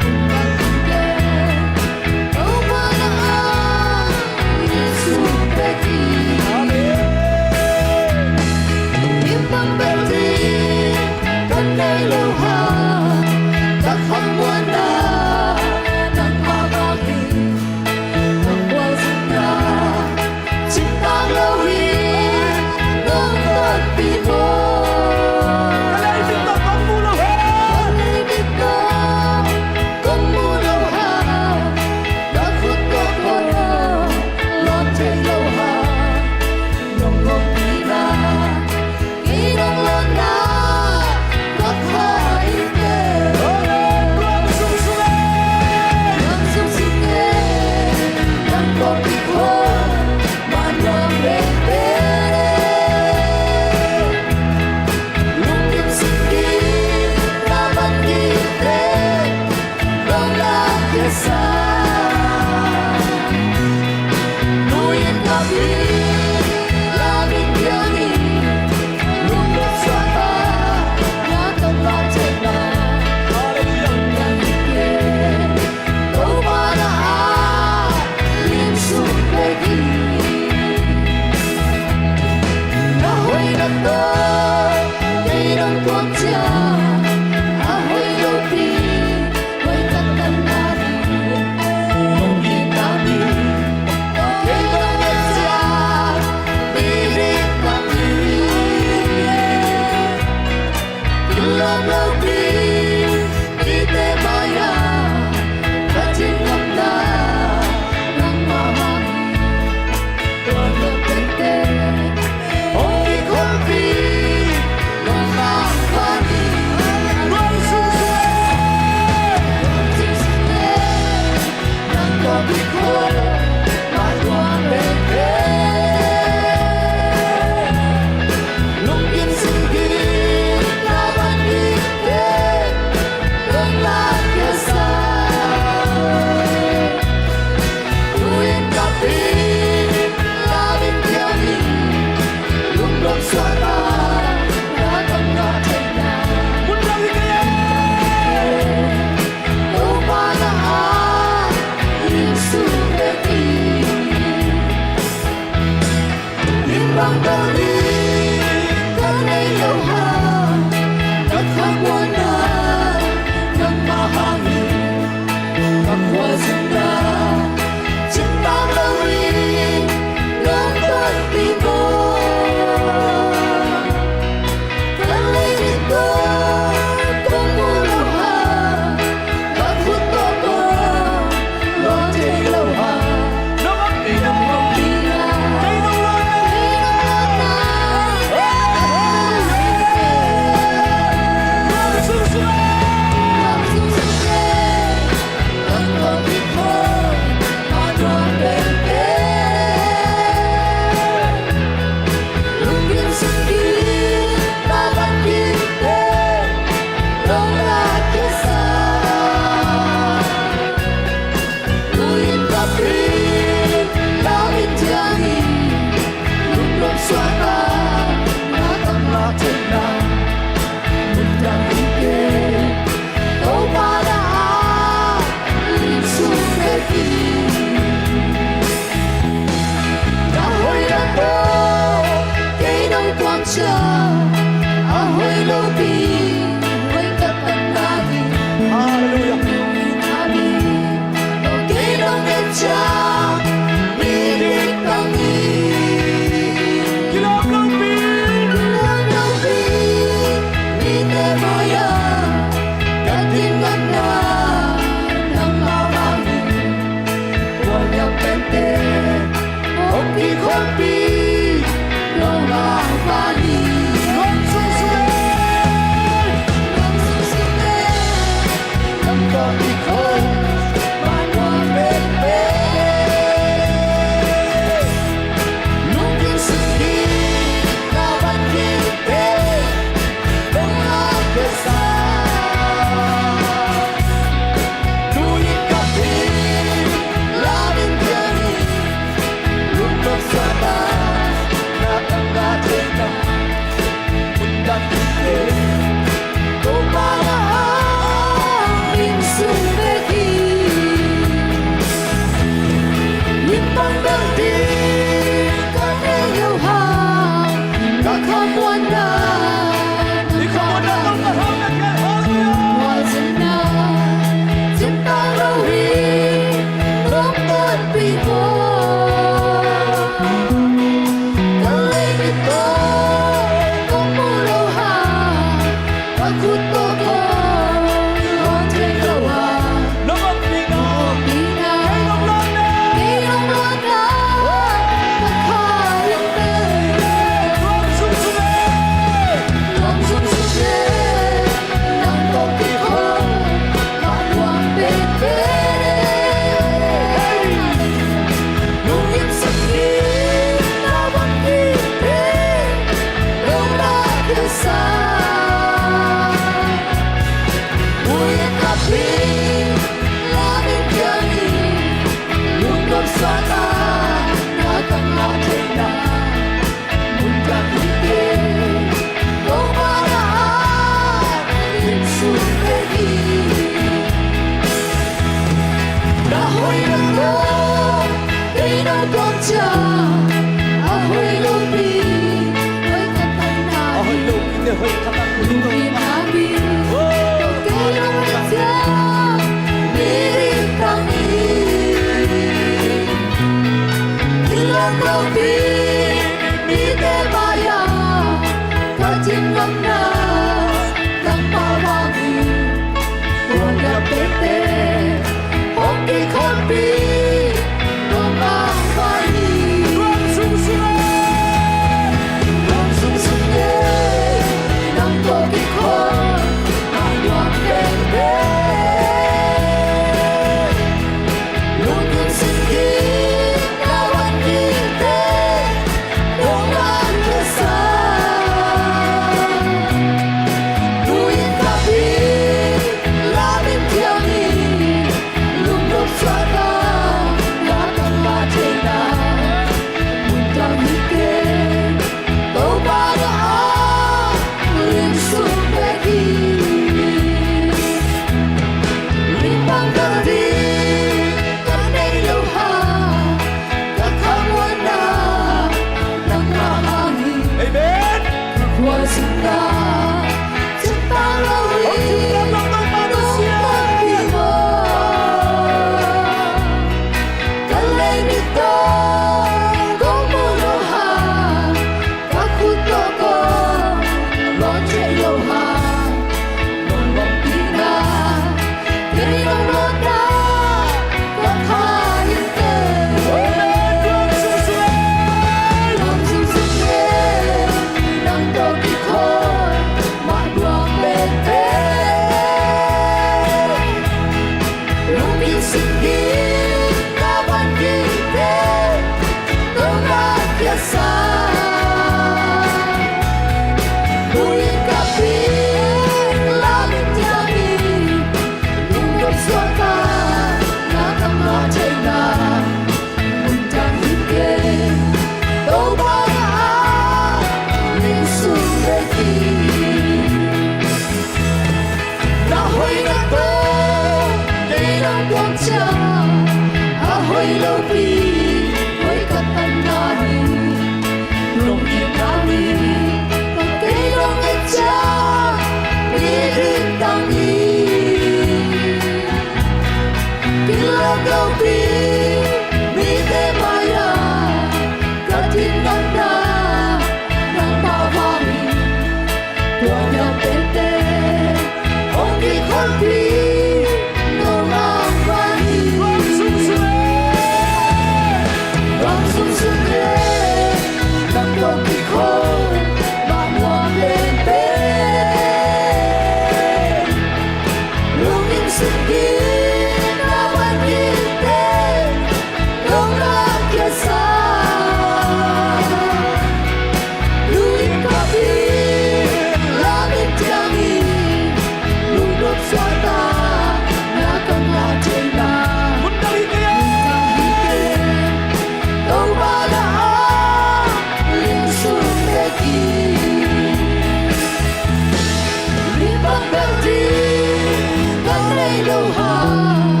lo hang,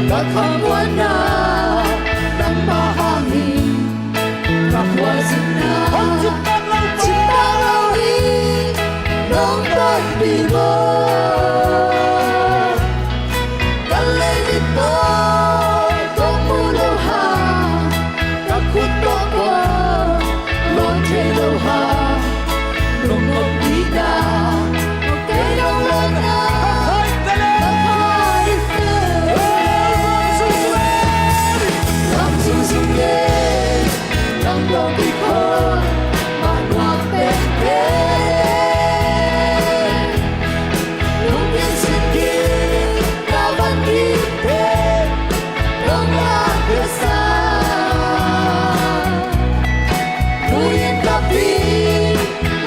ka khamuanna nangmah hang hi. Ka khualzinna hong cimtak lo, cimtak lo hi. Nong tonpih maw? Ka leilip tawh kong mu lo hang, ka khut tawh kong lawn thei lo hang, nong ompihna, kei nong lawnna, ka khaite. Lam sung sung le, lam tawh kikhol mah nuam penpen. Lungkim singgim na van kik pen, nong lak khia sa. Nu'n ka pi,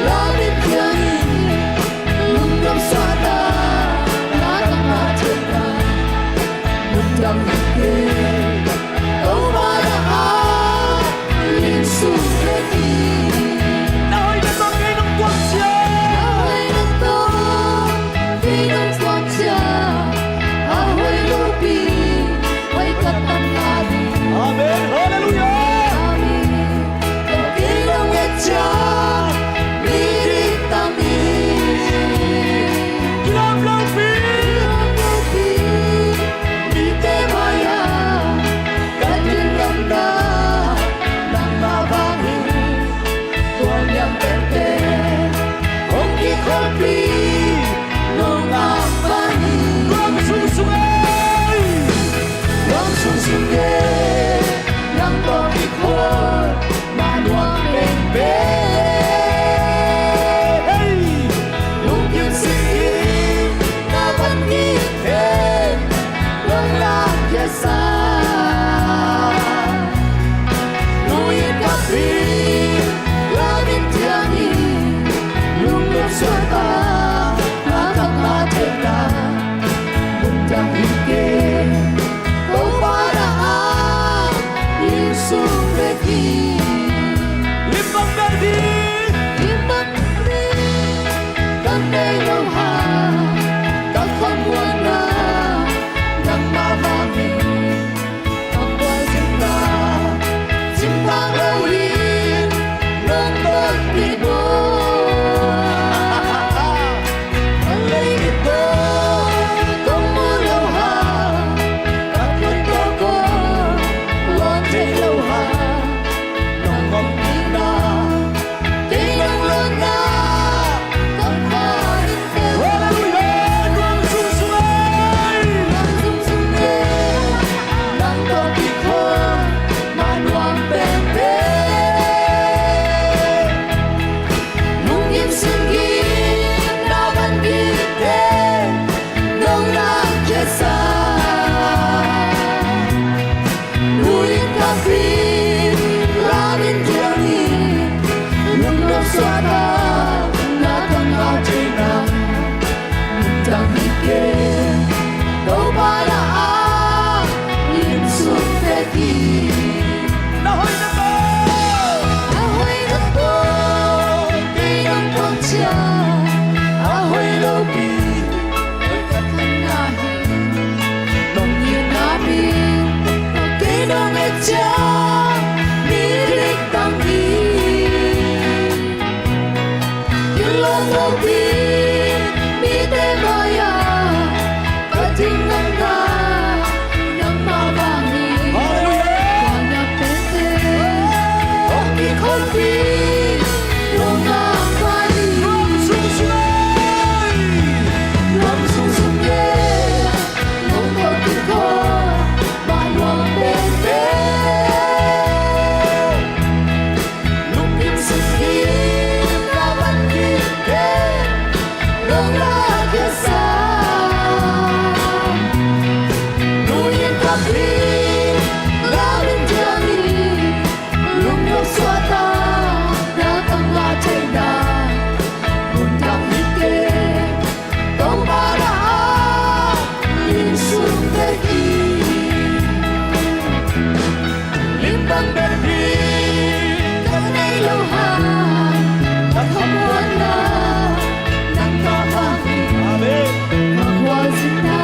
lam in thiang in, lungdam suahna, na tang na theihna, lungdam hi kei. Topa na a, lim sung bek hi. Na hoihna tawh kei nong tuam ciang, na hoihna tawh kei nong tuam ciang, a hoih lopi, hoih ka tam na hi. Amen. Halleluiah. Amen. Tawh kei nong et ciang, mi dik tam hi. Kilawm lopi, kilawm lopi, mite mai-ah ka dinna nangmah vang hi. Tua niam penpen hong kikholhpih nong ngak vang hi. Lam sung sung ei, lam sung sung ei, nang tawh kikhol mah nuam penpen. Hey! Lungkim singgim na van kik pen, nong lak khia sa. Nu'n ka pi, lam in thiang in, lungdam suahna, na tang na theihna, lungdam hi kei. Topa na a, lim sung bek hi. Lim bang bek hi. Lim bang bek hi. Ka nei lo hang, ka khamuanna nangmah vang hi. Ka khualzinna cimtak lo hi. Nong tonpih maw? Ka leilip tawh kong mu lo hang, ka khut tawh kong lawn thei lo hang, nong ompihna, kei nong lawnna, ka khaite. Halleluiah. Lam sung sung ei, lam sung sung ei, nang tawh kikhol mah nuam penpen. Lungkim singgim na van kik pen, nong lak khia sa. Nu'n ka pi, lam in thiang in, lungdam suahna, na tang na theihna, lungdam hi kei. Topa na a, lim sung bek hi. Na hoihna tawh, na hoihna tawh kei nong tuam ciang, a hoih lopi, hoih ka tam na hi. Nong itna mi, kei nong et ciang, mi dik tam hi. Kilawm lopi, mite mai-ah ka dinna nangmah vang hi. Halleluiah. Tua niam penpen hong kikholhpih nong ngak vang hi. Lam sung sung ei, lam sung sung ei, nong tawh kikhol mah nuam penpen. Lungkim singgim na van kik pen, nong lak khia sa. Nu'n ka pi, lam in thiang in, lungdam suahna, na tang na theihna, lungdam hi kei. Topa na a, lim sung bek hi. Lim bang bek hi. Ka nei lo hang, ka khamuanna nangmah vang hi. Amen. Ka khualzinna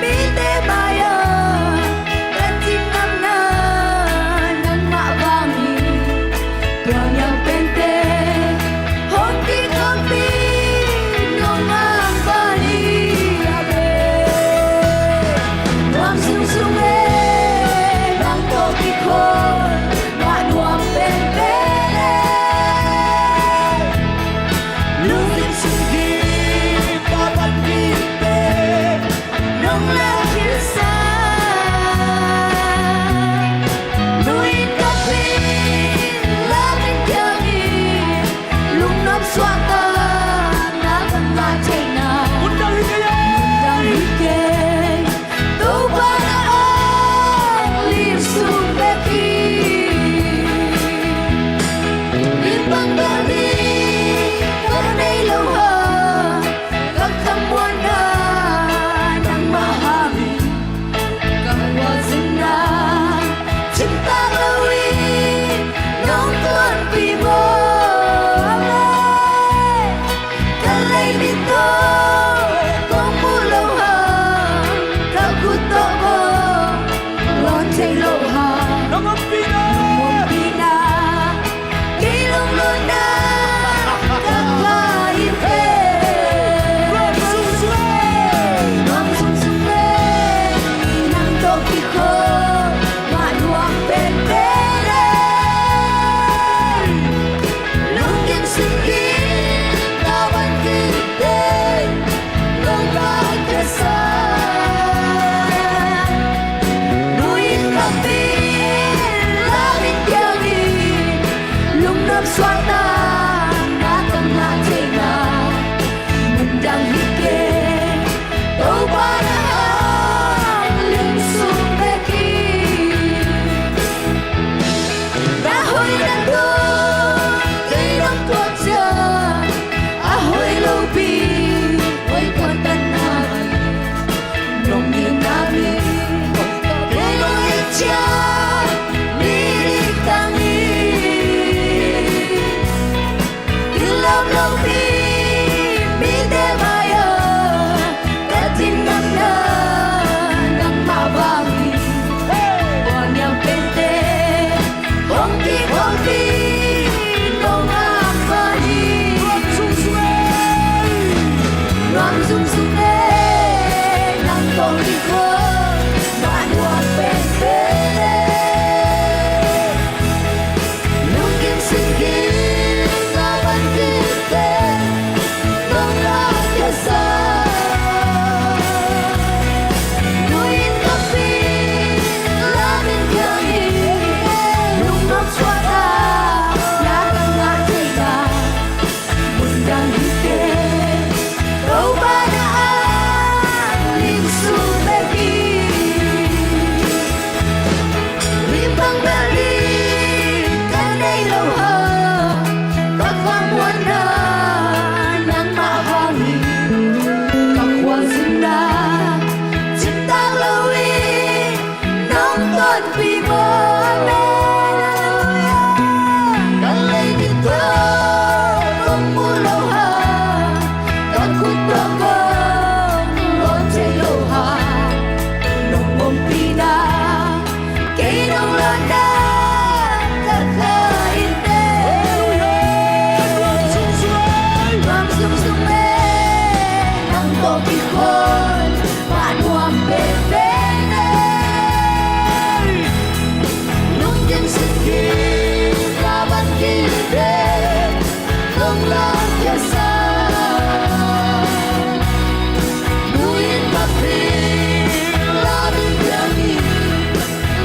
Mite mai-ah ka ding ngamna nangmah vang hi. Tua niang pente hong kik hong pi nong mang bani a le. Nuam zungzung e nang tawh kikhol mah nuam penpen e. Lungsim sung kim ka van kik te nong lakkhia sa. Nu-in ka pin lamin kiangin lungnop suahtakna ka ngah theihna. Mundang hi kei. Topa na ong lim sung bek hi. Limpang bel ding ka nei lo hang, ka khamuanna nangmah hangin, ka khualzinna cimtak lo-in nong tonpih mawk leh, ka lei mit tawh kong muh lo hang, ka khut tawh kong lawn thei lo hang, nong ompihna, nong ompihna kei lunglutna ka kha hi ve. Nuam zungzung e, nuam zungzung e, nang tawh kikhol mah nuam penpen e. Lungkim sung kim ka van kik te nong lakkhia sa. Nu-in ka pin lamin kiangin lungnop suahtakna ka ngah theihna. Mundang hi kei, Topa na ong lim sung bek hi. Na hoihna tawh kei nong tuat ciang, a hoih lopi hoih kuan tan na hi. Nong itna min kei nong et ciang, mi dik tang hi. Kilawm lopi mite mai-ah ka ding ngamna nangmah vang hi. Tua niang pente hong kik hong pi nong mang bani. Nuam zungzung e, nang tawh kikhol mah nuam penpen e. Lungkim sung kim ka van kik te nong lakkhia sa. Nu-in ka pin lamin kiangin lungnop suahtakna ka ngah theihna. Mundang hi kei, Topa na ong lim sung bek hi. Limpang bel ding ka nei lo hang, ka khamuanna nangmah hang hi. Ka khualzinna cimtak lo-in nong tonpih mawk leh, ka lei mit tawh kong muh lo hang, ka khut tawh kong lawn thei lo hang, nong ompihna kei nong lawnna ka kha hi te. Nuam zungzung e, nang tawh kikhol mah nuam penpen e. Lungkim sung kim ka van kik te nong lakkhia sa. Nu-in ka pin lamin kiangin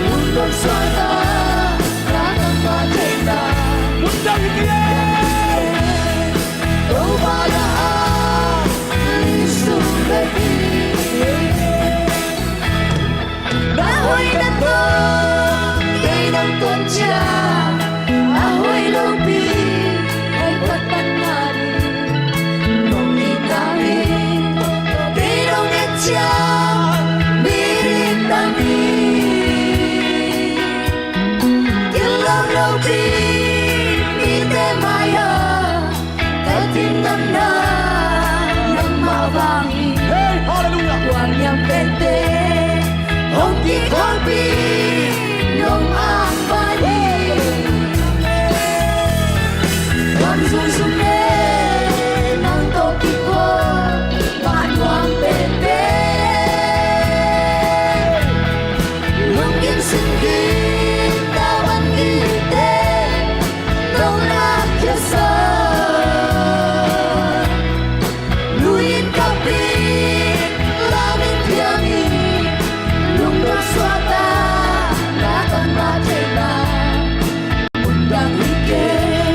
lungnop suahtakna ka ngah theihna. Mundang hi kei e. Topa na ong lim sung bek hi. Na hoihna tawh kei nong tuat ciang, a hoih lopi hoih kuan tan na hi. Nong itna min kei nong et ciang, mi dik tang hi. Kilawm lopi mite mai-ah ka ding ngamna nangmah vang hi. Hey, hallelujah. Nong ang bani, wan zungzung ne, nang tawh kikhop, wan nuam penpen. Lungkim singgim na van kite, nong na kiasa. Luin kapin, lamin piangin, lungdam suata, na tang na theina. Mundang hi kei,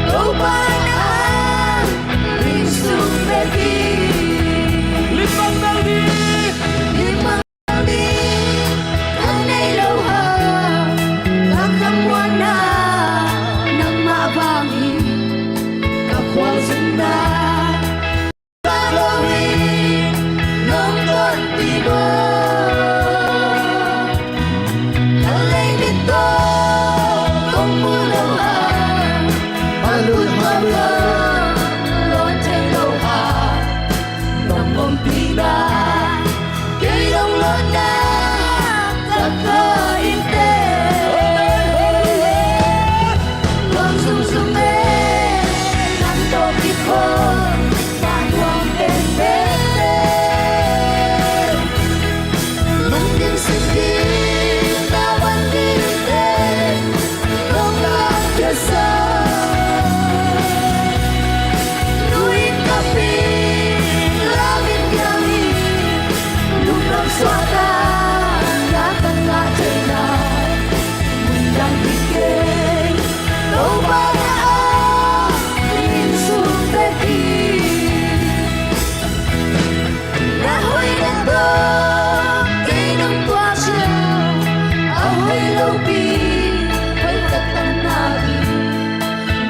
Topa na, ling sung beki. Limang naldi. Limang naldi, ka nei lo ha, ka khamuanna, nangmah vang hi, ka khualzinna. Nong tonpih maw? Ka leimi tawh kong mu lo a, hallelujah, hallelujah, lawh thei lo a, nong ompihna kei nong lawhna ka kha in teh. Lawm zungzung e, nang tawh kikhop, wan nuam penpen e. Lungkim singgim na van kite, nong na kiasa. Luin kapin, lamin piangin, lungdam suata, na tang na theina. Mundang hi kei, Topa na, ling sung beki. Na hoihna tawh kei nong tuak ciang, a hoih lopi, hoih taktak na hi.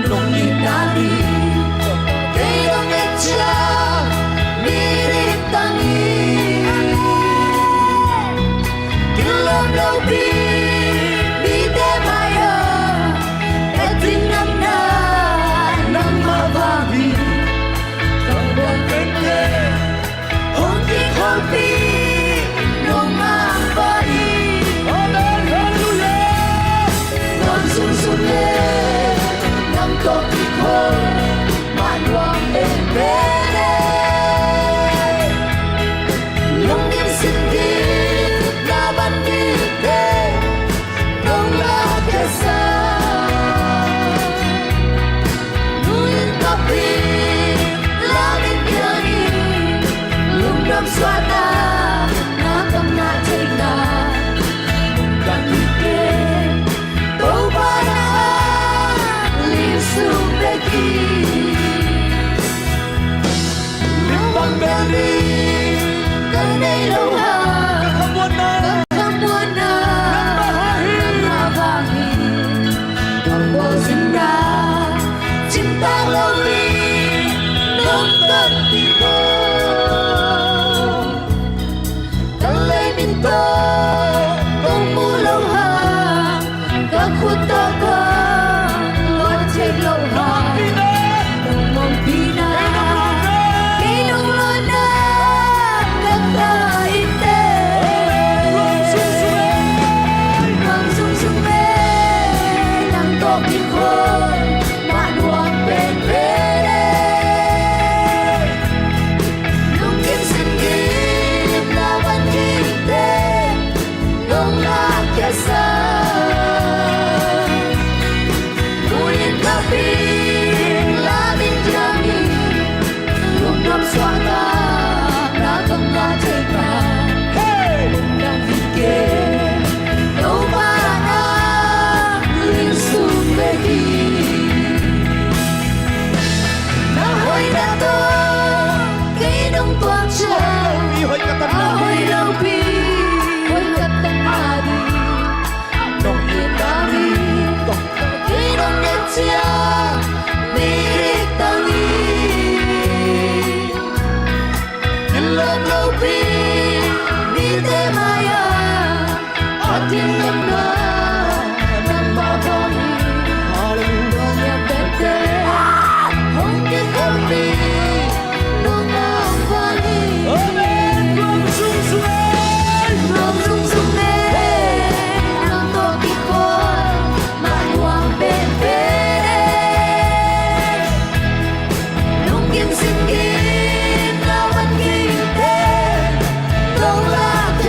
Nong itna ding, kei nong et ciang, mi ding tang hi. Kilawm lopi, mite mai-ah, et ding nang na, nangmah vang hi. Ka buang tengteng, hong kikholhpih, nong mah vang hi. Amen. Hallelujah. Nong zungzung e, nang tawh kikhop, wan nuam penpen e. Lungkim singgim na van kite, nong na kiasa. Luin kapin, lamin piangin, lungdam suata, na tang na theina. Mundang hi kei, Topa na, ling sung beki. Limang bel ding, ka nei lo ha, ka khamuanna, ka khamuanna, nangmah vang hi. Ka khualzinna, cimtak lo hi, nong tonpih maw? Ka leimi tawh kong mu lo hang, ka khut tawh kong luah thei lo hang. Nong ompihna, kei nong lawhna, ka kha in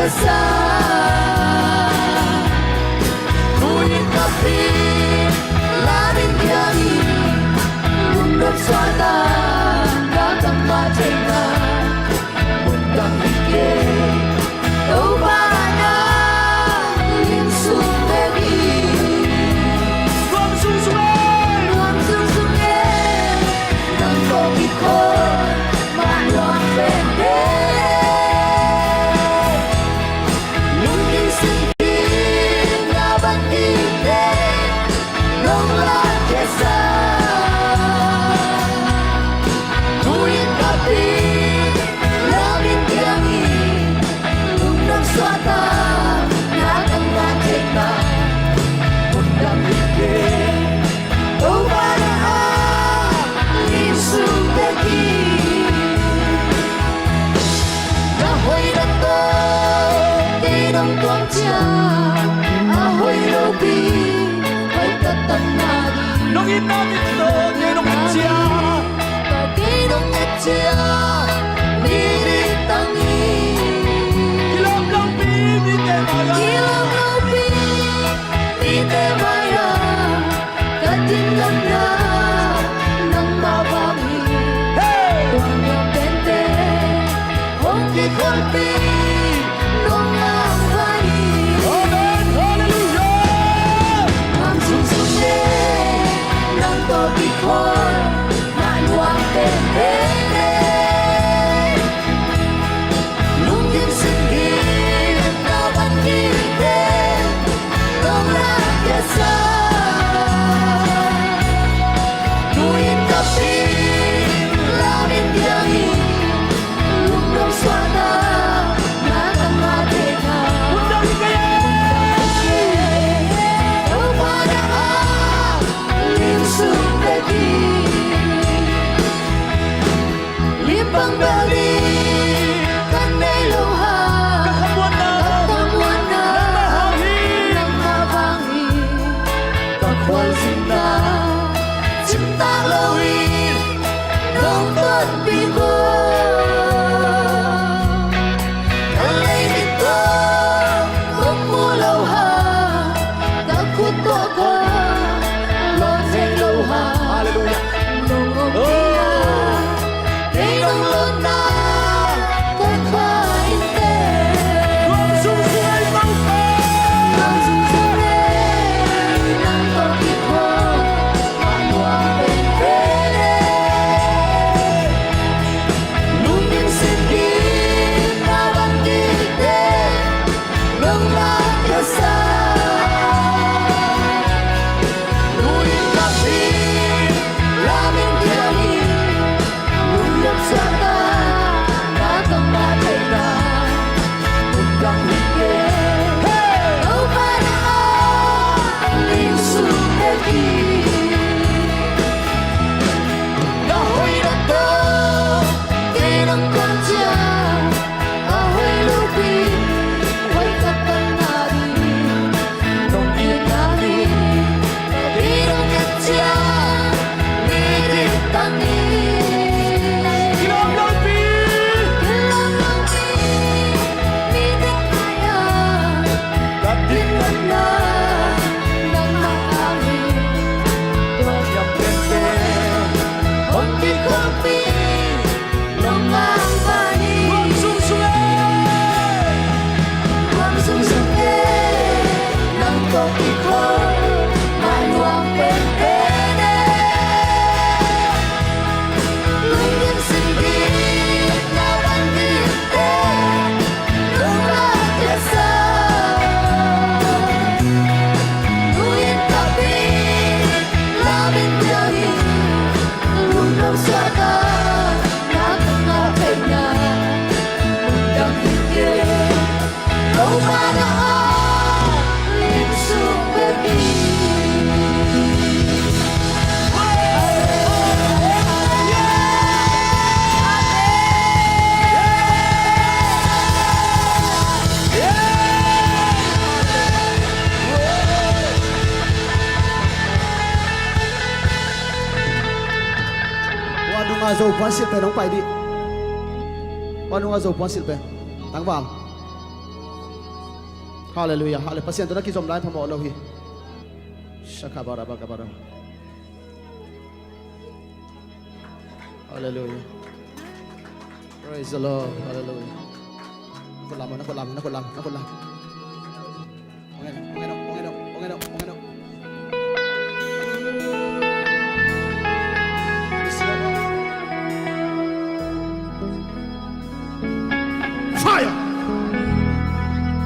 Sa, tu-in ka pi, la ding piang in, lungdam suahta, na tangmah theihna, lungdam hi kei, Topa na lim sung bek hi. Nuam sung sung e, nuam sung sung e, nang tawh kikhol mah nuam penpen. Lungkim singkim na van dingte nong la khia sa. Tu-in ka pi, la ding piang in, lungdam suahta, na tangmah theihna, lungdam hi kei, Topa na lim sung bek hi. Na hoih na tawh kei nong tuam ciang, a hoih lopi, hoih taktak na ding. Nong itna ding tawh kei nong it ciang, kei nong et ciang, mi ding tang hi. Kilawm lopi, mite mai-ah. Kilawm lopi, mite mai-ah, ka dinganna nangmah vang hi. Hey! Tua niam tente hong kikholpih nong mangpha hi. Amen. Hallelujah. Nuam sung sung e, nang tawh kikhol mah nuam penpen e. Lungkim singkim na van dingte nong la khia sa. Tu-in ka pi, la ding piang in, lungdam suahta, na tangmah theihna, Topa na lim sung bek hi. Limbang bel ding ka nei lo hang, ka khamuanna, ka khamuanna nangmah vang hi. Ka khualzinna cimtak lo in nong tonpih uh. Ka lei ding tawh kong mu lo hang, ka khut tawh kong lawn thei lo hang. Hallelujah. Nong om kei a, kei nong lawnna kong pha inteh. Nuam sung sung e, nuam sung sung e, nang tawh kikhol mah nuam penpen e. Lungkim singkim na van dingte nong la khia sa. Tu-in ka pi, la ding piang in, lungdam suahta, na tangmah theihna, lungdam hi kei. Hey! Topa na lim sung bek hi. Na hoih na tawh kei nong tuam ciang, a hoih lopi, hoih taktak na ding. Nong itna ding, kei nong et ciang, mi ding tang hi. Kilawm lopi, kilawm lopi, mite mai-ah ka dinganna nangmah vang hi. Tua niam tente hong kikholpih nong mangpha hi. Nuam sung sung e, nuam sung sung e, nang tawh kikhol mah nuam penpen e. Lungkim singkim na van dingte nong la khia sa. Tu-in ka pi, la ding piang in, lungdam suahta, na tangmah theihna, lungdam hi kei. Topa na lim sung bek hi. Tua nunga Zopuan silh pen hong pai dih. Tua nunga Zopuan silh pen. Tangval. Halleluiah. Halle-, Pasian tawh na kizom lai phamawh lo hi. Shakabara bakabara. Halleluiah. Praise the Lord. Halleluiah. Na khut lam, na khut lam, na khut lam, na khut lam. Fire!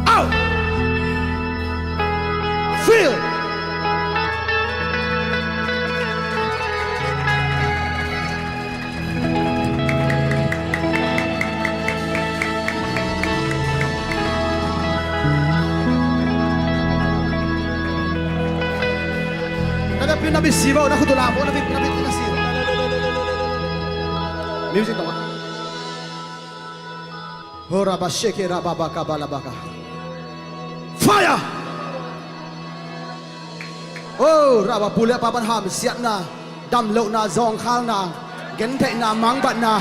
Out! Fill! Na biak pih, na biak si bo, na khut uh lam bo, na biak, na biak pih na si. Music tawh. Ho raba sheke raba baka bala baka. Fire! Oh, raba, pu le pa pan hamsiatna, damlohna, zawngkhalna, gentheihna, mangbatna,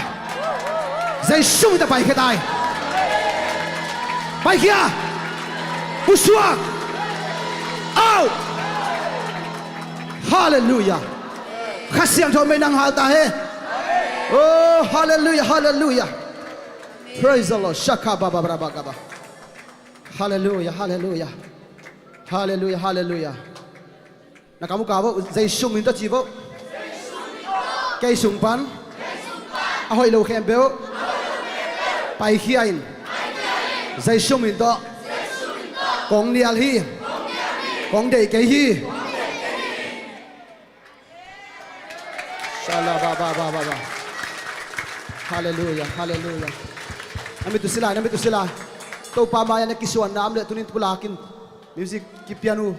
Jesu min tawh paikhia ta hi. Paikhia! Pusuak! Out! Halleluiah! Kha Siangtho mei nang hal ta hen. Oh, halleluiah, halleluiah. Praise the Lord. Shaka baba braba kaba. Halleluiah, halleluiah. Halleluiah, halleluiah. Na kam uh kah vo, Jesu min tawh ci vo. Kei sung pan a hoih lo khempeuh paikhia in. Jesu min tawh kong nial hi. Kong deih kei hi. Shala ba ba ba ba ba. Halleluiah, halleluiah. Na mit uh sila, na mit uh sila. Topa mai-ah na kisuan nam leh tunin pulakin music kipian uh.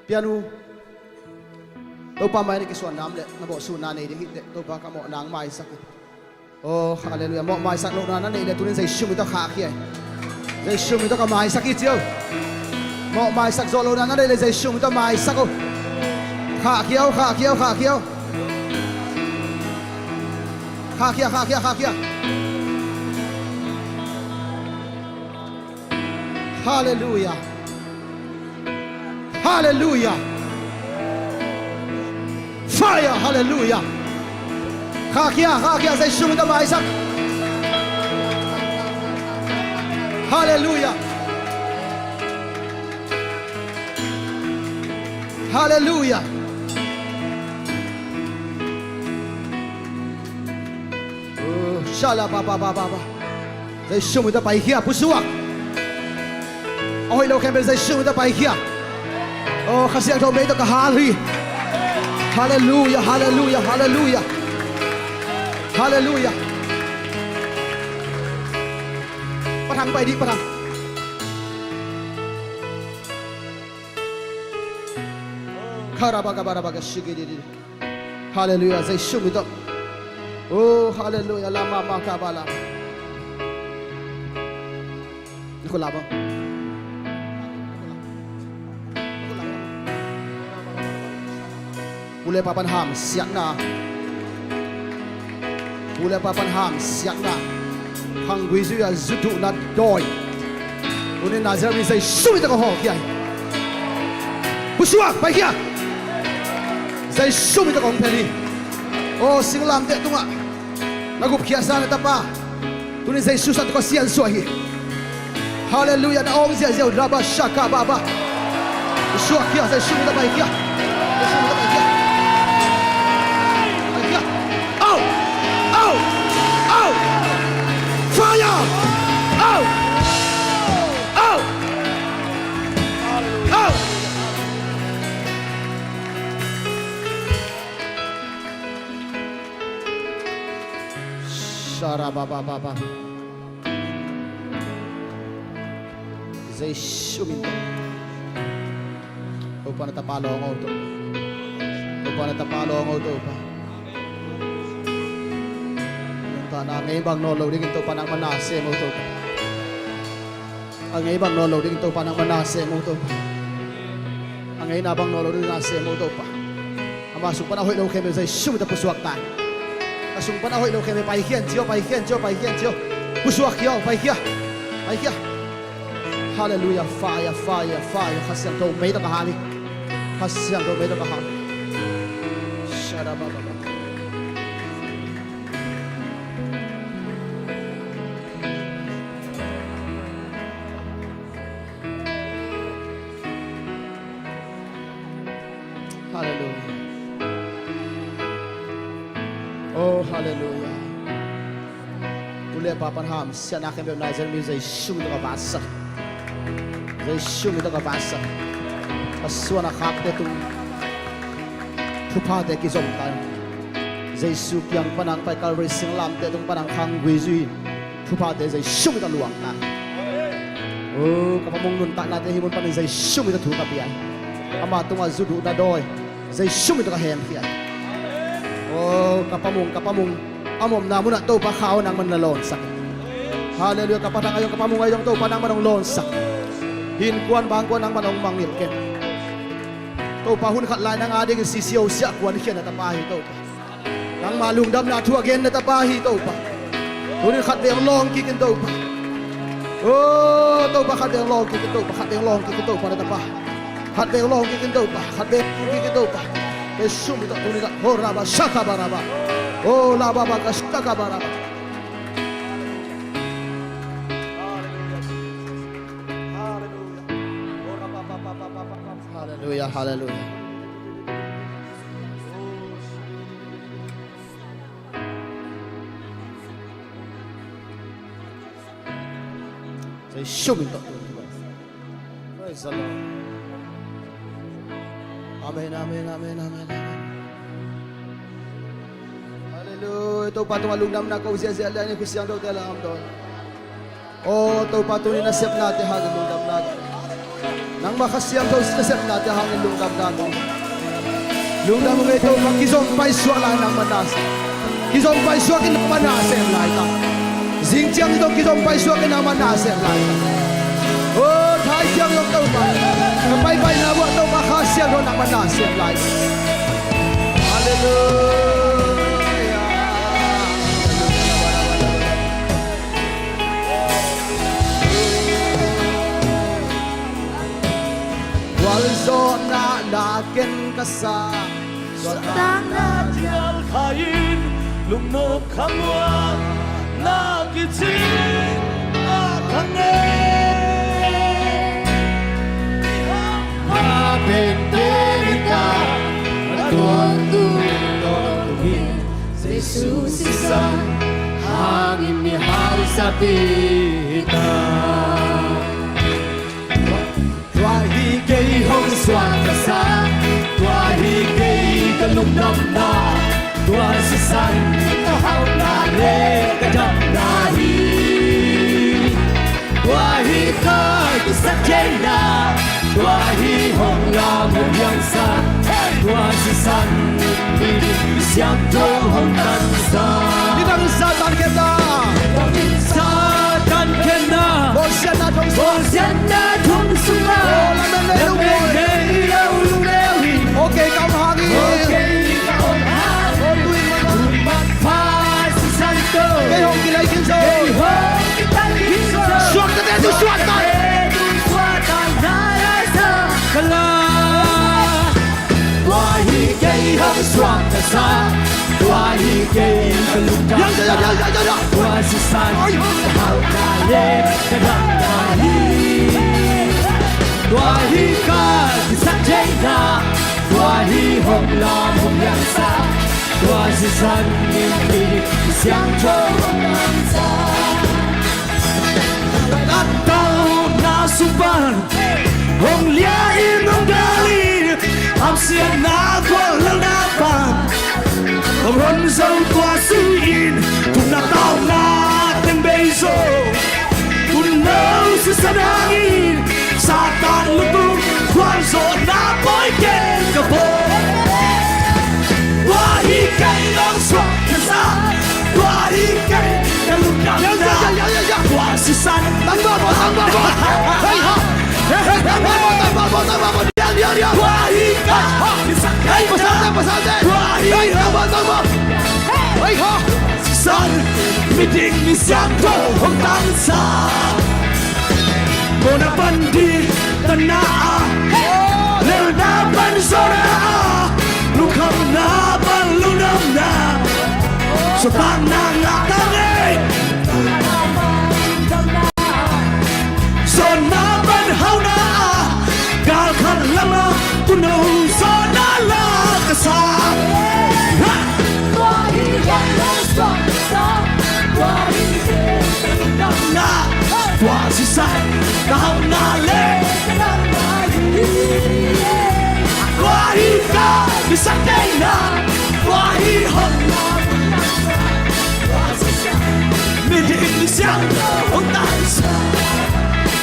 Pian uh. Topa mai-ah na kisuan nam leh na mawhsutna nei ding hi teh, Topa ka mawh nang maisak uh. Oh, halleluiah. Mawh maisak lohna na neih leh tunin Jesu min tawh khahkhia hi. Jesu min tawh ka maisak hi ci o. Mawh maisak zawh lohna na neih leh Jesu min tawh maisak o. Khahkhia o, khahkhia o, khahkhia o. Khahkhia, khahkhia, khahkhia. Halleluiah. Halleluiah. Fire, halleluiah. Khahkhia, khahkhia, Jesu min tawh maisak. Halleluiah. Halleluiah. Oh, shala ba ba ba ba ba. Jesu min tawh paikhia, pusuak. A hoih lo khempeuh Jesu min tawh paikhia. Oh, Kha Siangtho mei tawh ka hal hi. Halleluiah, halleluiah, halleluiah. Halleluiah. Pathang pai dih, pathang. Kharaba gabaraba gashigididi. Halleluiah, Jesu min tawh. Oh, halleluiah, lama makabala. Ni ko lama. Pu le pa pan hamsiatna. Pu le pa pan hamsiatna. Khanggui zui-a zu duhna dawi. Tuni Nazareth mi Jesu min tawh ka hawlkhia hi. Pusuak, paikhia. Jesu min tawh ka hong phen hi. Aw, singlamteh tungah na gupkhiatsa na tapa. Tuni Jesu san tawh ka siansuah hi. Halleluiah, na awng ziahziah uh, raba shaka baba. Suakkhia, Jesu min tawh paikhia. Jesu min tawh paikhia. Paikhia. Out! Out! Out! Fire! Out! Out! Out! Sharabababa. Jesu min tawh. Topa na tapa lawng aw Topa. Topa na tapa lawng aw Topa. Nang tahna a ngei bang nawn lo dingin Topa nangmah na sem aw Topa. A ngei bang nawn lo dingin Topa nangmah na sem aw Topa. A ngeina bang nawn lo dingin na sem aw Topa. Ama sung pan a hoih lo khempeuh Jesu min tawh pusuak ta in. Ka sung pan a hoih lo khempeuh paikhia in ci aw, paikhia in ci aw, paikhia in ci aw. Pusuakkhia aw, paikhia. Paikhia. Halleluiah, fire, fire, fire. Kha Siangtho mei tawh ka hal hi. Kha Siangtho mei tawh ka hal hi. Shadababa. Halleluiah. Oh, halleluiah. Tu le pa pan hamsiatna khempeuh Nazareth mi Jesu min tawh ka vansak. Jesu min tawh ka vansak. Ka suan a khakte tung thuphate kizom ta in. Jesu kiang pan hong pai Calvary singlamteh tung pan hong khang guizui thuphate Jesu min tawh luang ta. Oh, ka Pa Mung nuntaknate hih mun panin Jesu min tawh thu ka pia hi. Ama tungah zu duhna dawi Jesu min tawh ka hemkhia hi. Oh, ka Pa Mung, ka Pa Mung, a omna munah Topa kha aw nangman na lawnsak. Halleluiah, ka Pa Thang ahi zong, ka Pa Mung ahi zong Topa nangman hong lawnsak. Innkuan bangkuan nangman hong mangngilh ken. Topa hun khat lai nang a dingin sisi ho siah kuan khia na tapa hi Topa. Nangmah lungdamna thu a gen na tapa hi Topa. Tunin khat vei hong lawng kik in Topa. Oh, Topa khat vei hong lawng kik in Topa, khat vei hong lawng kik in Topa na tapa. Khat vei hong lawng kik in Topa, khat vei hong lawng kik in Topa. Jesu min tawh tunin ah, oh, raba shaka baraba. Oh, la baba ka shaka baraba. Halleluiah, halleluiah. Jesu min tawh. Praise the Lord. Amen, amen, amen, amen, amen. Halleluiah. Topa tungah lungdamna ko ziahziah lian in Kha Siangthote lam dawn. Oh, Topa tuni nasepnate hangin lungdamna ko. Nangmah Kha Siangtho nasepnate hangin lungdamna ko. Lungdam ung ei Topa, kizom paisuak lai nangmah na sem. Kizom paisuak in nangmah na sem lai ta. Zing ciang zong kizom paisuak in nangmah na sem lai ta. Oh, thai ciang zong Topa, ka paipaina uah Topa Kha Siangtho nangmah na sem lai ta. Halleluiah. Gualzawhna na ken ka sa. Suahtakna dial kha in, lungnop khamuanna kicing a ka ngei. Pha pente hi ta, a tuamtuam hi. Jesu sisan hangin mihau zapi hi ta. Tua hi kei hong suakta sa, tua hi kei ka lungdamna, tua sisan ka hauhna le ka damna hi. Tua hi ka kisaktheihna, tua hi hong lam hong piangsa, tua sisan mi siangtho hong tansa. Nidang Satan khenna, nidang Satan khenna, bawlsiatna thong suak, bawlsiatna thong suak. Oh, lamen nei lo, lamen nei lo lungneu hi. Okay, ka om hang hi. Okay, ka om hang hi. Oh, tui man pha sisan tawh kei hong kilai khin zo. Kei hong kilai khin zo. Suaktate tu suakta, suakta na la sa ka la. Tua hi kei hong suakta sa, tua hi kei ka lungdamna, tua sisan ka hauhna le ka damna hi. Tua hi ka kisaktheihna, tua hi hong lam hong piangsa, tua sisan in mi siangtho hong tansa. Ka tauna sung pan hong lia in hong gal in, hamsiatna guallelhna pan hong hon zo tua si in, tun na tauna teng bei zo. Tun no sisan hangin Satan lungtum gualzawhna pawi ken ka pho. Tua hi kei hong suakta sa, tua hi kei ka lungdamna, tua sisan. Tua hi kei, tua hi sisan, miding mi siangtho hong tansa. Mawhna pa na ah, lelhna pan zawhna ah, lungkhamna pan lungdamna, suahtakna ngah ta ngei. Zawhna pan hauhna ah, gal khat lamah tuuno zawhna la ka sa. Ha! Tua hi kei hong suakta sa, tua hi kei ka lungdamna, tua sisan ka hauhna le ka damna hi. Tua hi ka kisaktheihna, tua hi hong la, tua sisan midim misiangtho hong tangsa.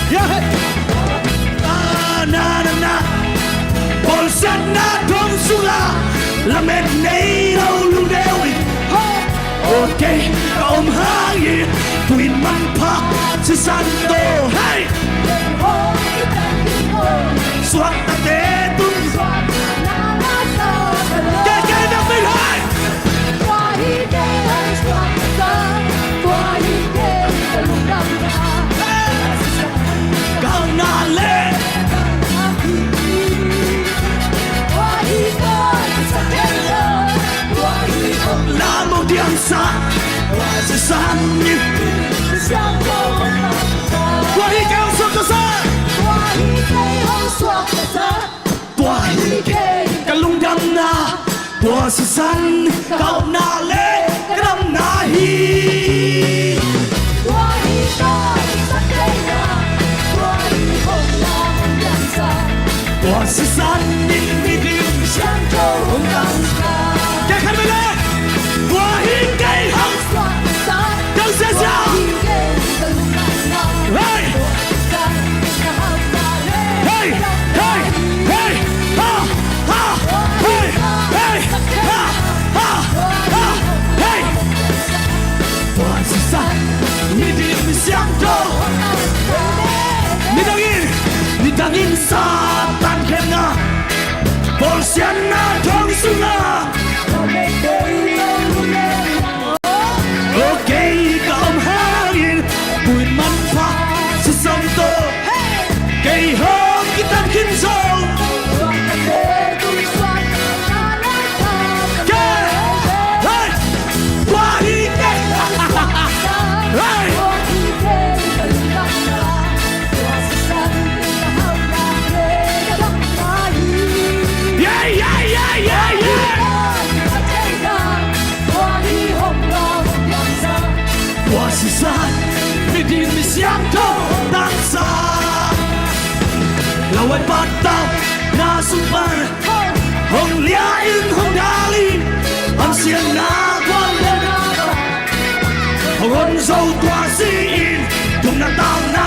Yeah. Na, na, na, na. Bawlsiatna thong sungah lamet nei lo lungneu in. Aw kei ka om hangin tu-in manpha sisan tawh, hei, suaktate tung. Kei, kei, na min, hei. Ka hauhna le lam hong diangsa, tua sisan in. Tua hi kei hong suakta sa, tua hi kei ka lungdamna, tua sisan ka hauhna le ka damna hi. Tua sisan in midim siangtho hong tangsa. Kei khat vei le. Tua hi kei hong tangsa. Hei! Hei! Hei! Hei! Ha! Ha! Hei! Hei! Ha! Ha! Ha! Hei! Tua sisan midim misiangtho. Nidangin, nidangin Satan khemna, bawlsiatna thong sungah, aw kei ka om hangin tu-in manpha sisan tawh, kei hong kitan khin zong. Kei, hei, tua hi kei. Hei. Yeah, yeah, yeah, yeah, yeah. Tua sisan midim misiangtho hong tangsa. Lauhuai patauhna sung pan hong liah in hong dal in, hamsiatna gualnopna hong hon zo tua si in, thumna tauna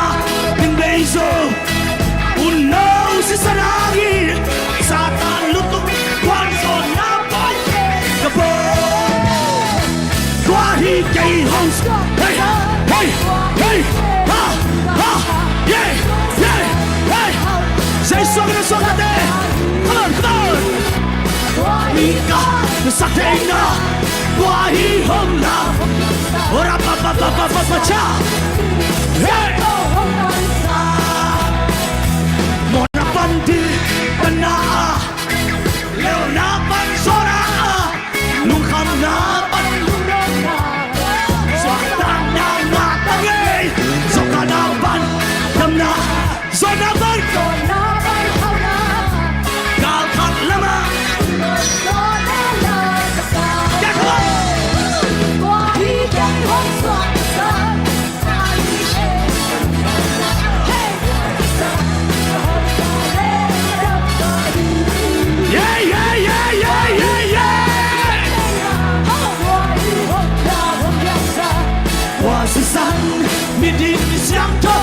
ding bei zo. Unau sisan hangin Satan lutuk guan zawhna pai ka bawl. Tua hi kei hong, hei, hei, hei, ha, ha, yeah, yeah, hei. Say suak na suak na te. Come on, come on. Tua hi ka kisaktheihna, tua hi hong la. Ora pa pa pa pa pa pa cha. Hey. Mawhna pan dikna, lelhna pan zawhna, lungkhamna pan lungdamna, suahtakna ngah ta ngei, zawhkahna pan damna. Zawhna pan, zawhna pan hauhna, gal khat lamah, zawhna la ka sa. Tua hi kei hong suakta sa. Hey. Yeah, yeah, yeah, yeah, yeah, yeah. Tua sisan midim misiangtho.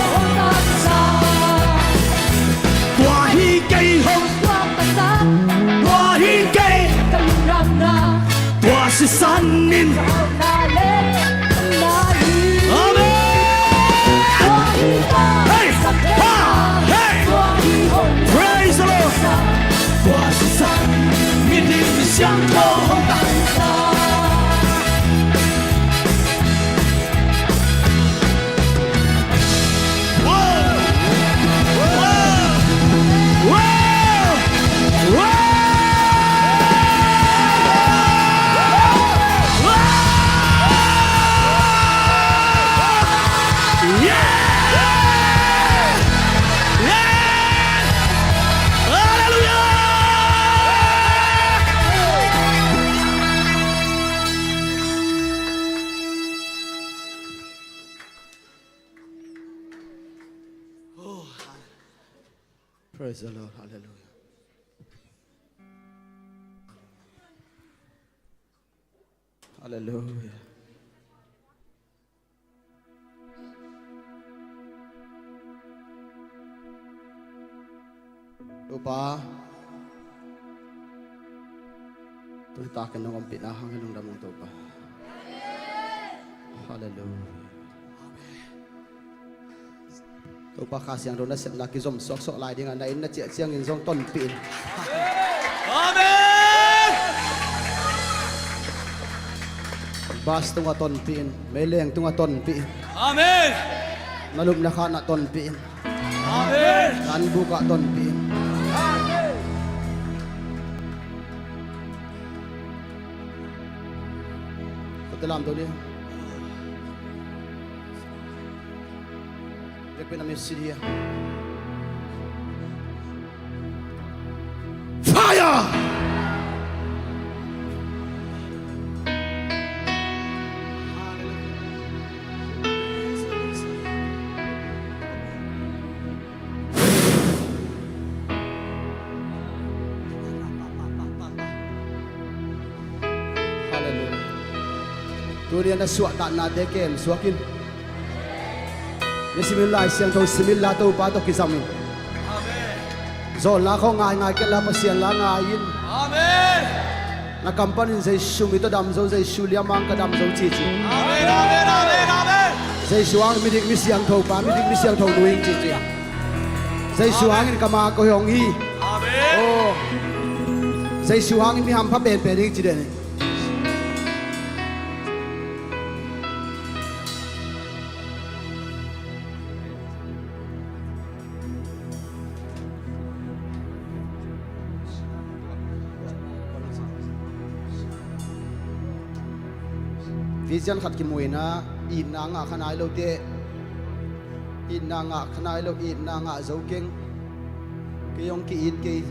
Tua hi kei hong, tua hi kei. Tua sisan in. Amen. Hey, ha, hey. Praise the Lord. Tua sisan midim misiangtho hong tangsa. Wow. Wow. Praise the Lord. Hallelujah. Hallelujah. Topa, tuni takin nong ompihna hangin lungdam ung Topa. Hallelujah. Topa Kha Siangtho nasepna kizom suaksuak lai dingah na inn na ciah ciangin zong tonpih in. Amen. Bus tungah tonpih in, meileng tungah tonpih in. Amen. Na lupna khanah tonpih in. Amen. Na anbukah tonpih in. Amen. Khutte lamto ding. Vekpi in a mi si dia. Fire! Hallelujah. Tuni a na suahtaknate kem suak in. Na simin Lai Siangtho simin la Topa tawh kizam in. Amen. Zawl la khawng ngaingai kei la Pasian la ngai in. Amen. Na kam panin Jesu min tawh dam zo, Jesu liamang ka dam zo cici. Amen, amen, amen, amen. Jesu hangin midik mi siangtho pa, midik mi siangtho nu hing cici. Jesu hangin ka ma ko hong hi. Amen. Oh. Jesu hangin mi hampha penpen hing ci den hi. Vision khat kimu in ah, itna ngah kha nai lo teh. Itna ngah kha nai lo, itna ngah zo keng. Kei hong ki-it kei.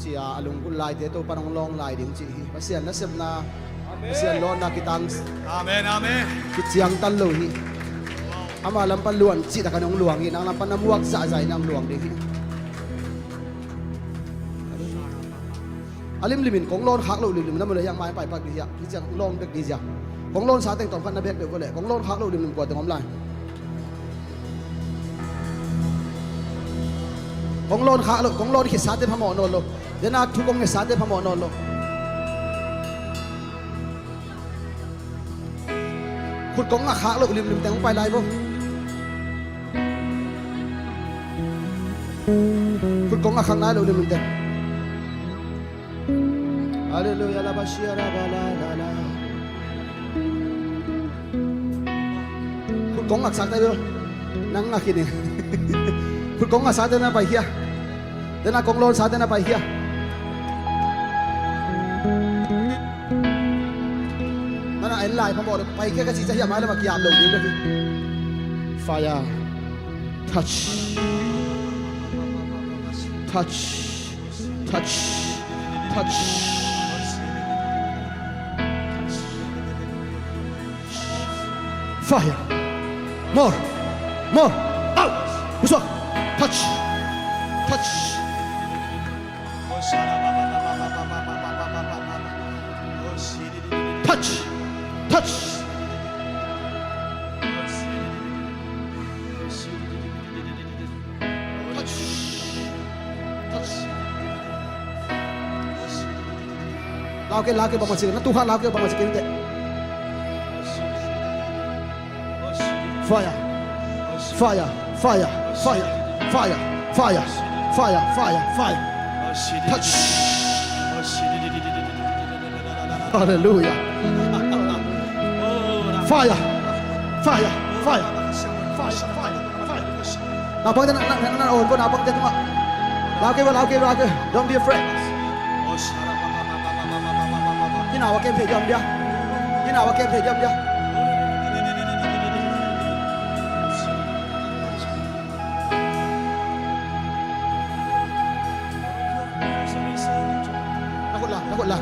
Ci-a a lunggulh laite Topa'n hong lawng lai ding cih hi. Pasian nasepna, amen, Pasian lawnna kitang, amen, amen, kiciangtan lo hi. Ama lam pan luang cih takin hong luang hi. Nang lam pan na muak zahzah in hong luang ding hi. A limlim in kong lawn khak loh limlim na mu le hiah mai paipak ding hiah. Hi ciang lawng bek ding hiah. Kong lawn sa teng tawm khat na bek deuh ko leh kong lawn khak loh limlim kua teng om lai. Kong lawn khak lo, kong lawn khit sate phamawh nawn lo. Dena thu kong nget sate phamawh nawn lo. Khut kong ngak khak loh limlim teng hong pai lai vo. Khut kong ngak khak nai loh limlim teng. Hallelujah, la ba shia ra ba la la la. Khut kong ngak sak ta lo. Nang ngak hi ni. Khut kong ngak sak ta na pai hia. Dena kong lawn sak ta na pai hia. Mana en lai phamawh lo pai hia ka ci ca hia mai lo ma kiam lo ding lo hi. Fire. Touch. Touch. Touch. Touch. Fire. More. More. Out. Push up. Touch. Touch. Touch. Touch. Touch. Touch. Lau kei, lau kei, bangmah ci kei, na tu kha lau kei, bangmah ci kei teh. Fire. Fire. Fire. Fire. Fire. Fire. Fire. Fire. Fire. Touch. Hallelujah. Fire. Fire. Fire. Fire. Fire. Fire. Naupangte na, na, na, na, on vo, naupangte tungah. Lau kei vo, lau kei, lau kei. Don't be afraid. Kinawa kem thei diam dia. Kinawa kem thei diam dia. Na khut la, na khut la.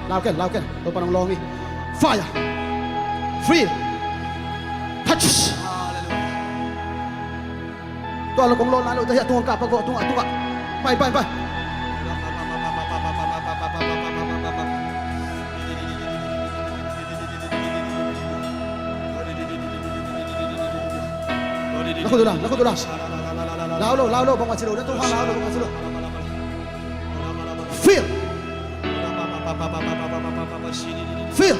Lau ken, lau ken. Topa nong lawng hi. Fire. Free. Touch. Tua lo kong lo lai lo, tua hiah tungah kah, pakua tungah, tungah. Pai, pai, pai. Lakhut uh la, lakhut uh la. Lau lo, lau lo, bangmah ci lo, na tung hang lau lo, bangmah ci lo. Fill. Fill.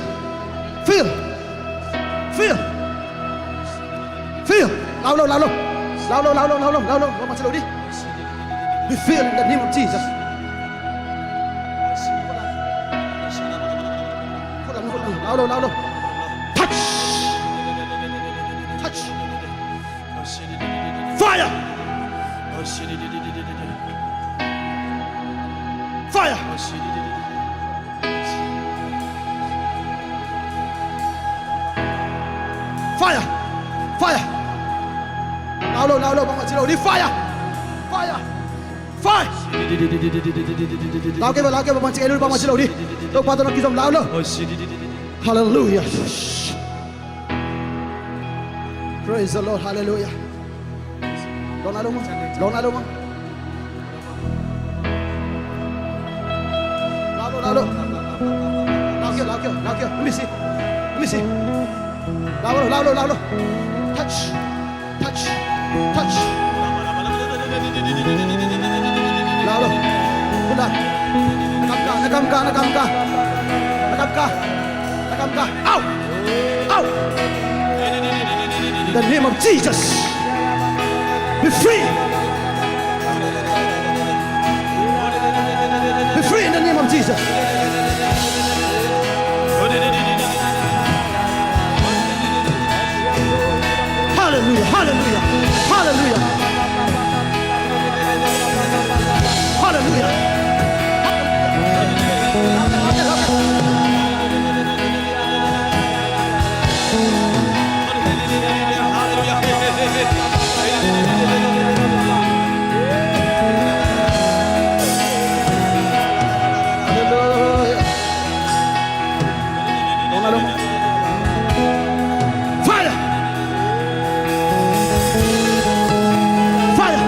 Fill. Fill. Fill. Lau lo, lau lo. Lau lo, lau lo, lau lo, lau lo. Bangmah ci lo dih. Be filled in the name of Jesus. Lau lo, lau lo. Touch. Touch. Fire. Fire. Fire. Fire. Lau lo, lau lo, bangmah ci lo dih. Fire. Fire. Fire. Lau kei, lau kei, bangmah ci lo dih. Topa tawh na kizom lau lo. Hallelujah. Praise the Lord. Hallelujah. Lawng nai lo maw. Lawng nai lo maw. Lau lo, lau lo. Lau kei, lau kei, lau kei. Let me see. Let me see. Lau lo, lau lo, lau lo. Touch. Touch. Touch. Lau lo. Put down. Na kam kah, na kam kah, na kam kah. Na kam kah. Na kam kah. Out. Out. In the name of Jesus. Be free. Be free in the name of Jesus. Hallelujah, hallelujah, hallelujah. Hallelujah. Hallelujah. Fire! Fire!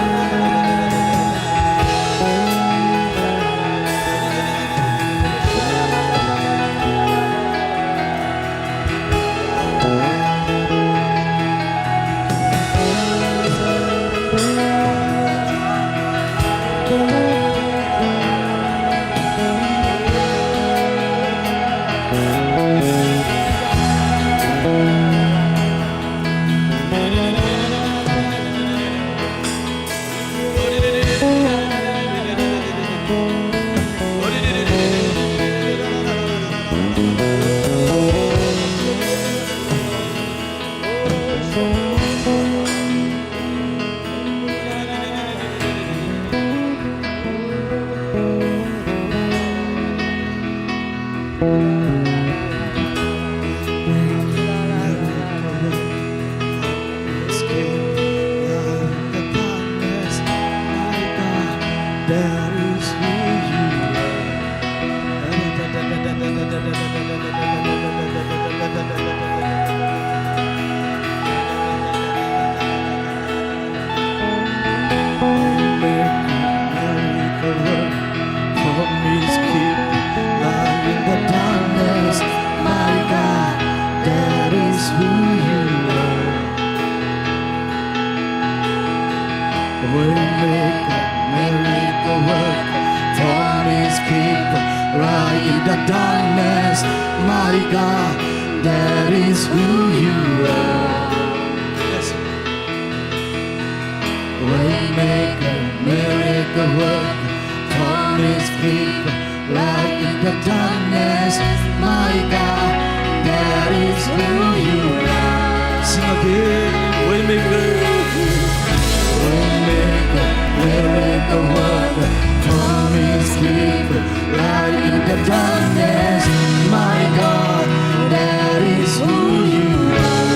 Promise keep, light in the darkness, my God, that is who you are. Waymaker, miracle worker, promise keeper, light in the darkness, my God, that is who you are. Yes. Waymaker, miracle worker, promise keeper, light in the darkness, my God, that is who you are. Sing again, Waymaker. Waymaker, miracle worker, promise keeper, light in the darkness, my God, that is who you are.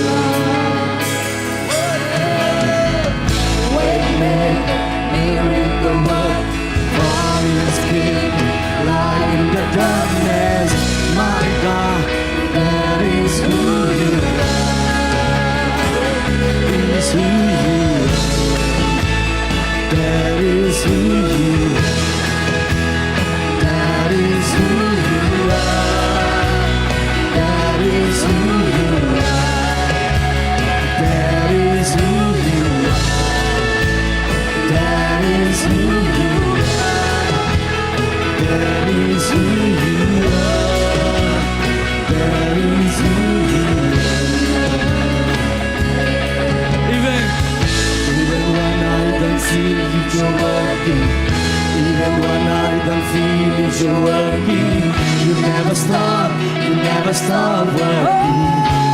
You're working, you never stop, you never stop working.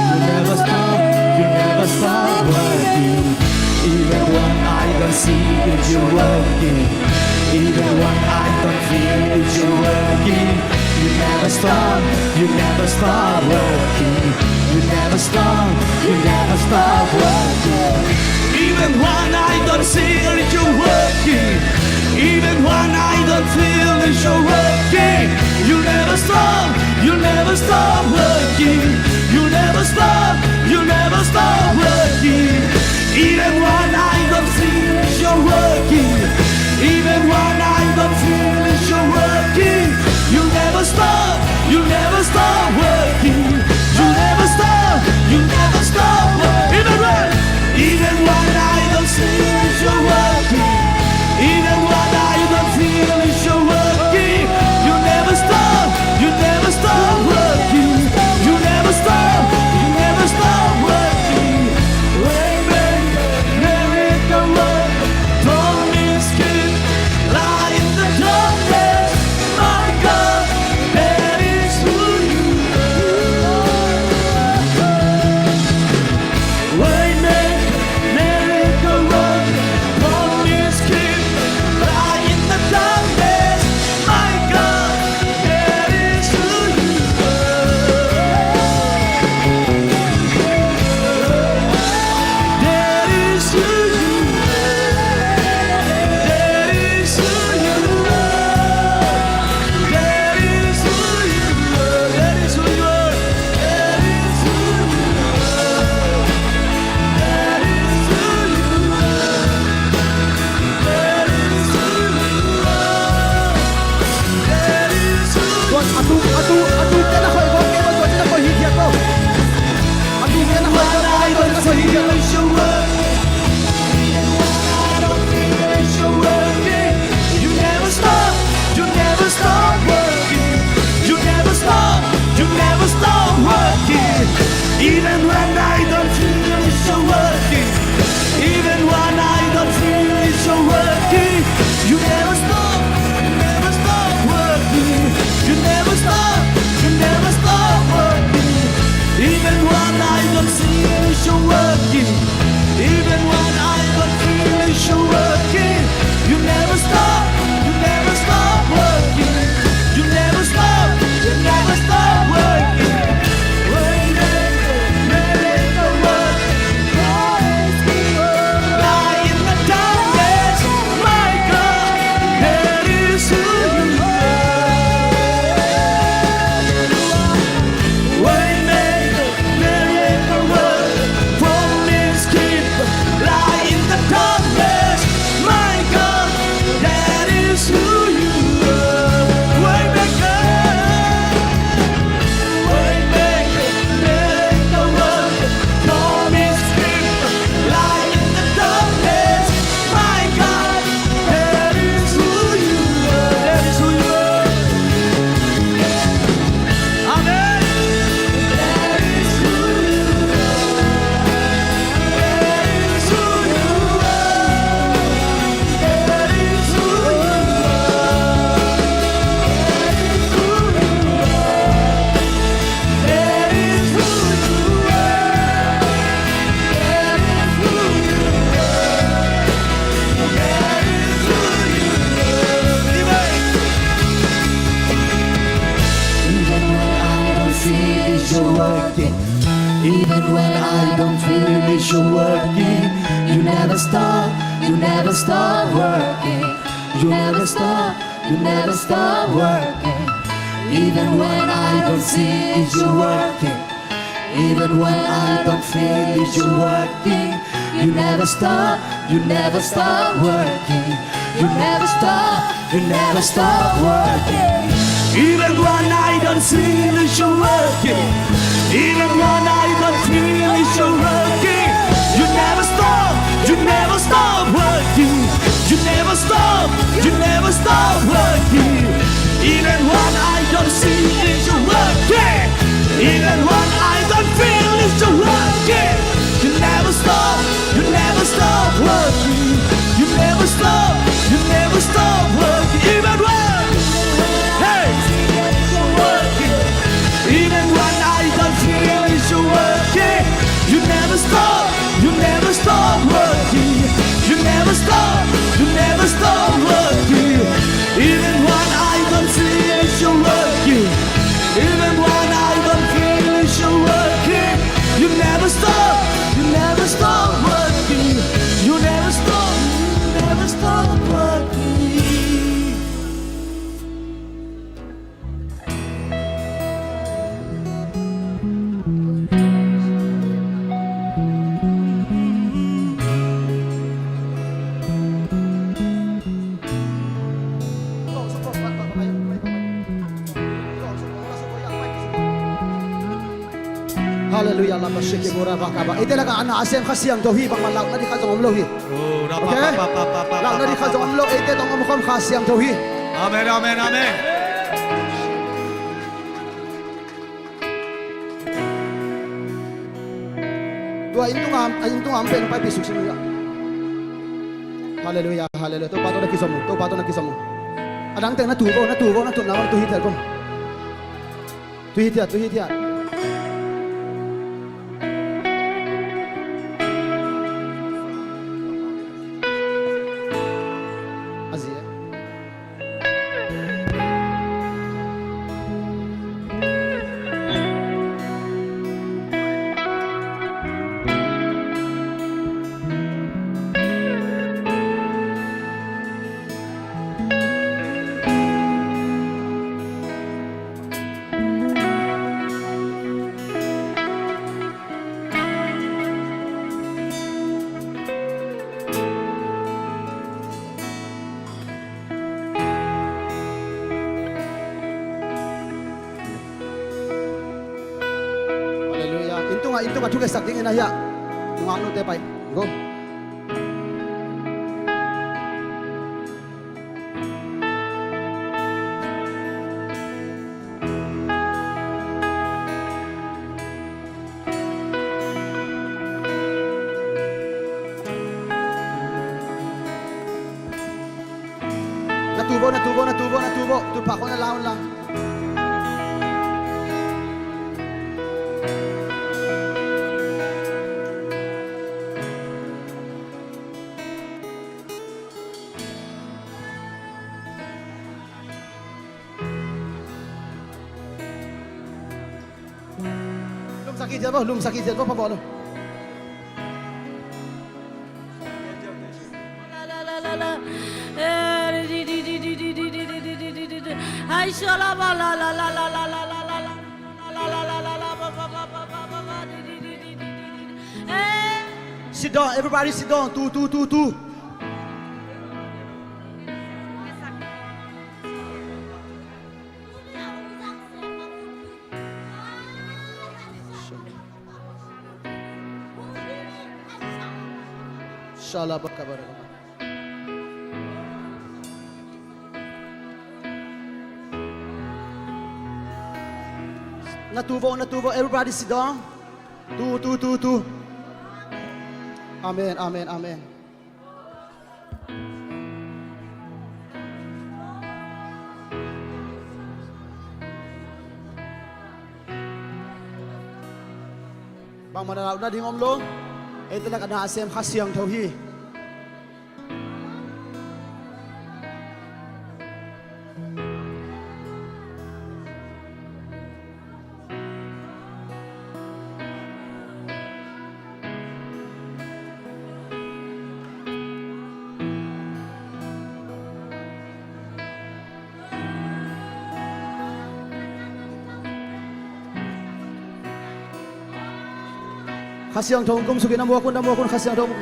You never stop, you never stop working. Even when I don't see it, you're working. Even when I don't feel it, you're working. You never stop, you never stop working. You never stop, you never stop working. Even when I don't see it, you're working. Even when I don't feel it, you're working. You never stop, you never stop working. You never stop, you never stop working. Even when I don't see it, you're working. Even when I don't feel it, you're working. You never stop, you never stop working. You never stop, you never stop working. Even when, even when I don't see it, you're working. Even when I don't feel it, you're working. You never stop, you never stop working. You never stop, you never stop working. Waymaker, miracle worker, promise keeper, light in the darkness, my God, that is who you are. Waymaker, miracle worker, promise keeper, light in the darkness, my God, that is who you are. That is who you are. That is who you are. That is who you are. That is who you are. That is who you are. That is who you are. Tuan, a tu, a tu, a tu te na khoi ko, kei ko, tua te na khoi hi dia ko. A tu te na khoi ko, kei ko, na khoi hi dia ko. You never stop, you never stop working. You never stop, you never stop working. Even when I don't feel it, you're working. Even when I don't feel it, you're working. You never stop, you never stop working. You never stop, you never stop working. Even when I don't see it, you're working. Even when I don't feel it, you're working. You never stop, you never stop working. You never stop, you never stop working. Waymaker, miracle worker, promise keeper, light in the darkness, my God, that is who you are. Waymaker, miracle worker, promise keeper, light in the darkness, my God, that is who you are. Waymaker, waymaker, miracle worker, promise keeper, light in the darkness, my God, that is who you are. That is who you are. Amen. Even when I don't see it, you're working. Even when I don't feel it, you're working. You never stop, you never stop working. You never stop, you never stop working. Even when I don't see it, you're working. Even when I don't feel it, you're working. You never stop, you never stop working. You never stop, you never stop working. Even when I don't see it, you're working. Even when I don't feel it, you're working. You never stop, you never stop working. You never stop, you never stop working. Even when I don't see it, you're working. Even when I don't feel it, you're working. You never stop, you never stop working. You never stop, you never stop working. Even when, hey, Stop, you never stop working. You never stop, you never stop working. Even when I don't feel it, you're working. Even when I don't feel it, you're working. You never stop, you never stop working. You never stop, you never stop working. Halleluiah, lama shiki bura bakaba. Eite lakah a na a sem Kha Siangtho hi, bangmah launa ding khat zong om lo hi. Ok? Launa ding khat zong om lo, eite tawh om khawm Kha Siangtho hi. Amen, amen, amen. Tua inn tungah, a inn tungah om pen paipih suk sin uh hiah. Halleluiah, halleluiah. Topa tawh na kizom uh, Topa tawh na kizom uh. A dangte na tu vo, na tu vo, na tutna vo, na tu hithiat vo. Tu hithiat, tu hithiat. A zi e. Halleluiah. Inn tungah, inn tungah thungetsak dingin a hiah. Nungak nute pai. Go. Na tu vo, na tu vo, na tu vo, na tu vo. Tutphah khawng na la un la. Lumsak hi ziat vo, lumsak hi ziat vo, pha bawl lo. Sit down, everybody sit down. Tu, tu, tu, tu. Shalabakabara. Na tu vo, na tu vo, everybody sit down. Tu, tu, tu, tu. Amen, amen, amen. Bangmah na launa ding om lo. Eite lakah na a sem Kha Siangtho hi. Kha Siangtho hong kumsuk in, a muak un, a muak un, Kha Siangtho hong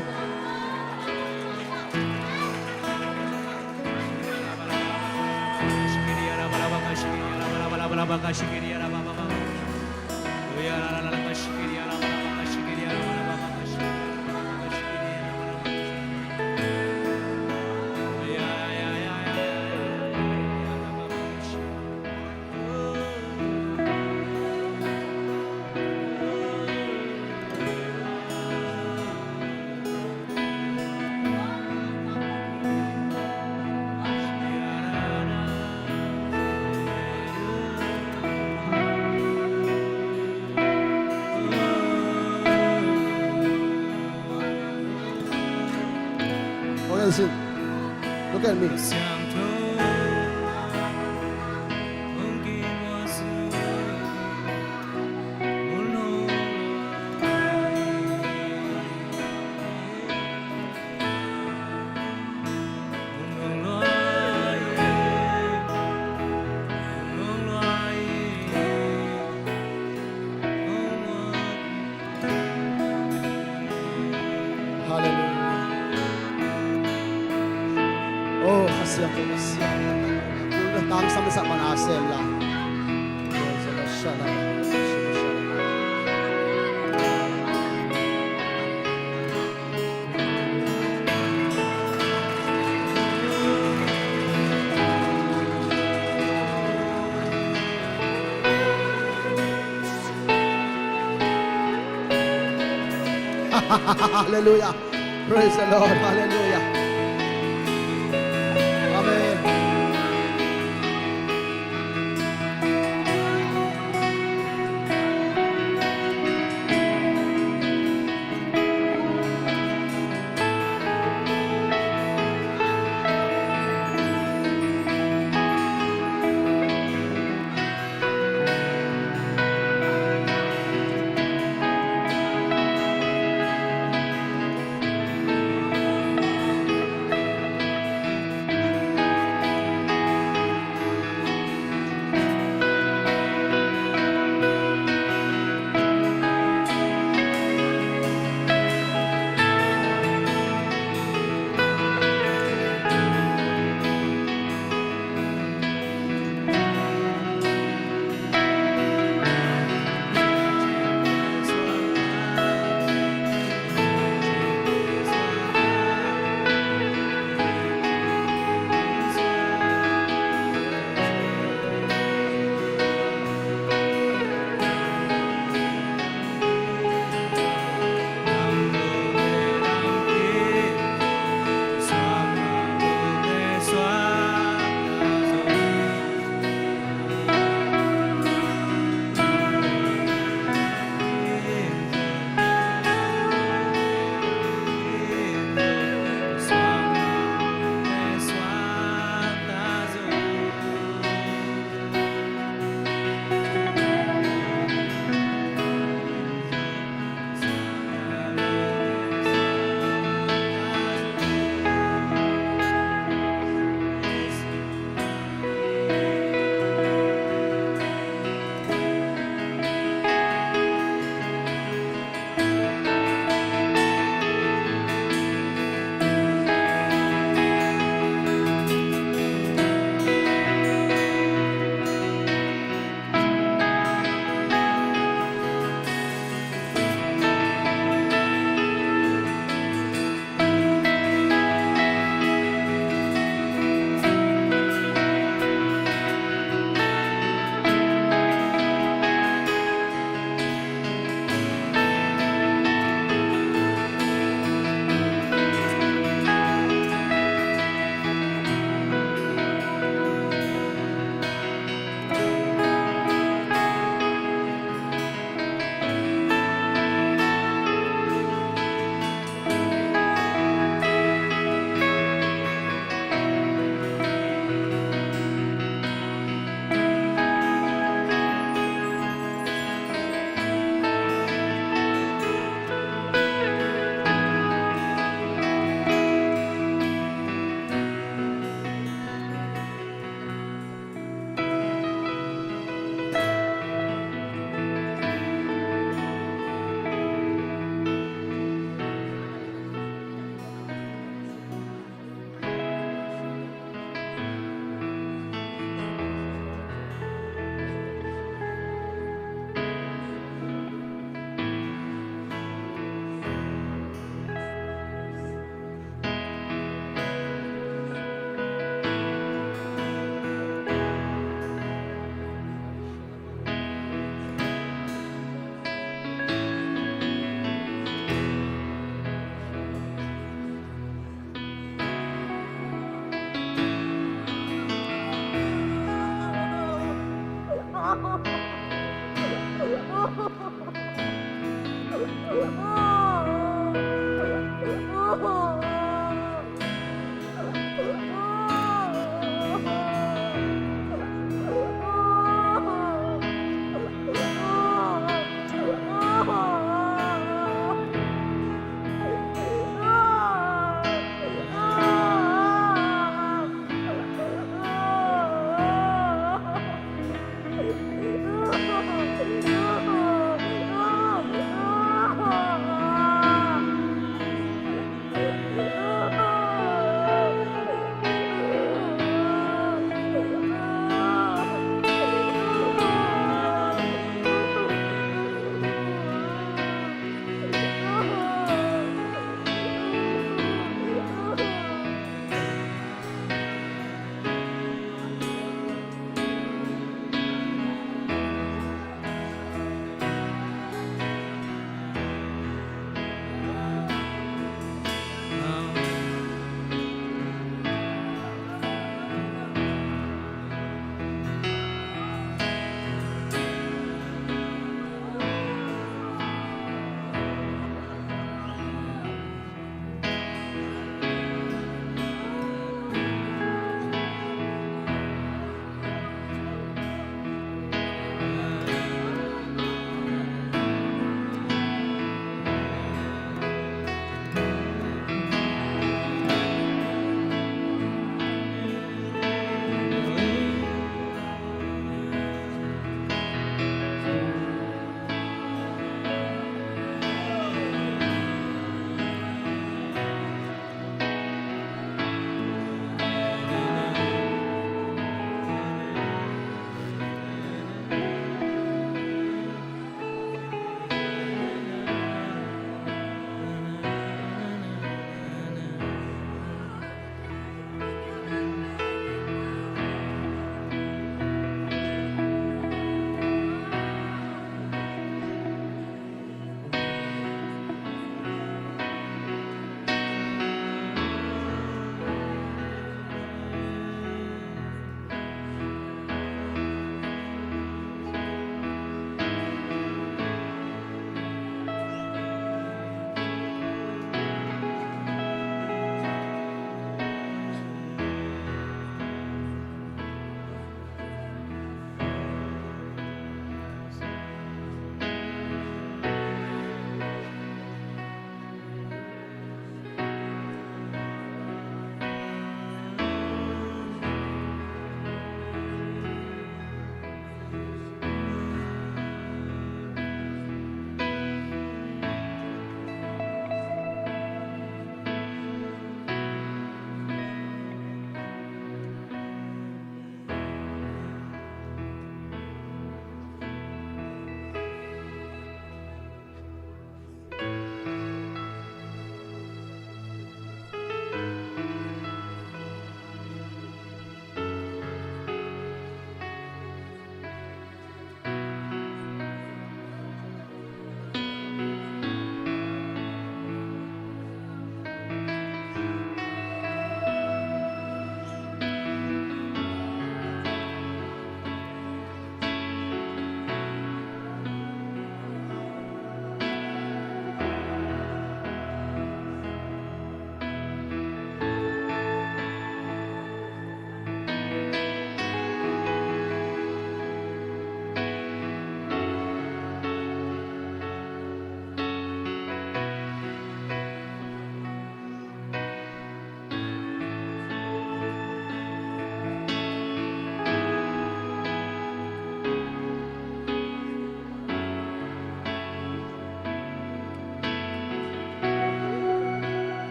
Listen. Look at me. Hallelujah. Oh, Kha Siangtho, Kha Siangtho. Kul na tam sam sa man a sem la. Hallelujah. Praise the Lord. Hallelujah. Amen.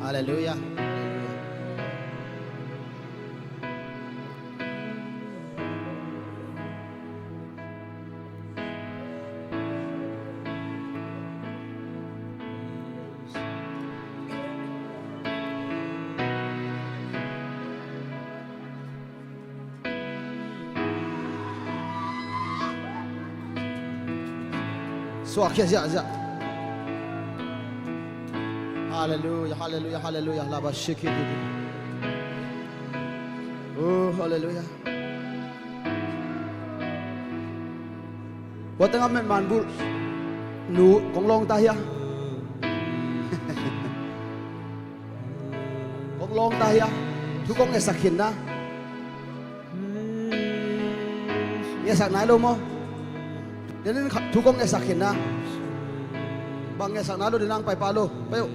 Halleluiah. Suahkhia ziahziah. Halleluiah, halleluiah, halleluiah. Laba shiki didi. Oh, halleluiah. Tua tengah met manbulh nu kong lawng ta hia? Kong lawng ta hia? Thu kong ngetsak khin na. Ngetsak nai lo maw? Denin thu kong ngetsak khin na. Bang ngetsak nai lo, denin ang pai pa lo. Pai uh.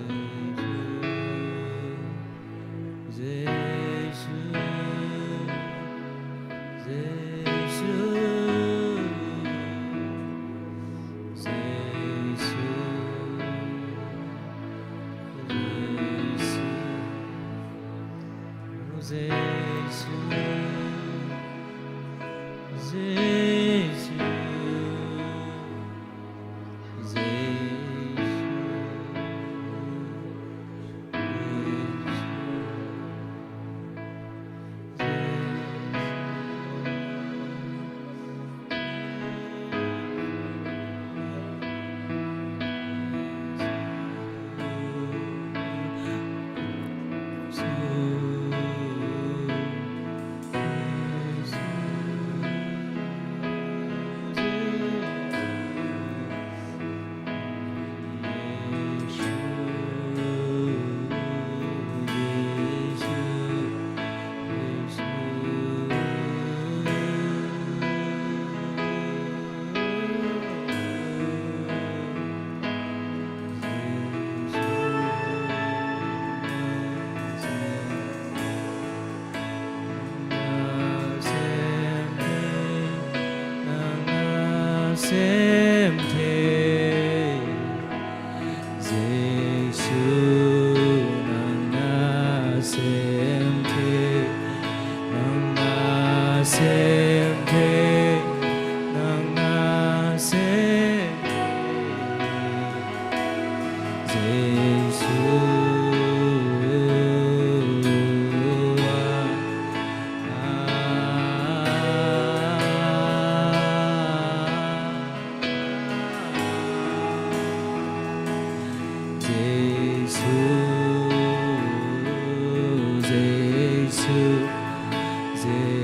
Jesu, nang na sem thei, nang na sem thei, nang na sem thei. Jesu ah. Jesu, Jesu, Jesu.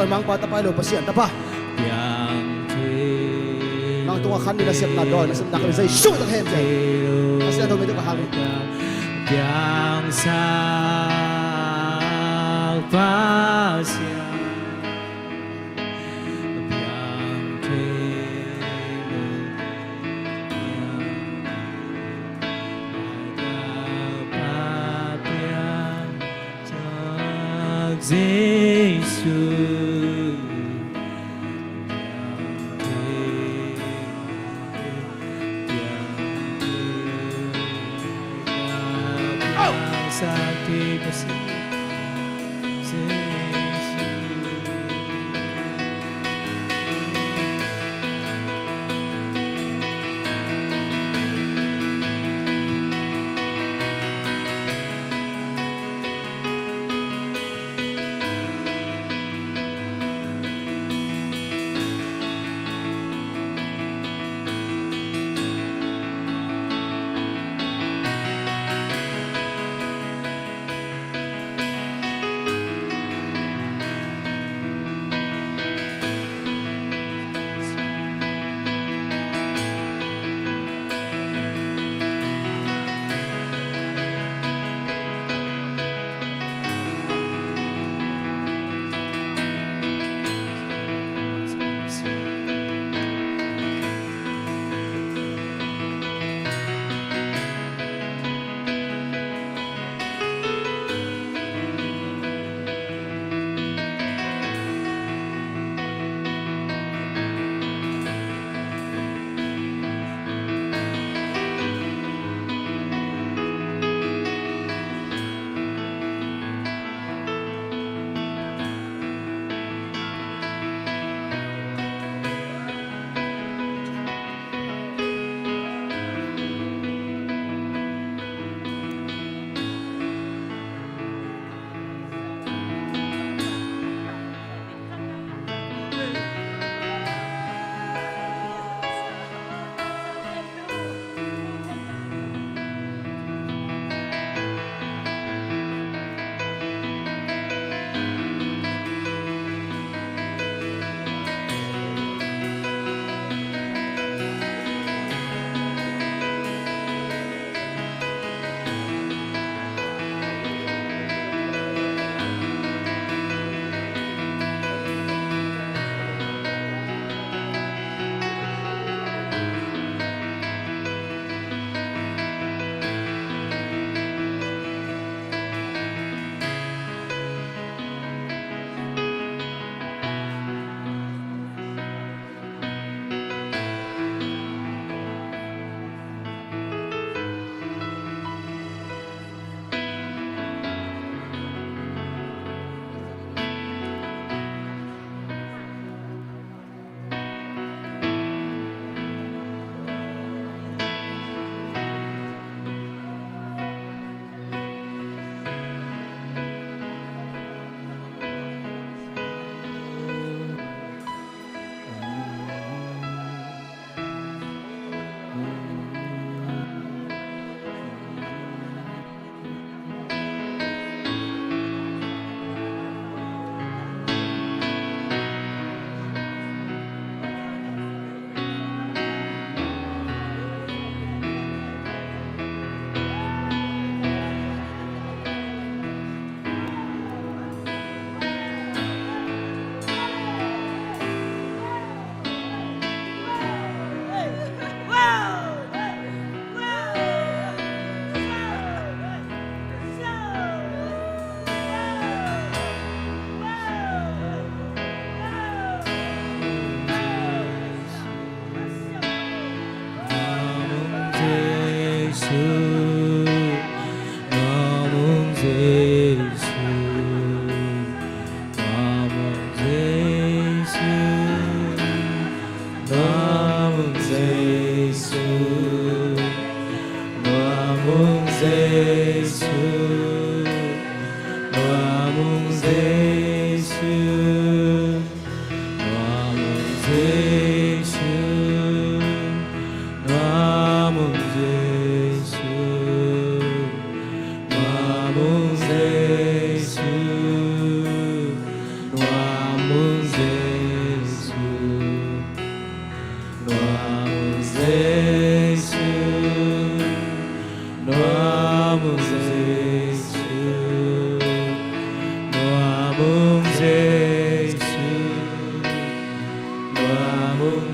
Mangpa tapa i lo Pasian tapa. Piang thei. Nang tungah khan ni nasepna dawi, nasepna khan ni Jesu tawh ka hem thei. Pasian tawh mi tawh ka hang. Piangsak Pasian. Piang thei lo. Piang. Jesu,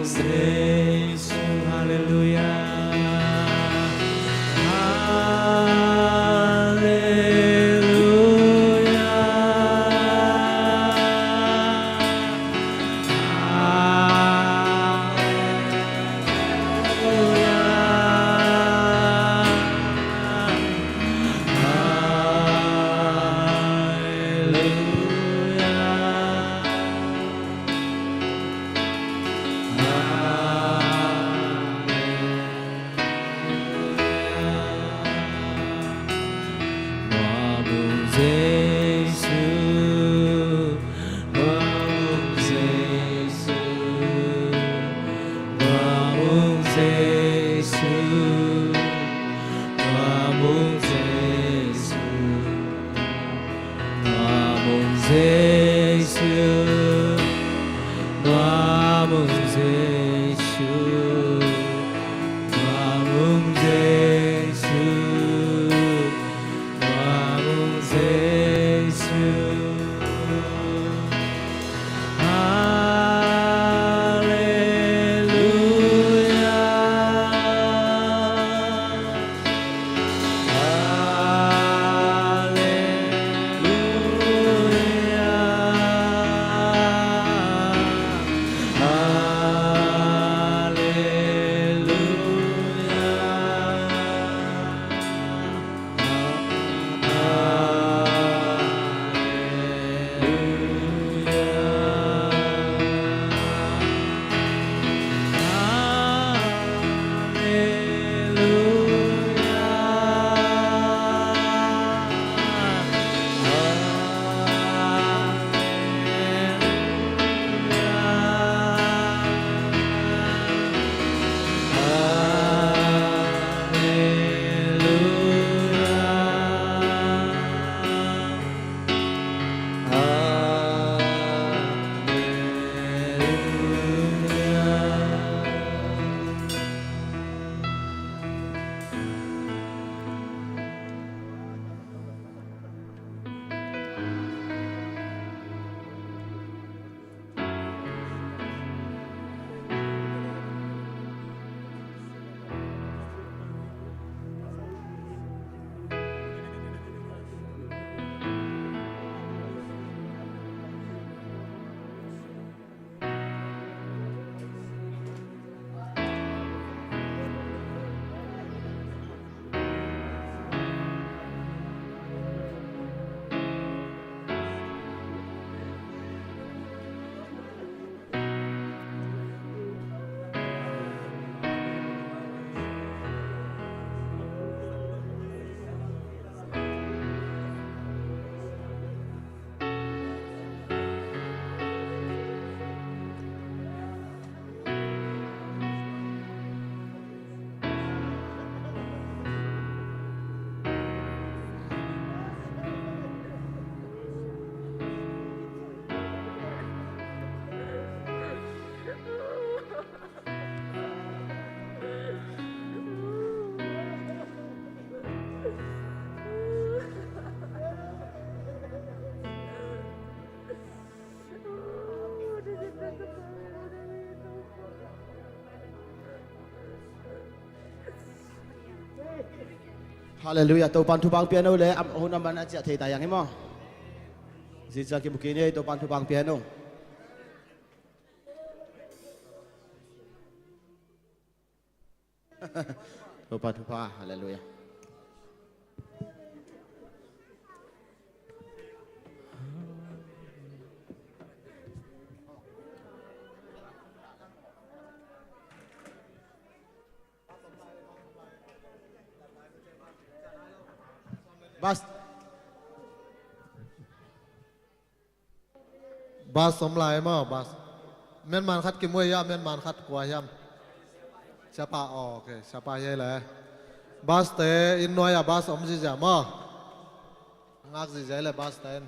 Jesu, hallelujah. Hallelujah. Halleluiah. Topa'n thupha hong pia hen o le, a hun a man a ciah thei ta hiang hi maw? Zingsang kimu kei ni ei, Topa'n thupha hong pia hen o. Topa thupha, halleluiah. Bas. Bas om lai maw, bas. Menman khat kimu ei a, menman khat kua hiam? Siapa, oh, ok, siapa hi ei le. Bas te inn nuai a bas om zizia maw? Ngak zizia ei le bas te in.